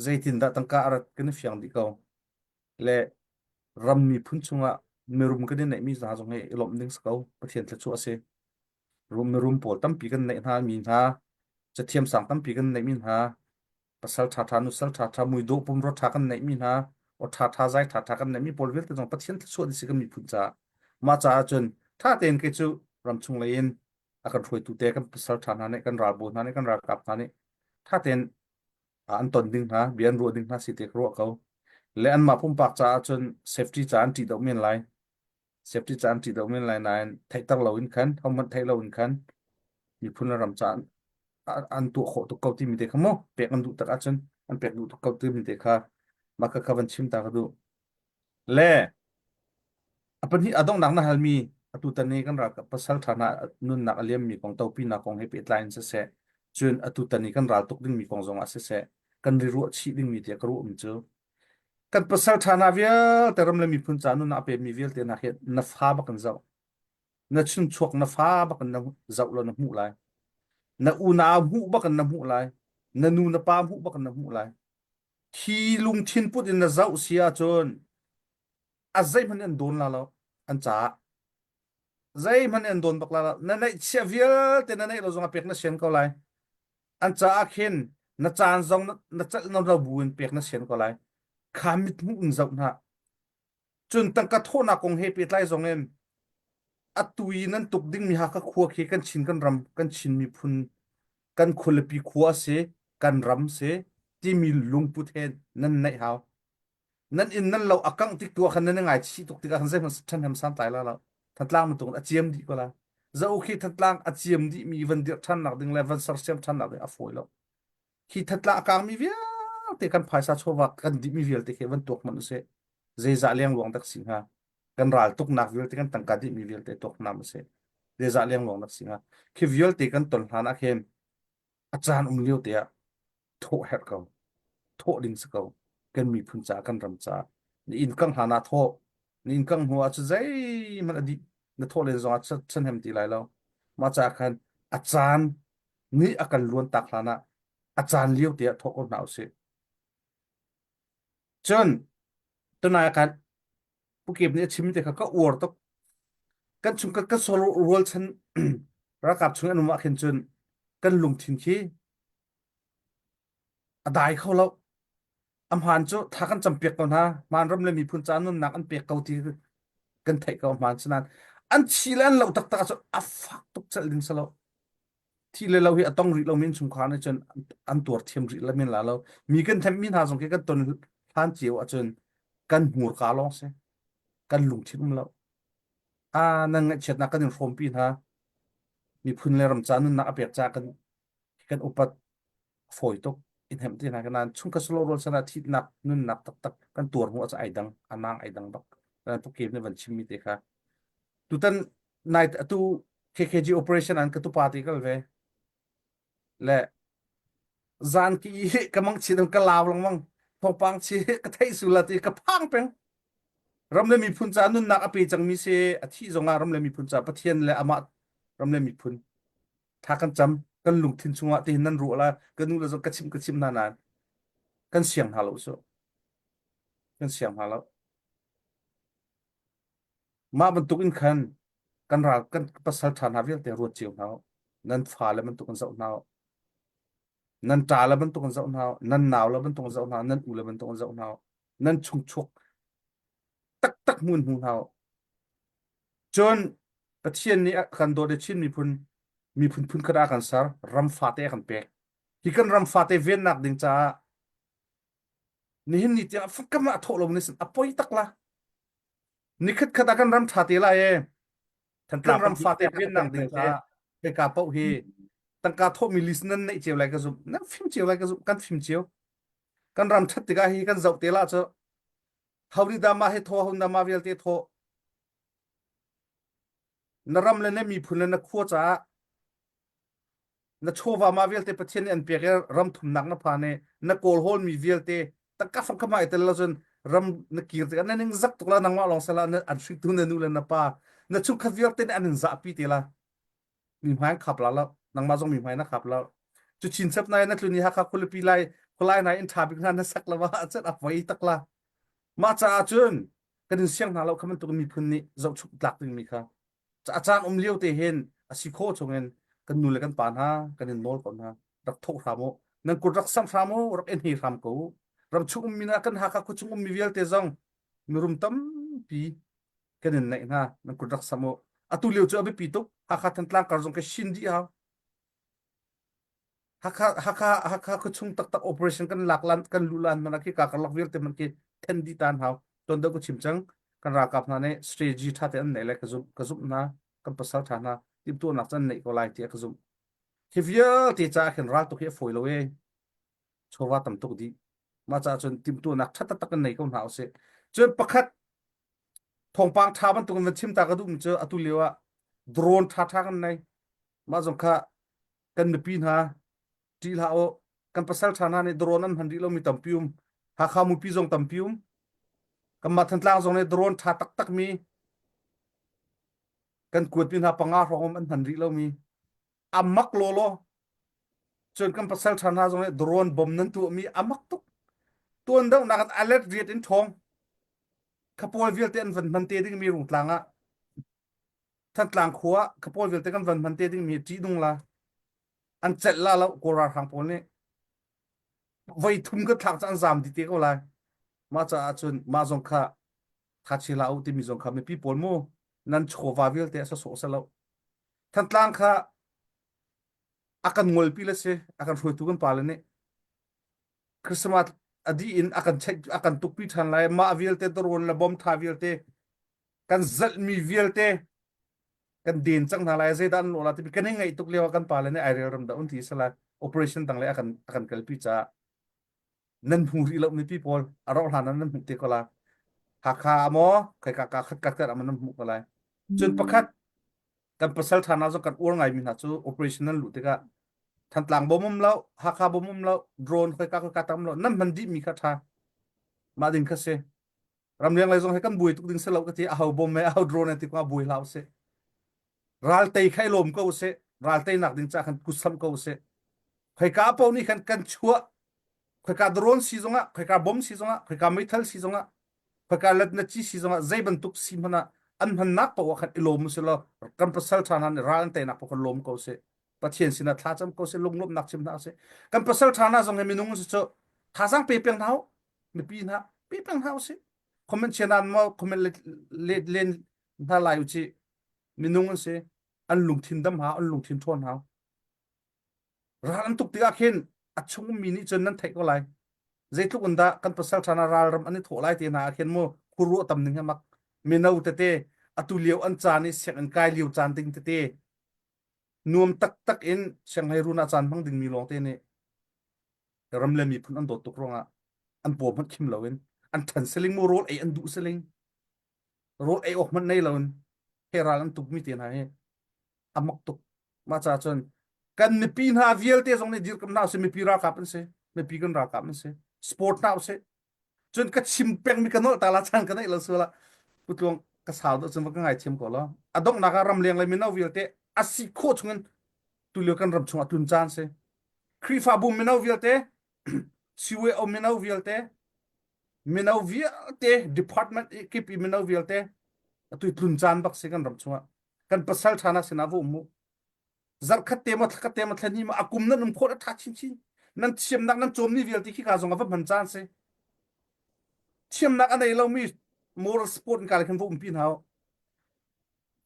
Speaker 2: zeitindah tangka a rat kan i fiang dih ko. Le ram miphun chungah mirum kan i neihmi hna zong hi i lawmh ding si ko. Pathian thluachuah a si. Rum mirum pawl tampi kan neih hna mi hna, cathiam sang tampi kan neihmi hna, pasal ṭhaṭha nusal ṭhaṭha muidawh pumrua ṭha kan neihmi hna aw ṭhaṭha zai ṭhaṭha kan neihmi pawl vialte zong Pathian thluachuah dih si kan miphun caah mah caah cun ṭha tein kei cu ramchung lei in a kan hruaitu te kan pasal ṭha hna nih kan ralbawi hna nih kan ralkap hna nih ṭha tein an ton ding hna bia an ruah ding hna si te ka ruah ko le anmah pumpak caah cun safety caah an ṭih deuh men lai safety caah an ṭih deuh men lai nain theihter lo in khan hohmanh theih lo in khan miphun le ram caah an tuah khawh tuk ko timi te kha mu pek an duh tak ahcun an pek duh tuk ko timi te kha mah kha kha van chim ta ka duh le a pahnih a donghnak na halmi atu tan i kan ralkap pasal ṭha hna nunnak a liammi kong topinak kong he pehtlai in siseh cun atu tan i kan ral tuk dingmi kong zong ah siseh kan ri ruah chih dingmi tiah ka ruahmi cu kan pasal ṭha hna vialte ram le miphun ca nunnak a pemi vialte hna khi na fa bak in zoh na chungchuak na fa bak in na zoh law na hmuh lai na unau hmuh bak in na hmuh lai na nu na pa hmuh bak in na hmuh lai thi lungthin put in na zoh si ahcun a zeihmanh an dawn la lo an caah zeihmanh an dawn bak la lo na neihchiah vialte na neih lo zong a pek na sian ko lai an caah khin na caan zong na celh na lo bu in pek na sian ko lai kha mit hmuh in zoh hna Cun tangka thawhnak kong he pehtlai zong in atu i nan tuk dingmi Hakha khua khi kan Chin kan ram kan Chin miphun kan khualipi khua a si kan ram si timi lungput he nan neih hau. Nan inn nan lo a kangh tik tu ah khan nan i ngaichih tuk tikah khan zeihmanh ṭhahnem santlai la lo. Thantlang bantuk in a ciam dih ko la. Za khi Thantlang a ciam dihmi van dirh ṭhannak ding le van sersiam ṭhannak ding a fawi lo. Khi Thantlang a kangmi vialte kan phaisa chawva kan dihmi vialte khi van tuak hmanh usih. Zeizah lengluang dak si hnga? Kan ral tuknak vialte kan tangka dihmi vialte tuak hna usih. Zeizah lengluang dak si hnga? Khi vialte kan ton hlan ah khin a caan um lio te ah thawh herh ko. Thawh ding si ko. Kan miphun caah kan ram caah. Na inn kang hlan ah thawh. Na inn kang hnu ah cu zeihmanh a dih. Na thawh len zong ah chan ti lai lo. Mah caah khan a caan nih a kan luan tak hlan ah a caan lio te ah thawh ko hna usih. Cun tunai ah khan Pu Kep nih a chimmi te kha ka uar tuk. Kan chung kan kan solo rualchan ralkap chung an um ah khin cun kan lungthin khi a dai kho lo. A hmaan cu tha kan campiak ko hna. Hmaan ram le miphun ca nunnak an pek ko ti kan theih ko hmaan si nain an thi le an loh taktak ahcun a fak tuk celh ding si lo. Thi le lo hi a tong rih lomi innchungkhar nih cun an tuar thiam rih la men la lo. Mi kan themmi hna zong khi kan ton hlan cio ahcun kan hmurka lawng si. Kan lungthin um lo. Ah, nan ngaihchiatnak kan in hrawmpi hna. Miphun le ram ca nunnak a pek ca kan kan upat fawi tuk. In hemh ti hna kan nain chungkhat solo rual sana thitnak nunnak taktak kan tuar hnu ah ai dang anang ai dang bak. Kan pu kem ne van chimmi te kha. Tutan night atu KKG operation an ka tupa ti kal ve. Le zan ki hi ka mang chi ka lau lengmang thawngpang chi ka theih sula ti ka phang peng. Ram le miphun ca nunnak a pe cangmi si a thih zongah ram le miphun ca Pathian le amah ram le miphun tha kan cam kan lungthin chungah tihin nan ruah la ka nu le zong ka chim ka chim hna nain kan siang hna lo su kan siang hna lo Mah bantuk in khan kan ral kan pasal ṭha hna vialte ruat cio hna u. Nan fale bantuk in zoh hna u. Nan ṭa le bantuk in zoh hna u, nan nau le bantuk in zoh hna u, nan u le bantuk in zoh hna u, nan chungchuak taktak hmu in hmu hna u. Cun Pathian nih a kan dawt i Chin miphun miphun phunkhat ah a kan ser, ram fate a kan pek. Hi kan ram fate vennak ding caah nihin ni tiang fakam ah thawh lo ni sin a poi tak la. Nikhat khat ah kan ram ṭha te lai e. Kan ram fate vennak ding caah hika paoh hi tangka thawhmi list nan neih cio lai ka zumh. Nan fim cio lai ka zumh. Kan fim cio. Kan ram ṭhat tikah hi kan zoh te la cu Hori dah mah hi thaw, ho dah mah vialte thaw. Na ram le na miphun le na khua caah na chawva mah vialte Pathian nih an pek i ram thumnak na phan i na kawl hawlmi vialte tangka fang kha mah i tel lo cun ram na kir tikah na ning zak tuk la nangmah lawng sala na an hringtu na nu le na pa na chungkhat vialte nih an in zahpi te la mi hmai an khap la lo nangmah zong mi hmai na khap lo cu chinchap nai na tlun i Hakha khualipi lai khualai nai in ṭha bik hna na sak lo ah cun a voi tak la mah caah cun kan in siang hna lo kha bantuk miphun nih zohchuk tlak dingmi kha a caan um lio te hin a si khawh chungin kan nu le kan pa hna kan in nawl ko hna rak thawh hram u nan kut rak samh hram u rak in hei hram ko u ram chung ummi na kan Hakha khuachung ummi vialte zong mirum tampi kan in neih hna nan kut rak sam u atu lio cu a biapi tuk Hakha Thantlang kar zong ka shin dih hau Hakha Hakha Hakha khuachung taktak operation kan lak lan kan lu lan mana khi ka karlak vialte man khi then dih tan hau ton deuh ka chim cang kan ralkap hna nih strategy tha te an nei le ka zumh ka zumh hna kan pasal tha hna timhtuahnak can neih ko lai tiah ka zumh hi vialte caah khin ral tuk hi a fawi lo e chawva tam tuk dih mah caah cun timhtuahnak tha taktak kan nei ko hna usih cun pakhat thawngpang tha bantuk in van chim ta ka duhmi cu atu lio ah drone tha tha kan nei mah zong kha kan mipi hna ṭih hlah u kan pasal ṭha hna nih drone an hman rih lomi tampi um Hakha mupi zong tampi um kanmah Thantlang zong nih drone ṭha taktak mi kan kuatmi hna panga hrawng um an hman rih lomi a mak lawlaw cun kan pasal ṭha hna zong nih drone bom nan tuahmi a mak tuk tuan dohnak in alert riat in ṭhawng khapawl vialte an van hman te dingmi rungtlang ah Thantlang khua khapawl vialte kan van hman te dingmi ṭihnung la an celh la lo Kawl ralhrang pawl nih voi thum kan thlak cu an zaam dih te ko lai mah caah cun mah zong kha thachi hlah u timi zong kha mipi pawl mu nan chawva vialte a sawsawh seh lo Thantlang kha a kan ngolpi le si a kan hruaitu kan pale nih Christmas a dih in a kan check a kan tukpi ṭhan lai mah vialte drone le bom tha vialte kan zalhmi vialte kan den cang hna lai zeidah an lawh la timi kan i ngaih tuk lio ah kan pale nih ai relram dah un ti sala operation dang le a kan a kan kalpi caah nan hmu rih lo mipi pawl a rauh hlan ah nan hmuh te ko la Hakha maw khoika ka khat kat kat ah nan hmuh ko lai cun pakhat kan pasal ṭha hna zong kan uar ngaimi hna cu operation nan luh tikah Thantlang bom um lo Hakha bom um lo drone khoika khoika tam lo nan hman dih mi kha ṭha mah ding kha si ramleng lei zong he kan buai tuk ding si lo ka ti a ho bom he a ho drone he ti ko buai hlah usih ral tei kha i lawm ko usih ral teinak ding ca khan kutsam ko usih khoika paoh nih khan kan chuah khoika drone si zongah khoika bom si zongah khoika meithal si zongah khoika latnaci si zongah zei bantuk si hmanh ah an hmannak paoh ah khan i lawm usih law kan pasal ṭha hna nih ral an teinak paoh khan lawm ko usih Pathian sinah thlacam ko sih lunglawmhnak chim hna usih kan pasal ṭha hna zong hi minung si cu thazaang pe peng hna u mipi hna pe peng hna usih comment chia nan maw comment let len hna lai u ci minung an si an lungthin dam hau an lungthin ṭhawn hau ral an tuk tikah khin a chung mi nih cun nan theih ko lai zeitluk in dah kan pasal ṭha na ralram an i thawh lai te hna ah khin mu khuaruah tam ning hi mak mino tete atu lio an caan i sianginn kai lio caan ding tete nuam taktak in sianghleirun ah caan hmang dingmi lawngte nih ram le miphun an dawt tuk ruangah an paw hmanh khim loin an ṭhan siling mu rawl ei an duh siling rawl ei awk hmanh nei loin he ral an tukmi te hna hi a mak tuk mah caah cun kan mipi hna vialte zong nih dirkamh hna usih mipi ralkap an si mipi kan ralkap an si sport hna usih cun ka chim pengmi ka nolh ta la chan ka neih lo sual ah putluang ka sau deuh cun va ka ngaithiam ko lo a donghnak ah ramleng le mino vialte a si khawh chungin tulio kan ram chungah tlun caan si Khrihfabu mino vialte CYO mino vialte mino vialte department kip i mino vialte atu tlun caan bak si kan ram chungah kan pasal ṭha na sinah va um mu zarkhat te maw thlakhat te maw thla hnih maw a kum nan um khawh a ṭha chinchin. Nan thiamnak nan cawmmi vialte khi ka zong a va hman caan si. Thiamnak a nei lomi moral support in ka le khan va umpi hna u.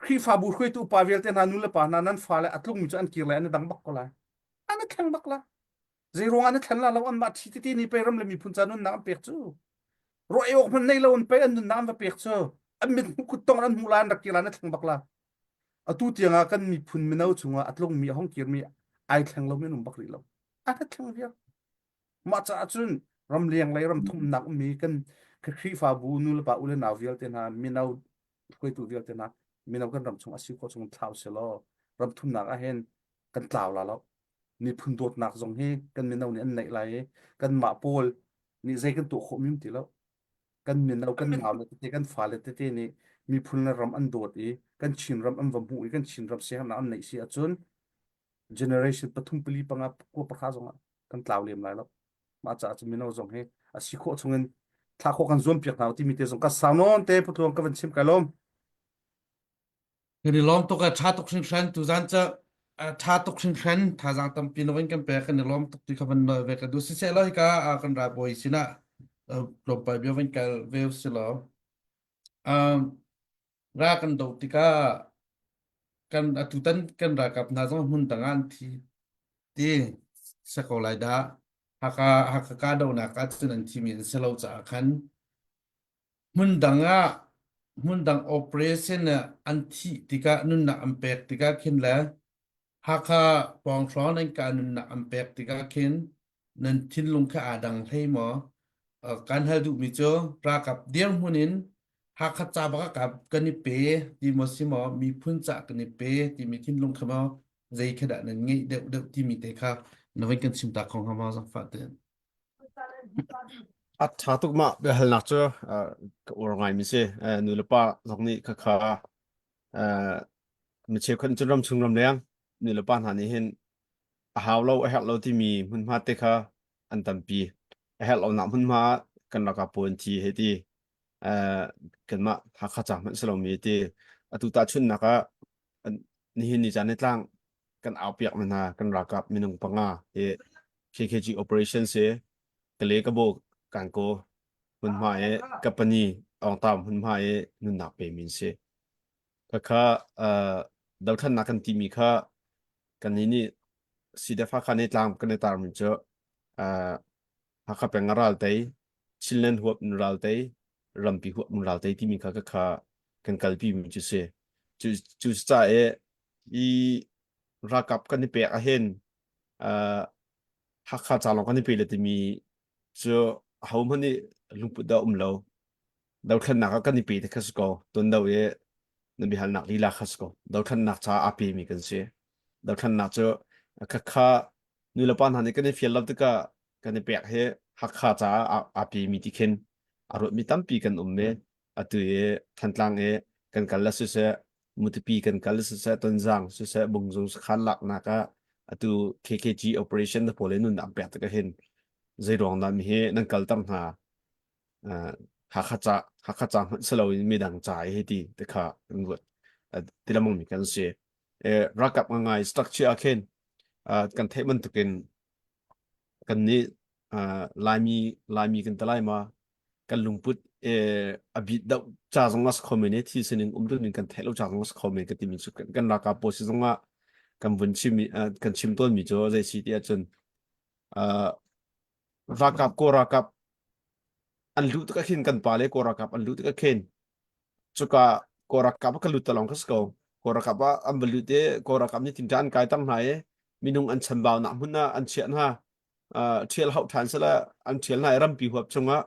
Speaker 2: Khrihfabu hruaitu upa vialte hna nu le pa hna nan fale a tlungmi cu an kir lai an i dang bak ko lai. An i thleng bak la. Zei ruang an i thlen la lo anmah thi tete ni pei ram le miphun ca nunnak an pek cu. Ruah ei awk hmanh nei lo an pei an nunnak an va pek cu. An mit hmuh kut tong an hmuh la an rak kir la an i thleng bak la. Atu tiang ah kan miphun mino chungah a tlungmi a hong kirmi ai thleng lomi an um bak rih lo. An i thleng viar. Mah caah cun ramleng lei ramthumnak ummi kan Khrihfabu nulepa u le nau vialte hna mino hruaitu vialte hna mino kan ram chung a si khawh chung thlau selaw ramthumnak ah hin kan tlau la lo. Miphun dawtnak zong hi kan mino nih an neih lai i kanmah pawl nih zei kan tuah khawh mi um ti lo. Kan mino kan nau le tete kan fale tete nih miphun le ram an dawt i kan Chin ram an va hmuh i kan Chin ram siaherhnak an neih si ahcun generation pathum pali panga kua pahra zong ah kan tlau lem lai lo mah caah cun mino zong hi a si khawh chungin thlah khawh kan zuam piak hna timi te zong ka sau nawn te puthuang ka van chim kai lawm
Speaker 1: Kan i lawm tuk a tha tuk hringhran tuzan ca tha tuk hringhran thazaang tampi na van kan pek kan i lawm tuk ti kha van noi ve ka duh siseh law hika kan ralbawi sinah tlawmpal bia van kal ve si law ra kan do tikah kan atutan kan ralkap hna zong hmun dang ah an thi ti si ko lai dah. Haka Hakha kahdohnak ah cun an thimi an si lo caah khan hmun dang ah hmun dang operation ah an thih tikah nunnak an pek tikah khin le Hakha pawng hrawng nan kah nunnak an pek tikah khin nan thinlung kha aa dang hlei maw? Kan hal duhmi cu ralkap dirhmun in Hakha ca bak ah kan i pe ti maw si maw miphun ca kan i pe timi thinlung kha maw zei kha dah nan ngeih deuh deuh timi te kha na van kan chim ta kho hnga maw zangfah tein.
Speaker 6: A ṭha tuk mah biahalnak cu ka uar ngaimi si. Nu le pa zong nih khakha mi cheukhat cu ramchung ramleng nu le pa hna nih hin a hau lo a herh lo timi hmunhma te kha an tampi. A herh lonak hmunhma kan ralkap pawl an thi hei ti. Kanmah Hakha ca hmanh si lomi ti. Atu tahchunhnak ah nihin ni caan ni tlang kan aupiak mi hna kan ralkap minung panga hi KKG operation si Kale Kabo Kanko hmunhma i Kapani Awngtam hmunhma i nunnak pe mi si. Khakha dothlannak kan timi kha kan nih nih CDF Hakha nih tlang kan i tarmi cu Hakha peng ral tei Chinland huap in ral tei rampi huap in ral tei timi kha kha kan kalpi mi cu si. Cu cu ca i i ralkap kan i pek ahhin Hakha ca lawng kan i pe le timi cu ahohmanh nih lungput dah um lo. Dothlennak ah kan i pe te kha si ko. Tuan do i na biahalnak lila kha si ko. Dothlennak ca aa pemi kan si. Dothlennak cu khakha nulepa hna nih kan i fial lo tikah kan i pek hi Hakha caah aa pemi ti khin a ruatmi tampi kan um i atu i Thantlang i kan kal le siseh Matupi kan kal siseh Tonzang siseh Bungzung sakhan laknak ah atu KKG operation na pawl in nun an pek tikah hin zei ruang dah mi hi nan kalter hna Hakha ca Hakha ca hmanh si loin midang ca i hei ti ti kha kan ruat ti lamang mi kan si. Ralkap ngai structure ah khin kan theih bantukin kan nih Laimi Laimi kan ti lai ma kan lungput a bit deuh ca zong a si kho men i thil sining um ning kan theih lo ca zong a si kho men ka timi cu kan ralkap pawl si zong ah kan vun chim kan chim tawnmi cu zei si ti ahcun ralkap kaw ralkap an luh tikah khin kan pa le kaw ralkap an luh tikah khin cuka kaw ralkap ah kan lut talong kha si ko kaw ralkap ah an va lut i kaw ralkap nih tinṭan an kai tang hna i minung an chanbaunak hmun ah an chiah hna ṭhial hauh ṭhan sela an ṭhial hna i rampi huap chungah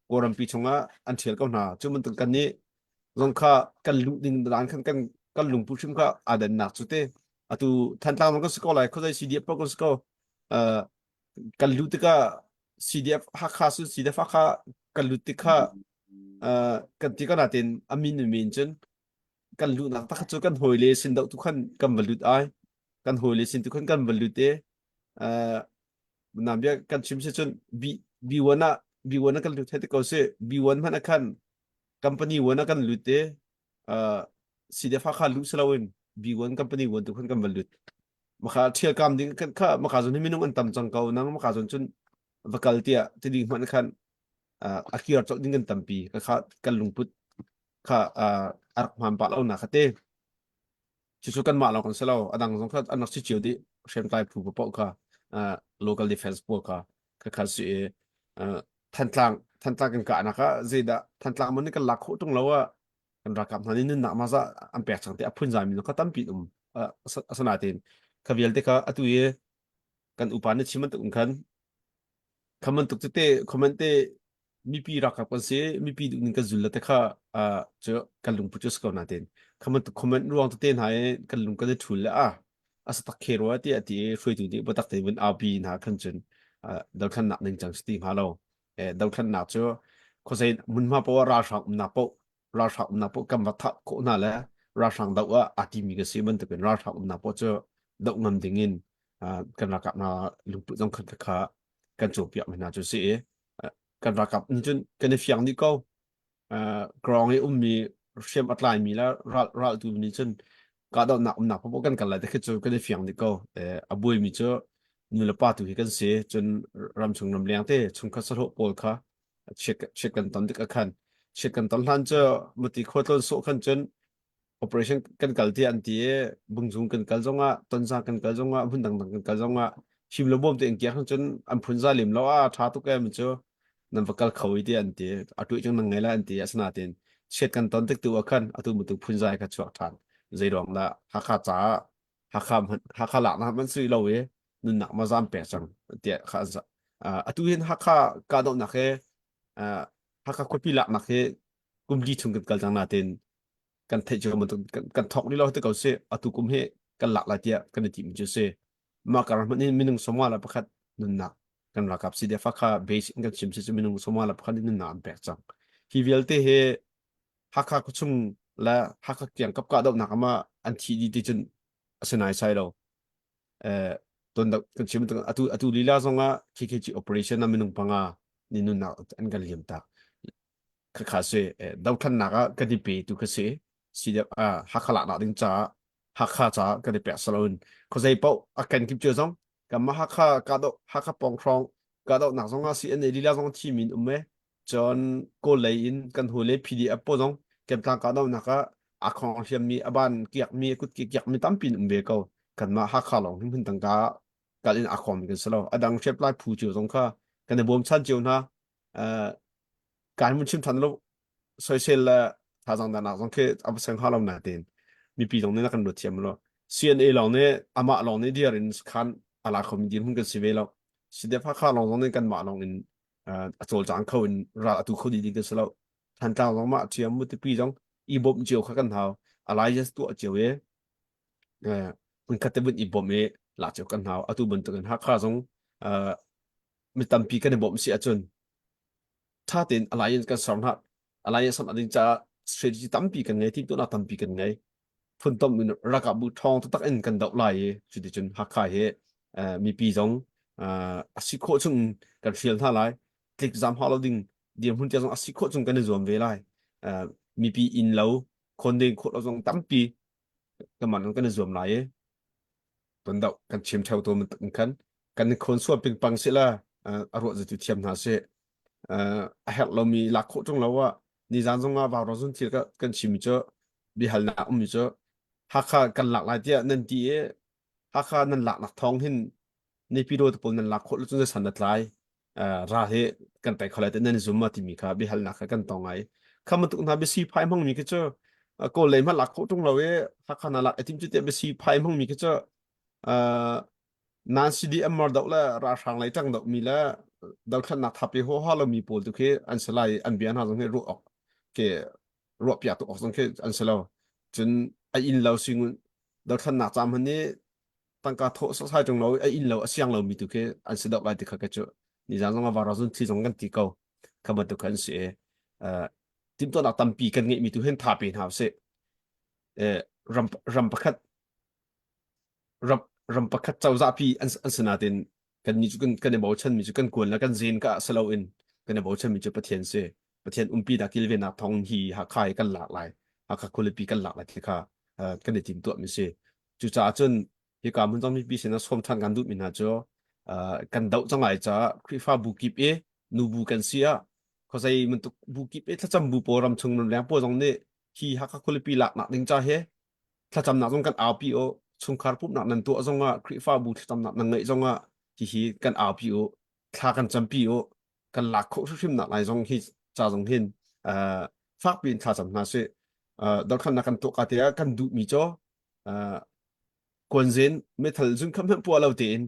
Speaker 6: kawlrampi chungah an ṭhial ko hna cu bantuk kan nih zong kha kan luh ding dan khan kan kan lungpu hrim kha aa dannak cu te atu Thantlang zong kan si ko lai khuazei CDF paoh kan si ko kan luh tikah CDF Hakha sun CDF Hakha kan lut tik kha kan ti ko natin a min min cun kan luhnak tak cu kan hawile sin doh tu khan kan va lut ai kan hawile sin tu khan kan va lut i na bia kan chim si cun B B1 ah B1 ah kan lut hei ko si B1 hmanh ah khan company 1 ah kan lut i CDF Hakha luh si loin B1 company 1 tu khan kan va lut. Maka thial kam ding kan kha maka zon hi minung an tam cang ko nang maka zon cun va kal tiah ti ding hmanh khan a kir colh ding kan tampi ka kha kan lungput kha a rak hmaan pah lo na kha te. Cucu kanmah lawng kan si lo. A dang zong kha an rak si cio dih. Hriamtlai phu paoh kha uh, local defense pawl kha kha kha si i uh, Thantlang Thantlang kan kahnak ah zeidah Thantlang man nih kan lak khawh ṭung lo ah kan ralkap hna nih nunnak ma zah an pek cang ti a phunzai mi kha tampi um asanain kha vialte kha atu i kan upa nih chim bantuk in khan kha bantuk tete comment te mipi ralkap kan si mipi duh ning kan zul le te kha cu kan lungput cu si ko nain kha bantuk comment ruang tete hna i kan lung kan i thul le a asa tak khe rua tiah ti hruaitu nih biatak tein vun aupi hna khan cun dothlannak ning cang si ti hnga lo dothlannak cu khuazei hmunhma poah ralhrang umnak poh ralhrang umnak poh kan va thah khawh hna le ralhrang doh ah aa timi ka si bantukin ralhrang umnak poh cu doh ngam ding in kan ralkap hna lungput zong khan kha kan cawnpiak mi hna cu si i kan ralkap nih cun kan i fiang dih ko. Krawng i ummi hriam a tlaimi le ral raltu nih cun kahdohnak umnak paoh kan kal lai ti khi cu kan i fiang dih ko. A buaimi cu nu le pa tu hi kan si. Cun ramchung ramleng te chungkhat sahlawh pawl kha chiat chiat kan ton tik ah khan chiat kan ton hlan cu muti khua tlawn sawh khan cun operation kan kal tiah an ti i bungzung kan kal zongah tonzang kan kal zongah hmun dangdang kan kal zongah him le bawm te in kiak cun an phun za lem lo a tha tuk em cu nan va kal kho i tiah an ti a tuih chung nan ngei la an ti asinain chiat kan ton tik tu ah khan atu mutu phun zai kha chuak than zei ruang dah Hakha caah Hakha Hakha lak na man sui lo i nunnak ma zam pek cang tiah kha atu hin Hakha kahdohnak he Hakha khuapi laknak hi kum li chung kan kal cang nain kan theih cio bantuk kan, kan thawk rih lo te ko si atu kum hi kan lak lai tiah kan i tim cu si mah kar hmanh in minung sawma le pakhat nunnak kan ralkap CDF kha base in kan chim si cu minung sawma le pakhat in nunnak an pek cang hi vialte hi Hakha khuachung le Hakha kiangkap kahdohnak ama an thi dih ti cun a si nai sai lo eh ton kan chim atu atu lila zongah KKG operation na minung panga ni nunnak an kan liam tak Khakha si dothlannak ah kan i pe tu kha si CDF ah Hakha laknak ding caah Hakha caah kan i pek saloin khuazei paoh a kan kip cio zong kanmah Hakha kahdoh Hakha pawng hrawng kahdohnak zong ah CNA lila zong thi min um e cun Kawl lei in kan hawile PDF pawl zong Kemtlang kahdohnak ah aa khong hliammi a ban kiakmi a kut ke kiakmi tampi in um ve ko kanmah Hakha lawng hi hmun tangka kal in aa khawmi kan si lo a dang hriamtlai phu cio zong kha kan i bawmchan cio hna Kai mun chim than lo soisel le thazang danak zong khi a va seng hnga lo nain mipi zong nih na kan ruat thiam lo. CNA lawng nih amah lawng nih dir in khan a la khomi dirhmun kan si ve lo. CDF Hakha lawng zong nih kanmah lawng in a cawlcang kho in ral atu kho dih ding kan si lo. Thantlang zong mah ṭhiam mutipi zong i bawmh cio kha kan hau. Alliance tuah cio i hmunkhat te vun i bawmh i lak cio kan hau. Atu bantukin Hakha zong mi tampi kan i bawmh si ahcun ṭha tein alliance kan ser hna. Alliance ser ding caah strategy tampi kan ngei, timhtuahnak tampi kan ngei. Phuntom in ralkapbu ṭhawng taktak in kan doh lai i cuticun Hakha hi mipi zong a si khawh chung kan hrial hna lai. Tlik zam hau lo ding dirhmun tia zong a si khawh chung kan i zuam ve lai. Mipi inn lo, khawnden khawh lo zong tampi kanmah kan i zuam lai i ton doh kan chim theo to man khan kan khawn sual pingpang si la a ruah zetu thiam hna si a herh lomi lak khawh ṭung lo ah nizan zong ah vau zun thil kan chim cu biahalnak ummi cu Hakha kan lak lai tiah nan ti i Hakha nan laknak thawng hin Naypyidaw te pawl nan lak khawh lo cun san na tlai ral hi kan tei kho lai te nan zum ma timi kha biahalnak kha kan tong ngai kha bantuk hna biasi phai hmangmi khi cu kawl lei hmanh lak khawh ṭung lo i Hakha na lak itim cu tiah biasi phai hmangmi khi cu nan CDM mar doh le ralhrang lei ṭang doh mi le dothlatnak thape huaha lomi pawl tu khi an si lai an bia hna zong hi ruah awk ke ruah piak tuk awk zong khi an si lo cun a inn lo singun dothlatnak ca hman i tangka thawh sasai ṭung lo a inn lo a siang lomi tu khi an si deuh lai ti kha ka cu nizan zong ah vara zun thi zong kan ti ko kha bantuk kha an si i timhtuahnak tampi kan ngeihmi tu hin tha pe hna usih ram ram pakhat ram ram pakhat cozah pi an an si natin kan ni cu kan kan i bochan mi cu kan kuan le kan zen ka si loin kan i bochan mi cu Pathian si Pathian umpi dah kilvenak thawng hi Hakha hi kan lak lai Hakha khualipi kan lak lai ti kha kan i timtuah mi si cucaah cun. Hika hmun zong mipi sin ah sawm ṭhan kan duhmi hna cu kan doh cang lai caah Khrihfabu kip i nubu kan si ah khuazei bantuk bu kip i thlacam bu pawl ramchung ramleng pawl zong nih hi Hakha khualipi laknak ding ca hi thlacamnak zong kan aupi u chungkhar pumhnak nan tuah zongah Khrihfabu thlacamnak nan ngeih zongah hihi kan aupi u thla kan campi u kan lak khawh hrimhrim nak lai zong hi ca zong hin uh, fakpi in thla cam hna sih uh, dothlannak kan tuah ka te ah kan duhmi cu uh, kuanzin meithal zun kham hmanh puah lo tein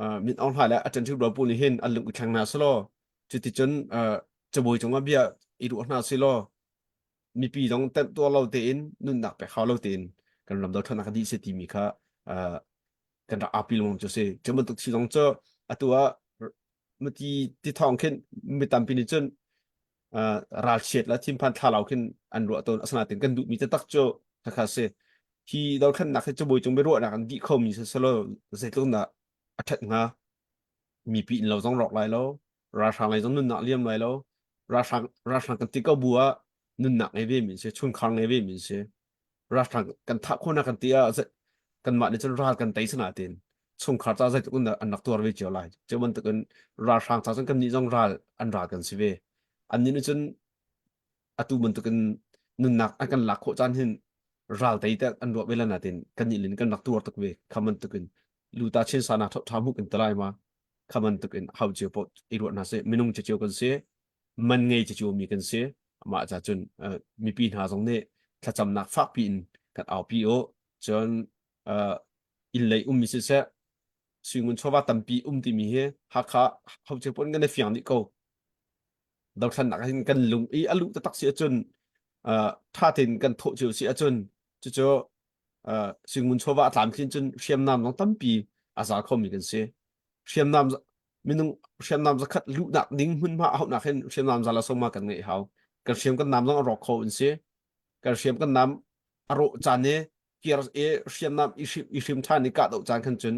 Speaker 6: uh, Min Aung Hlaing le a ṭanṭi rual pawl nih hin an lung i thleng hna selaw cuticun uh, cabuai cungah bia i ruah hna selaw mipi zong temh tuar lo tein nunnak pek hau lo tein kan ram dothlannak a dih se timi kha uh, kan rak aupi lengmang cu si cu bantuk thil zong cu atu ah mati ti thawng khin mi tampi nih cun uh, ralchiat la thinphan thlalau khin an ruah tawn asinain kan duhmi taktak cu khakha si hi dothlannak hi cabuai cung biaruahnak an dih khomi si selo zeitluk dah a ṭhat hnga mipi inn lo zong rawk lai lo ralhrang lei zong nunnak liam lai lo ralhrang ralhrang kan ti ko bu ah nunnak ngei ve mi si chungkhar ngei ve mi si ralhrang kan thah khawhnak kan ti ah kanmah nih cun ral kan tei sana tin chungkhar ca zeitluk in an rak tuar ve cio lai cu bantukin ralhrang ca cun kannih zong ral an ral kan si ve annih nih cun atu bantukin nunnak an kan lak khawh caan hin ral tei te an ruah ve lan natin kannih lin kan rak tuar tuk ve kha bantukin luta chin sana tha mu kan talai ma kha bantukin hau cio po i ruah hna se minung cio kan si man ngei cio mi kan si mah ca cun mipi hna zong nih thlacamnak fakpi in kan aupi u cun inn lei ummi siseh suingun chawva tampi um timi hi Hakha hauche pon kan i fiang dih ko dothlannak hin kan lung i a luh taktak si ahcun tha tein kan thawh cio si ahcun cucu suingun chawva a tlamtlin cun hriamnam zong tampi a za khomi kan si hriamnam minung hriamnam zakhat luhnak ding hmunhma a hauhnak hin hriamnam zala soma kan ngeih hau kan hriam kan nam zong a rawk kho in si kan hriam kan nam a rawh caan i kir i hriamnam i hrim i hrim ṭhan i kahdoh caan khan cun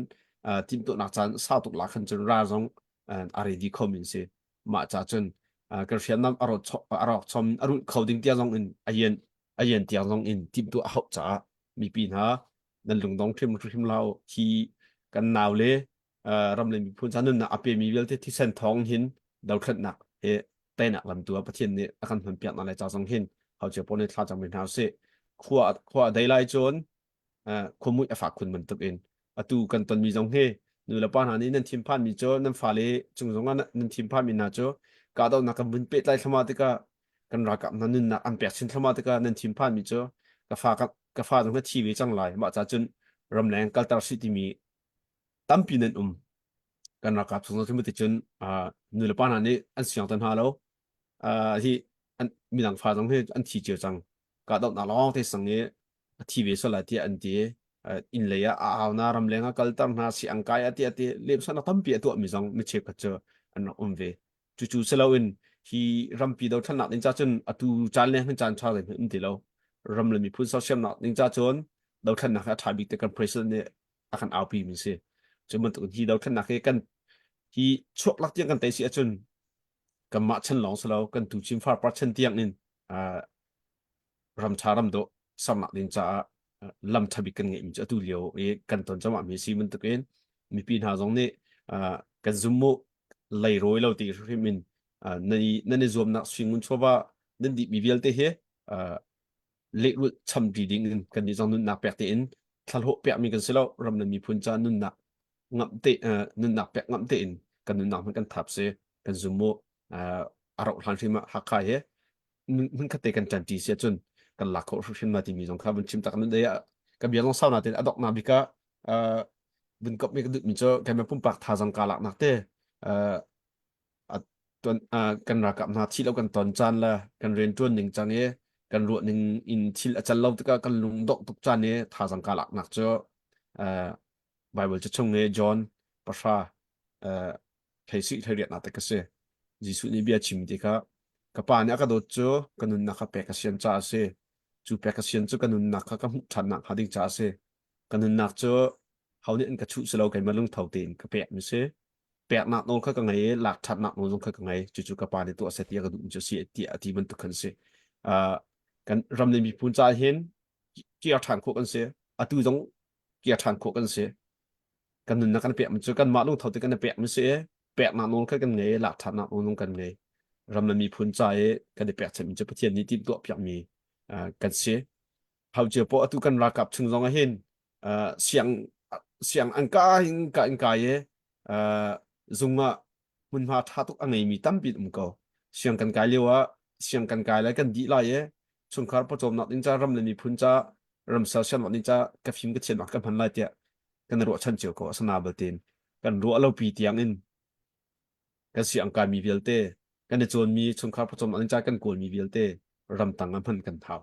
Speaker 6: timhtuahnak caan sau tuk la khan cun ra zong a ready kho min si mah ca cun kan hriamnam a rawk a rawk chom a rulh kho ding tiang zong in a yen a yen tiang zong in timhtuah a hauh caah mipi hna nan lungdong hrim hrim hlah u hi kan nau le ram le miphun ca nunnak a pemi vialte thisen thawng hin dothlatnak he teinak lam tu ah Pathian nih a kan hmanpiak hna lai ca zong hin haucia pawl nih thla cam hna usih khua khua a dei lai cun khuamuih a fak khun bantuk in atu kan tonmi zong hi nu le pa hna nih nan thinphan mi cu nan fale cung zong ah nan thinphan mi hna cu kahdohnak kan vun pehtlai thlama tikah kan ralkap hna nunnak an pek chin thlama tikah nan thinphan mi cu ka fa ka fa zong hi thi ve cang lai mah ca cun ramleng kalter si timi tampi nan um kan ralkap chung zong cu cun nu le pa hna nih an siang te hna lo hi an midang fa zong hi an thi cio cang kahdohnak lawng te sang i a thi ve sual lai tiah an ti inn lei ah a au na ramleng ah kalter hna si ang kai a ti a ti lemsana tampi a tuah mi zong mi cheukhat cu an rak um ve cucu si loin hi rampi dothlannak ding ca cun atu caan le hmun caan ṭha zeihmanh um ti lo ram le miphun sersiamnak ding ca cun dothlannak hi a ṭha bik te kan president nih a kan aupi mi si cu bantuk hi dothlannak hi kan hi chuak lak tiang kan tei si ahcun kanmah chan lawng si lo kan tu chin farpar chan tiang in ram ṭha ram dawh sernak ding caah lam ṭha bik kan ngeihmi cu atu lio i kan ton cangah mi si bantukin mipi hna zong nih kan zum mu leirawi lo ti hrim in nan i nan i zuamnak suingun chawva nan dihmi vialte hi lehrulh champi ding in kan nih zong nunnak pek tein thlahlawh pekmi kan si lo ram le miphun ca nunnak ngamh te nunnak pek ngamh tein kan nunnak hmanh kan thap si kan zum mu a rauh hlan hrim ah Hakha hi hmunkhat te kan ṭanṭi si ahcun kan lak khawh hrimhrim na timi zong kha vun chim tak nun dei ah ka bia zong sau natin a dok na bik ah vun kop mi ka duh mi cu keimah pumpak thazang ka lak nak te kan ralkap hna thi lo kan ton caan le kan rian ṭuan ning cang i kan ruah ning in thil a cal lo tikah kan lung dongh tuk caan i thazang ka lak nak cu Bible cu chung i John pahra thleisih thleiriat nak te ka si. Jesuh nih bia chim ti kha ka pa nih a ka dawt cu ka nunnak kha pek ka sian caah a si. Cu pek ka sian cu ka nunnak kha ka hmuh ṭhan nak hnga ding caah a si. Ka nunnak cu ho nih an ka chuh si lo keimah lungtho tein ka pek mi si. Peknak nawl kha ka ngei i lak ṭhatnak nawl zong kha ka ngei. Cucu ka pa nih tuah seh ti a ka duh mi cu a si tiah a ti bantuk khan a si. Uh, kan ram le miphun caah hin kir ṭhan khawh kan si. Atu zong. Kir ṭhan khawh kan si. Kan nunnak kan pek mi cu kanmah lungtho te kan i pek mi si i peknak nawl kha kan ngei i lak ṭhannak nawl kan ngei. Ram le miphun ca i kan i pekchanh mi cu Pathian nih timhtuah piakmi kan si. Hau cio poah atu kan ralkap chung zong ah hin siang siang an kai in ka in kai i zung ah hmunhma ṭha tuk a ngeimi tampi um ko. Siang kan kai lio ah siang kan kai lai kan dih lai i chungkhar pawcawmnak ding ca ram le miphun ca ram sersiamnak ding ca ka fim ka thiamnak ka hman lai tiah kan i ruahchan cio ko asana baltin kan ruah lo pi tiang in kan siang kaimi vialte kan i cawnmi chungkhar pawcawmnak ding ca kan kawlmi vialte ramtang ah hman kan hau.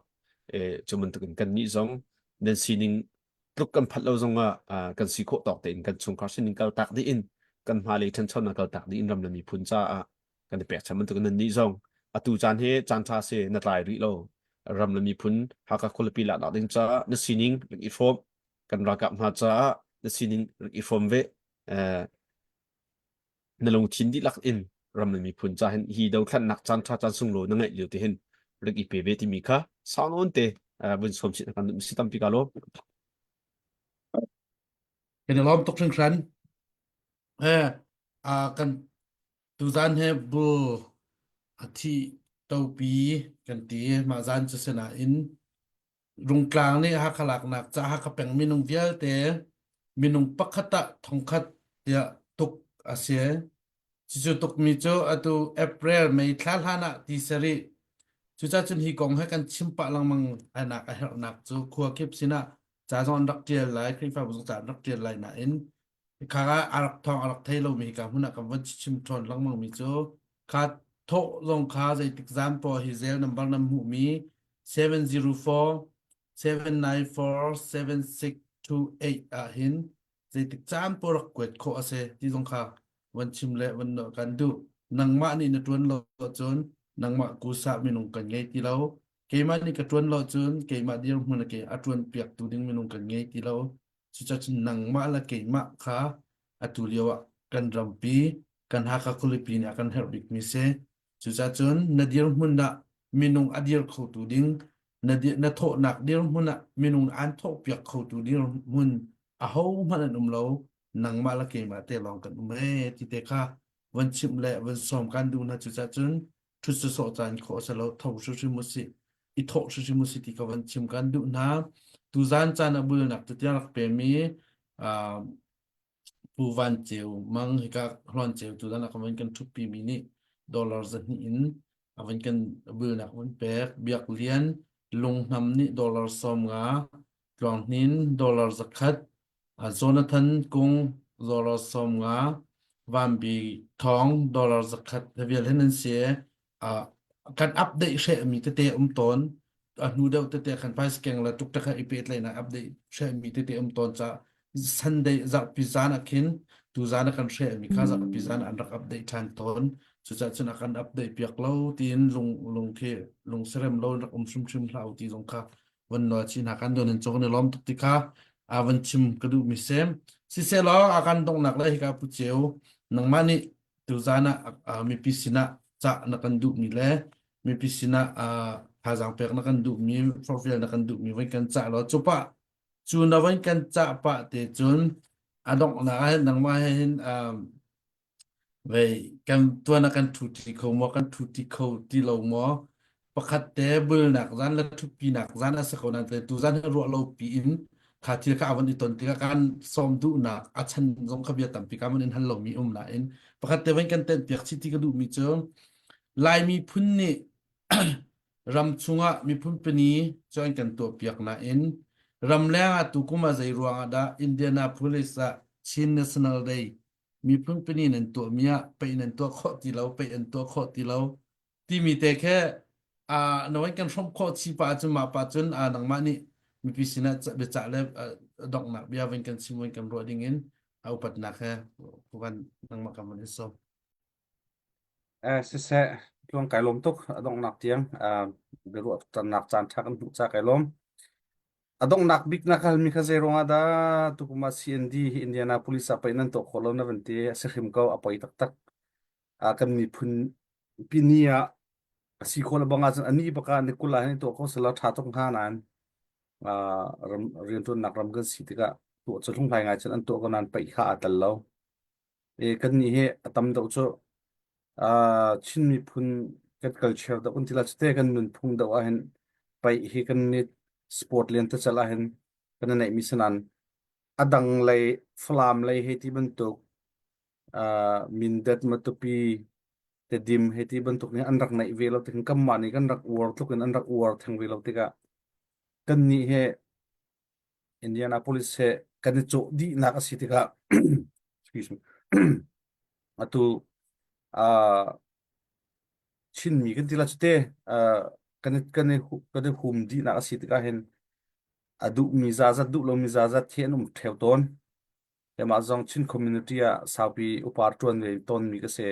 Speaker 6: E, cu bantuk in kan nih zong nan sining tluk kan phat lo zongah kan si khawh tawk tein kan chungkhar sining kal tak dih in kan hmailei ṭhanchonak kal tak dih in ram le miphun caah kan i pekchanh bantuk nan nih zong atu caan hi caan ṭha si na tlai rih lo ram le miphun Hakha khualipi laknak ding caah na sining rak i hrawm kan ralkap hna caah na sining rak i hrawm ve na lungthin dihlak in ram le miphun ca hin hi dothlannak caan ṭha caan sunglawi na ngeih lio te hin rak i pe ve timi kha sau nawn te vun sawm chih kan si tampi ka lawm.
Speaker 1: Kan i lawm tuk hringhran. Eh, kan tuzan he bu a thi topi kan ti mah zan cu sinain Rungtlang nih Hakha laknak ca Hakha peng minung vialte minung pakhat ah thongkhat tiah tuk a si. Cucu tukmi cu atu April May thla hlan ah ti sarih. Cucaah cun hi kong he kan chim pah lengmang nak a herhnak cu khua kip sinah ca zong an rak ṭial lai, Khrihfabu zong ca an rak ṭial lai nain Hika ah a rak thawng a rak thei lomi hika hmun ah kan von chim ṭhawn lengmangmi cu kha thawh zong kha zeitik zan poah hi zel number nan hmuhmi 704 794 7628 ah hin zeitik caan poah rak kuat khawh a si ti zong kha van chim le van nawh kan duh. Nangmah nih na ṭuan lo ahcun nangmah kusah minung kan ngei ti lo. Keimah nih ka ṭuan lo ahcun keimah dirhmun a ke a ṭuan piaktu ding minung kan ngei ti lo. Cucacun nangmah le keimah kha atu lio ah kan rampi, kan Hakha khualipi nih a kan herh bikmi si. Cucacun na dirhmun ah minung a dir khotu ding, na, na thawhnak dirhmun ah minung aan thawhpiak khotu dirhmun ahohmanh an um lo. Nangmah le keimah te lawng kan um ee ti te kha van chimh le van sawm kan duh hna. Cucacun ṭhut sawsawh caan khawh a si lo tho hrimhrim usih i thawh hrimhrim usih ti ka van chim kan duh hna tuzan caan a bulnak tutiang rak pemi uh, Pu Van Ceu Mang hika Hlawn Ceu tuzan a kan van kan ṭhutpi mi nih dollar zahnih in a van kan bulnak van pek Biak Lian Lunghnam nih dollar 50 Tluang Hnin dollar 100 Jonathan Kung dollar 50 Vanbi Thawng dollar 100 hi vial hin an si. Uh, kan update hrehmi tete um tawn. A hnu deuh tete kan paiskeng le tuktak he i pehtlaihnak update hrehmi tete um tawn ca Sunday zarhpi zan ah khin tu zan ah kan hrehmi kha zarhpi zan ah an rak update ṭhan tawn. Cucaah cun a kan update piak lo tiin lung lung khi lung serem lo in rak um hrimhrim hlah u ti zong kha van nawl chi hna kan don in cawk ni lawm tuk ti kha a van chim ka duh mi sem siselaw a kan donghnak le hika pu ceu nangmah nih tuzan ah mipi sinah cah na kan duh mi le mipi sinah thazaang pek na kan duh mi forhfial na kan duh mi voi kan cah law cupa cu na voi kan cah pah te cun a donghnak ah hin nangmah he hin Vei kan tuan ah kan ṭhuṭi kho maw, kan ṭhuṭi kho ti lo maw? Pakhat te bulnak zan le ṭhutpinak zan a si ko nain tu zan hi ruah lo piin kha thil kha a von i ton tikah kan sawm duhnak a chan zong kha bia tampi ka von in hal lomi um nain pakhat te von kan tenhpiak chih ti ka duhmi cu Laimi phun nih ram chungah miphun pini cu an kan tuahpiak nain ramleng ah tukum ah zei ruang ah dah Indianapolis ah Chin National Day miphun pini nan tuahmi ah peih nan tuah khawh ti lo peih an tuah khawh ti lo timi te khe a nawain kan hrawmh khawh chi pa cun mah pa cun a nangmah nih mipi sinah biacah le donghnak bia vin kan chim vin kan ruah ding in a upatnak he van nangmah kan van i sawm
Speaker 2: Eh, siseh, tluang kai lawm tuk a donghnak tiang biaruah tannak caan ṭha kan hmuh ca kai lawm. A donghnak bik na ka halmi kha zei ruangah dah tukum ah CND hi Indianapolis ah pei nan tuah khawh lo na van ti a si hrim ko a poi taktak. Ah, kan miphun pini ah a si khawh le bang ahcun a ni bak ah ni 20 ah hin tuah kho selaw ṭha tuk hnga nain ah, ram rianṭuannak ram kan si tikah. Tuah cu hlunghlai ngai cun an tuah ko nain paih kha aa tel lo. E, kannih hi a tam deuh cu uh, Chin miphun kan culture deuh kan ti la cute kan nunphung deuh ahhin paih hi kan ni sport lian te cal ahhin kan i neihmi si nain a dang lei Falam lei hei ti bantuk uh, Mindat Matupi Tedim hei ti bantuk nih an rak neih ve lo tik kanmah nih kan rak uar tluk in an rak uar theng ve lo tikah kannih he Indianapolis he kan i cawh dihnak a si tikah excuse me atu uh, Chinmi kan ti la cute uh, kan i kan i kan i hum dihnak a si tikah hin a duhmi zazat duh lomi zazat hi an um ṭheo tawn. Keimah zong Chin community ah saupi upa ṭuan ve tawnmi ka si.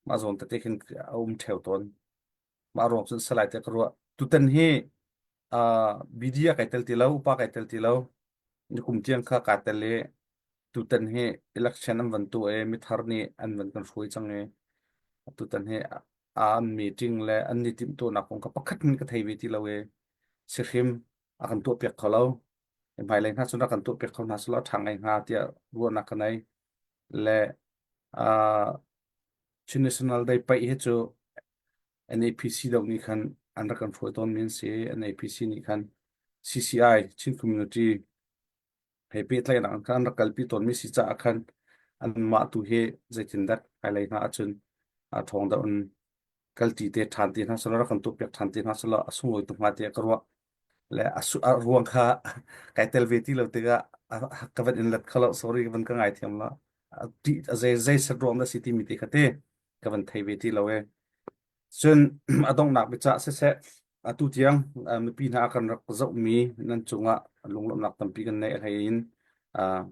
Speaker 2: Mah zawn tete khin a um ṭheo tawn. Mah ruang cun salai tiah ka ruah. Tutan hi uh, BD ah kai tel ti lo, upa kai tel ti lo. Nikum tiang kha kaa tel i tutan hi election an van tuah i mithar nih an van kan hruai cang i tutan hi an meeting le an ni timhtuahnak kong kha pakhat in ka thei ve ti lo i sihrim a kan tuahpiak kho lo. Hmailei hna cun a kan tuahpiak kho hna selaw a ṭha ngai hnga tiah ruahnak ka nei. Le uh, Chin National Day paih hi cu NAPC deuh nih khan an rak kan hruai tawnmi an si. NAPC nih khan CCI Chin Community he pehtlaihnak an khan an rak kalpi tawnmi si caah khan anmah tu hi zeitindah hmailei hna ahcun a ṭhawng deuh in kalṭi te ṭhan te hna selaw rak kan tuahpiak ṭhan te hna selaw a sunglawi tuk hnga tiah ka ruah. Le a, su- a ruang kha kai tel ve ti lo tikah ka van in let kho lo sorry ka van ka ngaithiam la. A ṭih a zei zei set ruang dah si timi te kha te ka van thei ve ti lo e. Cun a donghnak biacah siseh atu tiang mipi hna kan rak zohmi nan cungah lunglawmhnak tampi kan neih a hlei in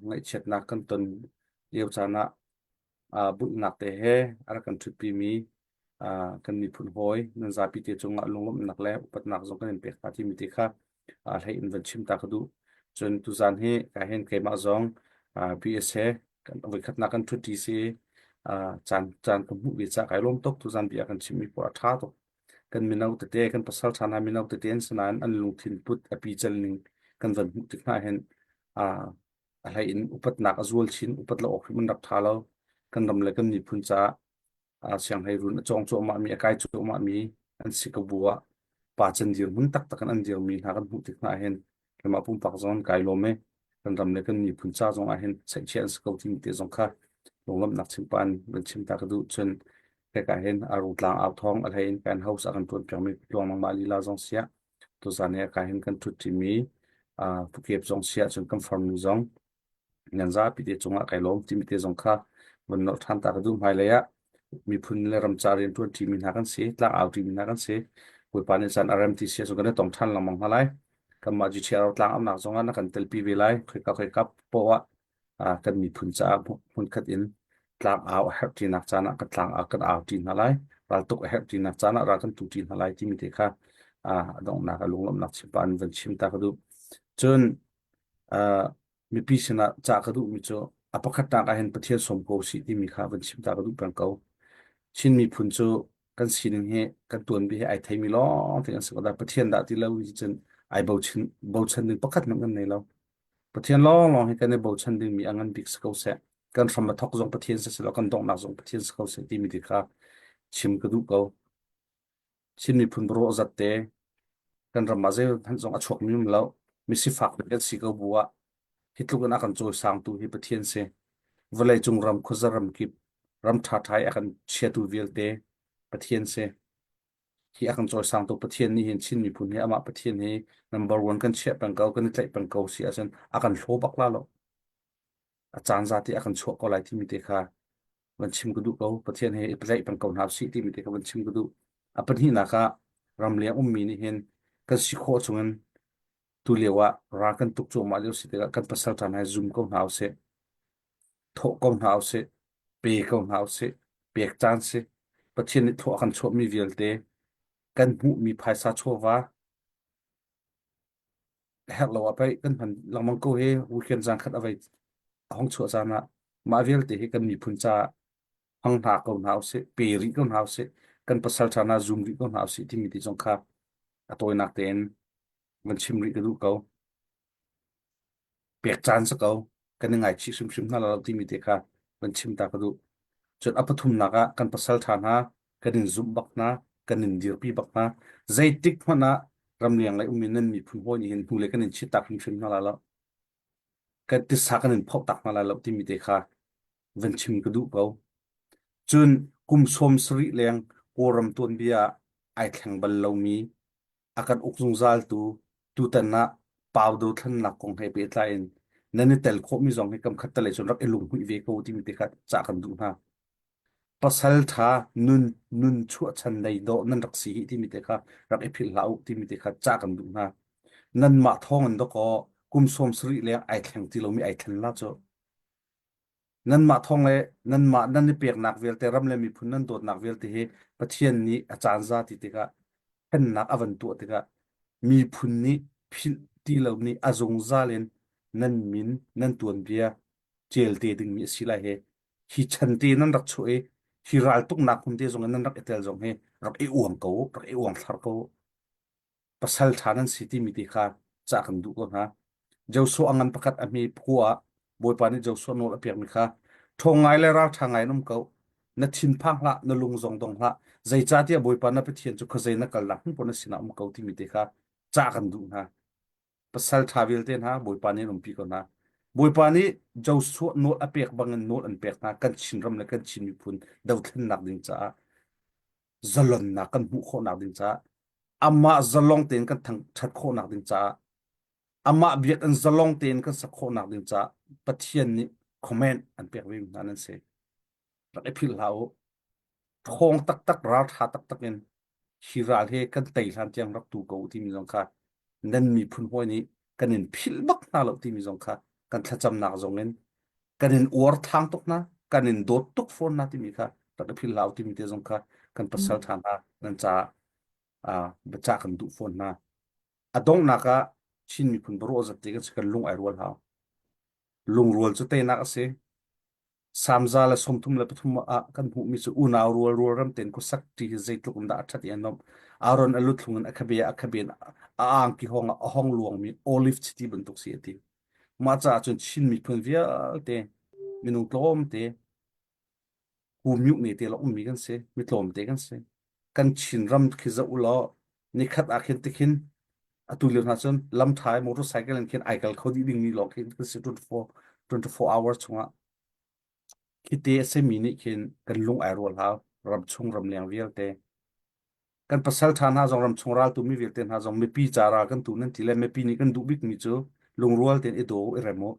Speaker 2: ngaihchiatnak kan ton lio caan ah bulhnak te he a rak kan ṭhutpimi kan miphun hawi nan zapi te cungah lunglawmhnak le upatnak zong kan in pek hna timi te kha hlei in van chim ta ka duh. Cun tuzaan hi ka hin keimah zong PS he kan voikhatnak kan ṭhutṭi si caan caan ka hmuh ve caah kai lawm tuk. Tuzaan bia kan chimmi pawl a ṭha tuk. Kan mino tete kan pasal ṭha hna mino tete an si nain an lungthin put a pical ning kan van hmuh tik hna hin a hlei in upatnak a zual chin upat lo awk hrim an rak ṭha lo. Kan ram le kan miphun caah sianghleiruun a cawng cuahmahmi a kai cuahmahmi an si ko bu ah pa can dirhmun taktak in an dirmi hna kan hmuh tik hna ahhin keimah pumpak zong kai lawm i kan ram le kan miphun ca zong ahhin seihchiah an si ko timi te zong kha lunglawmhnak chimpa in van chim ta ka duh cun hika hin a rungtlang au thawng a hlei in kan house a kan tuan piakmi tluang nangmah lila zong siah tuzan hi ka hin kan thut ṭimi pukep zong siah cun kan farnu zong Nan zapi te cungah kai lawm timi te zong kha von nolh ṭhan ta ka duh. Hmailei ah miphun le ramca rian ṭuan ṭimi hna kan si, tlang au ṭimi hna kan si. Bawipa nih caan a rem ti si ahcun kan i tong ṭhan lengmang hna lai. Kanmah GTR tlang aunak zongah na kan telpi ve lai. Khoika khoika poah ah kan miphun caah hmunkhat in tlang au a herh ṭinak caan ah kan tlang au kan au ṭi hna lai. Raltuk a herh ṭinak caan ah ral kan tu ṭi hna lai timi te kha a donghnak a lunglawmhnak chimpa in van chim ta ka duh. Cun mipi sinah cah ka duhmi cu a pakhatnak ah hin Pathian sawm ko usih timi kha van chim ta ka duh peng ko. Chin miphun cu kan sining hi kan tuanbia hi ai theimi lawng te kan si ko dah Pathian dah ti lo hi cun ai bochan bochan ding pakhat hmanh kan nei lo. Pathian lawnglawng hi kan i bochan dingmi a ngan bik si ko seh. Kan hram a thok zong Pathian si selaw kan donghnak zong Pathian si ko seh timi ti kha chim ka duh ko. Chin miphun rawh zat te kan ram ah zeihmanh zong a chuakmi um lo. Misifak kan si ko bu ah hi tluk in a kan cawisangtu hi Pathian si. Vawleicung ram khuaza ram kip ram ṭhaṭha i a kan chiatu vialte Pathian si. Hi a kan cawisangtu Pathian nih hin Chin miphun hi amah Pathian hi number one kan chiah peng ko, kan i tlaih peng ko si ahcun a kan hlaw bak la lo. A caan zate a kan chuah ko lai timi te kha van chim ka duh ko. Pathian he i tlaih peng ko hna usih timi te kha van chim ka duh. A pahnihnak ah ramleng ummi nih hin kan si khawh chungin tu lio ah ral kan tuk cuahmah lio si tikah kan pasal ṭha hna hi zum ko hna usih, thawh ko hna usih, pe ko hna usih, pek caan si. Pathian nih thawh a kan chuahmi vialte kan hmuhmi phaisa chawva herh lo ah pei kan hman lengmang ko hi weekend zan khat a vei a hong chuah caan ah mah vialte hi kan miphun caah hmang hna ko hna usih pe rih ko hna usih kan pasal ṭha hna zum rih ko hna usih timi ti zong kha a tawinak tein van chim rih ka duh ko. Pek caan si ko. Kan i ngaichih hrimhrim hna lo timi te kha van chim ta ka duh. Cun a pathumnak ah kan pasal ṭha hna kan in zumh bak hna, kan in dirpi bak hna. Zeitik hmanh ah ramleng lei um in nan miphun hawi nih hin hnulei kan in chit tak hrimhrim hna lai lo. Kan tisa kan in phoh tak hna lai lo timi te kha van chim ka duh ko. Cun kum 70 leng Kawlram tuanbia ah ai thleng bal lomi a kan uk zungzaltu tutan ah pau dothlennak kong he pehtlai in nan i tel khawhmi zong hi kam khat talei cun rak i lunghmuih ve ko timi te kha cah kan duh hna. Pasal ṭha nun nun chuahchan nei dawh nan rak si hi timi te kha rak i philh hlah u timi te kha cah kan duh hna. Nanmah thawng in dawkaw kum 70 leng ai thleng ti lomi ai thlen la cu. Nanmah thawng le nanmah nan i peknak vialte ram le miphun nan dawtnak vialte hi Pathian nih a caan za ti tikah ṭhennak a van tuah tikah miphun nih philh ti lo nih a zungzal in nan min nan tuanbia ṭial te dingmi a si lai hi hi chan te nan rak chuah i hi raltuknak hmun te zong in nan rak i tel zong hi rak i uang ko rak i uangthlar ko pasal ṭha nan si timi ti kha cah kan duh ko hna. Joshua a ngan pakhat a hme phu ah Bawipa nih Joshua nawl a pekmi kha ṭhawng ngai le ralṭha ngai in um ko. Na thinphang hlah, na lung zong dong hlah. Zeicahtiah Bawipa na Pathian cu khuazei na kalnak hmun paoh na sinah um ko timi te kha cah kan duh hna. Pasal ṭha vialte hna Bawipa nih an umpi ko hna. Bawipa nih Joshua nawl a pek bangin nawl an pek hna kan Chinram le kan Chin miphun dothlennak ding caah zalonnak kan hmuh khawhnak ding caah amah zalong tein kan thangṭhat khawhnak ding caah amah biakinn zalong tein kan sak khawhnak ding caah Pathian nih comment an pek ve hna nan si. Rak i philh hlah u. Ṭhawng taktak ralṭha taktak in hi ral he kan tei hlan tiang rak tu ko timi zong kha nan miphun hawi nih kan in philh bak hna lo timi zong kha kan thlacamnak zong in kan in uar thang tuk hna kan in dawt tuk fawn hna timi kha rak i philh hlah u timi te zong kha kan pasal ṭha hna nan caah uh, biacah kan duh fawn hna. A donghnak ah Chin miphun baruah zat ti kan si kan lung ai rual hau. Lungrual cu teinak a si. Samza le 33 ah kan hmuhmi cu unau rual rual ram tein khuasak ṭi hi zeitluk in dah a ṭhat i a nuamh. Aaron a luthlung in a khabe a khabe in a angki hawng ah a hong luangmi olive chiti bantuk si a ti. Mah caah cun Chin miphun vialte minung tlawmte kumyuh ne te la ummi kan si, mi tlawmte kan si. Kan Chinram khi zoh u law nikhat ah khin tikhin atu lio hna cun lam ṭha i motorcycle in khin ai kal kho dih dingmi lawng khi kan si 24 24 hours chungah khite a simi nih khin kan lung ai rual hau ramchung ramleng vialte kan pasal ṭha hna zong ramchung raltu mi vialte hna zong mipi ca ral kan tu nan ti le mipi nih kan duh bikmi cu lungrual tein i daw i rem u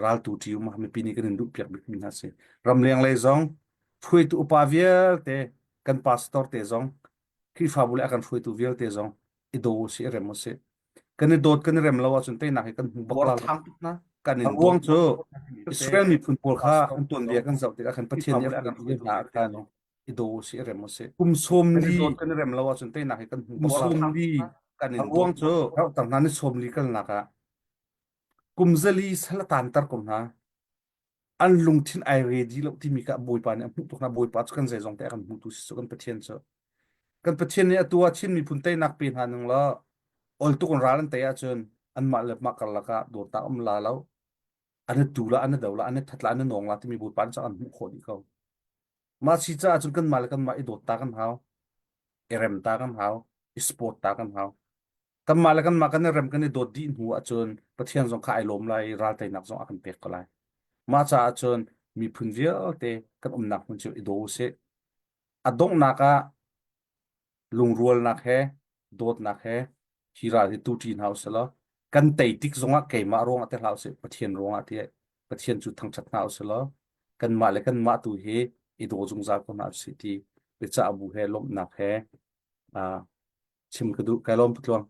Speaker 2: raltu ṭi um mipi nih kan in duh piak bikmi hna si ramleng lei zong hruaitu upa vialte kan pastor te zong Khrihfabu le a kan hruaitu vialte zong i daw u sih i rem u sih kan i dawt kan i rem lo ahcun teinak hi kan hmu bak la lo
Speaker 1: Kan
Speaker 2: a
Speaker 1: in
Speaker 2: ruang
Speaker 1: dawt
Speaker 2: cu Israel miphun pawl kha an tuanbia kan zoh tikah khan Pathian nih a hruai hna ah khan
Speaker 1: i daw u sih i rem u sih
Speaker 2: kum sawm
Speaker 1: Kan i
Speaker 2: li
Speaker 1: dawt kan i rem lo ahcun teinak hi kan hmu
Speaker 2: kum
Speaker 1: bak la
Speaker 2: sawm li
Speaker 1: Kan
Speaker 2: a
Speaker 1: in
Speaker 2: ruang
Speaker 1: dawt
Speaker 2: cu rauhter hna ni sawm li kalnak ah kum zali sal a taanter ko hna an lungthin ai ready lo timi kha Bawipa nih a hmuh tuk hna Bawipa cu kan zeizong te a kan hmutu si cu kan Pathian cu kan Pathian nih atu ah Chin miphun teinak pe hna ning law ol tuk in ral an tei ahcun anmah le mah karlak ah dawtnak um la lo an i tu la an i do la an i that la an i nawng la timi Bawipa nih cun an hmuh khawh dih ko mah si caah cun kanmah le kanmah i dawt ta kan hau i rem ta kan hau i sport ta kan hau Kanmah le kanmah kan i rem kan i dawt dih hnu ahcun Pathian zong kha ai lawm lai i ralteinak zong a kan pek ko lai. Mah caah cun miphun vialte kan umnak hmun cio i daw usih. A donghnak ah lungrualnak he dawtnak he hi ral hi tu ṭi hna usih law kan tei tik zongah keimah ruangah ti hlah usih Pathian ruangah ti Pathian cu thangṭhat hna usih law kanmah le kanmah tu hi i daw zungzal ko hna usih ti biacah bu he lawmhnak he uh, chim ka duh. Kai lawm patluang.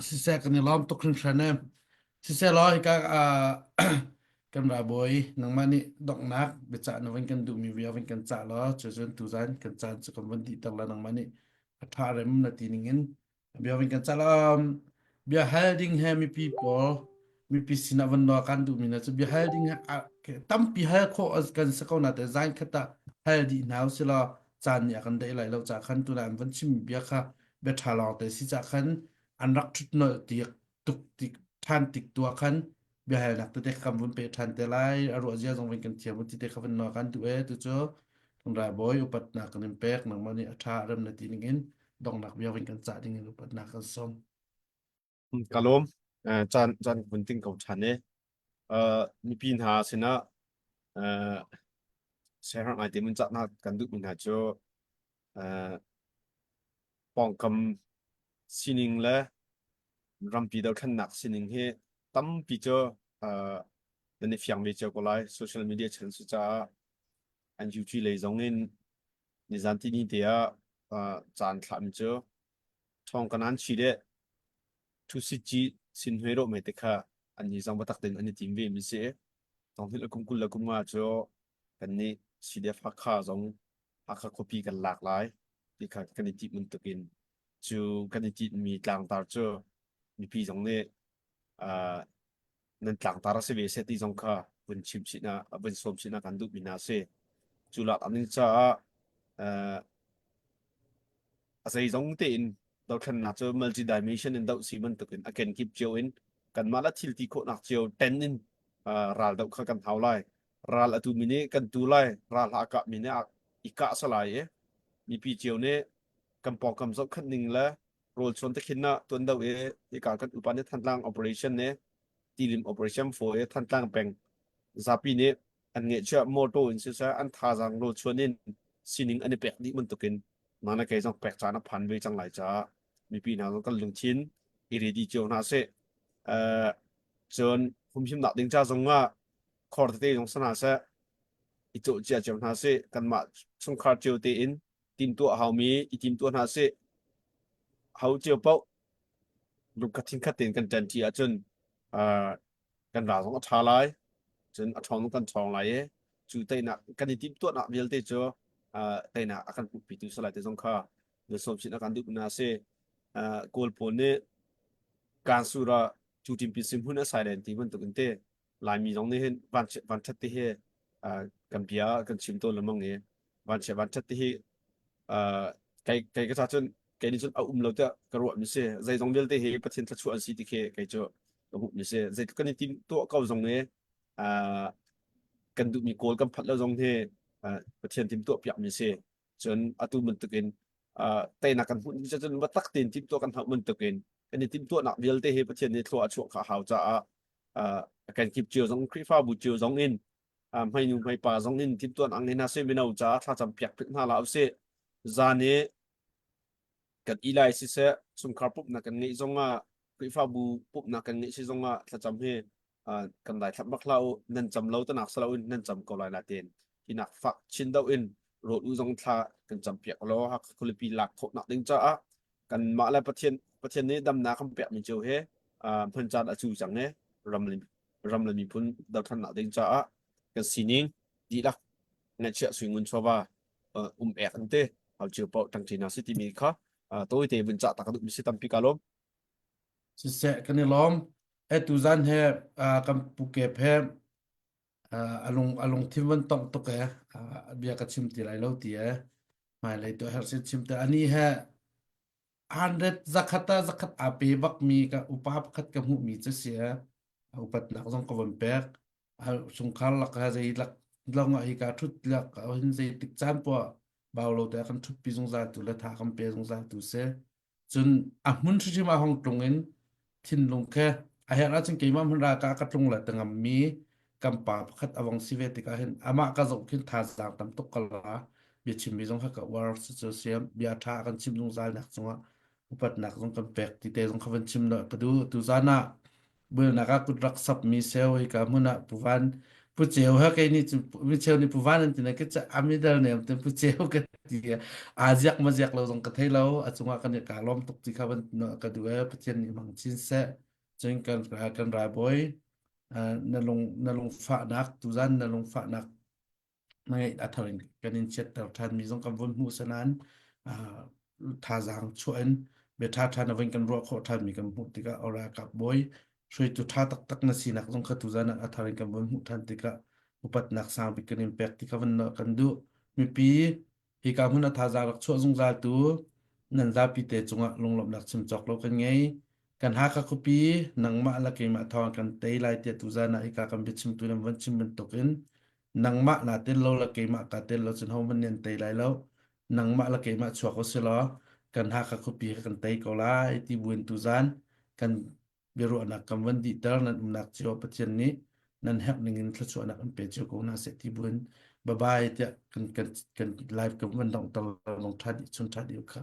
Speaker 1: Siseh kan i lawm tuk hringhran e. Siseh law hika kan rabawi nangmah nih donghnak biacah na van kan duhmi bia van kan cah law cucun tuzan kan caan cu kan van dihter la nangmah nih a ṭha rem na ti ning in Bia van kan cah um, bia hal ding he mipi pawl mipi sinah van nawl kan duhmi na cu bia hal ding he tampi hal khawh kan si ko na te zain khat ah hal dih hna usih law caan nih a kan daih lai lo ca khan tunah an van chimmi bia kha bia ṭha lawng te si ca khan an rak ṭhut nolh tik. tuk tik ṭhan tik tu ah khan biahalnak tete kan vun pe ṭhan te lai. A ruah zia zong vun kan thiam ti te kha vun nawl kan duh e. Tu cu ralbawi upatnak kan in pek nangmah nih a ṭha a rem na ti ning in donghnak bia vun kan cah ding in upatnak kan sawm.
Speaker 6: Ka lawm. Caan caan vun ting ko ṭhan e. Mipi hna sinah siaherh ngai te mun cah hna kan duhmi hna cu pawngkam sining le rampi dothlennak sining hi tampi cu nan i fiang ve cio ko lai. Social media chan si caah an UG lei zong in nizan tihni te ah caan thlahmi cu thawng kanan chi deh Thusici sin hnuai rawh mei te kha annih zong biatak tein an i tim ve mi si. Thonghil kum 20 le kum nga cu kannih CDF Hakha zong Hakha khuapi kan lak lai ti kha kan i timh bantuk in cu kan i tinhmi tlangtar cu mipi zong nih uh, nan tlangtar a si ve seh ti zong kha vun chim chih na vun sawm chih na kan duhmi hna a si. Cu lak ning caah uh, a zeizong tein dothlennak cu multi-dimension in doh si bantukin a kenkip cio in kanmah le thil ti khawhnak cio ten in ral doh kha kan hau lai. Ral a tumi nih kan tu lai, ral a kahmi nih i kah salai i mipi cio nih kan pawngkam zohkhenh ning le rawl chuan tekhin ah tuan do i hika kan upa nih Thantlang operation nih tilim operation fo i Thantlang peng zapi nih an ngeihchiah motor in siseh an thazaang rawl chuan in sining an i pek dih bantukin mana kei zong pek caan a phan ve cang lai caah mipi hna zong kan lungthin i ready cio hna sih. Uh, cun humhimnak ding ca zong ah khor tete zong sana seh i cawh cia cio hna sih kanmah chungkhar cio tein timtuah haumi i timtuah hna sih ho cio paoh lungkhat thinkhat tein kan ṭanṭi ahcun uh, kan ral zong a ṭha lai cun a ṭhawng kan ṭhawng lai i cu teinak kan i timhtuahnak vialte cu uh, teinak a kan hmuhpitu si lai te zong kha na sawm sin a kan duh na si uh, Kawl pawl nih kan sur ah cu timpi sim hun a sai len ti bantuk in te Laimi zong nih hin van van ṭhat ti hi uh, kan bia kan chim tawn lengmang i van chia van ṭhat ti hi uh, kei kei ka ca cun kei nih cun a um lo tiah ka ruah mi si zeizong vialte hi Pathian thluachuah an si ti khi kei cu ka hmuh mi si zeitluk kan i tim tuah ko zong hi uh, kan duhmi kawl kan phat lo zong hi uh, Pathian tim tuah piak mi si cun atu bantukin uh, teinak kan hmuh ni cun biatak tein timtuah kan hauh bantukin kan i timtuahnak vialte hi Pathian nih thlua a chuah kha hau caah uh, kan kip cio zong Khrihfabu cio zong in uh, hmeinu hmeipa zong in timtuah ang hna sih mino caah thlacam piak phit hna la usih zan i kan ilai siseh chungkhar pumhnak kan ngeih zongah Khrihfabu pumhnak kan ngeih si zongah thlacam hi uh, kan dai thlap bak hlah u nan cam lo tanak salo in nan cam ko lai na ten hinak fak chin do in rawl u zong thla kan cam piak law Hakha khualipi lak khawh nak ding caah kan mah le Pathian Pathian nih damnak kan pek mi cio he uh, hman caan a cu cang e ram le ram le miphun dothlannak ding caah kan sining dihlak ngaihchiah suingun chawva um ek an te hau cio paoh ṭangṭi hna si timi kha tawite vun cah tak duhmi si tampi ka lawm.
Speaker 1: Siseh kan i lawm. E tuzan he kan pu kep he a lung a lungthin van tongh tuk e bia ka chim ti lai lo ti e hmailei tu herh sin chim te ani he 100 zakhat ah zakhat aa pe bakmi ka upa pakhat ka hmuhmi cu si e upatnak zong ka von pek chungkhar lak ha zei lak lawng ah hika ṭhut lak hin zei tik caan poah bau lo te kan ṭhutpi zungzal tu le tha kan pe zungzal tu si cun a hmun hrimhrim ah hong tlung in thinlung khe a herh ahcun keimah hmun ra ka ka tlung le tangam mi kan pa pakhat awang si ve tikah hin amah ka zoh khin thazaang tam tuk ka la bia chimmi zong kha ka uar cu siam bia ṭha kan chim zungzal nak cungah upatnak zong kan pek ti te zong kha van chim lo ka duh tu zan ah Bualnak ah kut rak sapmi seu hika hmun ah Puvan Pu Ceu ha kei nih cun mi cheu nih Puvan an ti na ke ca amidal nem ten Pu Ceu ka ti aa ziak ma ziak lo zong ka thei lo a cungah kan i ka lawm tuk ti kha van ka duh e Pathian nih hmang chin seh cun kan kan raibawi na lung na lungfahnak tuzan na lungfahnak na ngeih a thar in kan in chiatter ṭhanmi zong kan vun hmuh sanan thazaang chuah in bia ṭha ṭha na vun kan ruah khawh ṭhanmi kan hmuh tikah ralkap bawi hruaitu ṭha taktak na sinak zong kha tuzan ah a thar in kan vun hmuh ṭhan tikah upatnak sang bik kan in pek ti kha van kan duh mipi hika hmun a thazaang rak chuah zungzal tu nan zapi te cungah lunglawmhnak chim cawk lo kan ngei. Kan Hakha khuapi nangmah le keimah thawng kan tei lai tiah tuzan ah hika kan biachimtu nan van chim bantukin nangmah naa tel lo le keimah kaa tel lo cun hohmanh nih an tei lai lo. Nangmah le keimah chuak u silaw kan Hakha khuapi kha kan tei ko lai ti buin tuzan kan biaruahnak kan van dihter nan umnak cio Pathian nih nan herh ning in thluachuahnak an pe cio ko hna seh ti buin bye bye tiah kan kan kan live kan van donghter long tha dih chun tha dih kha.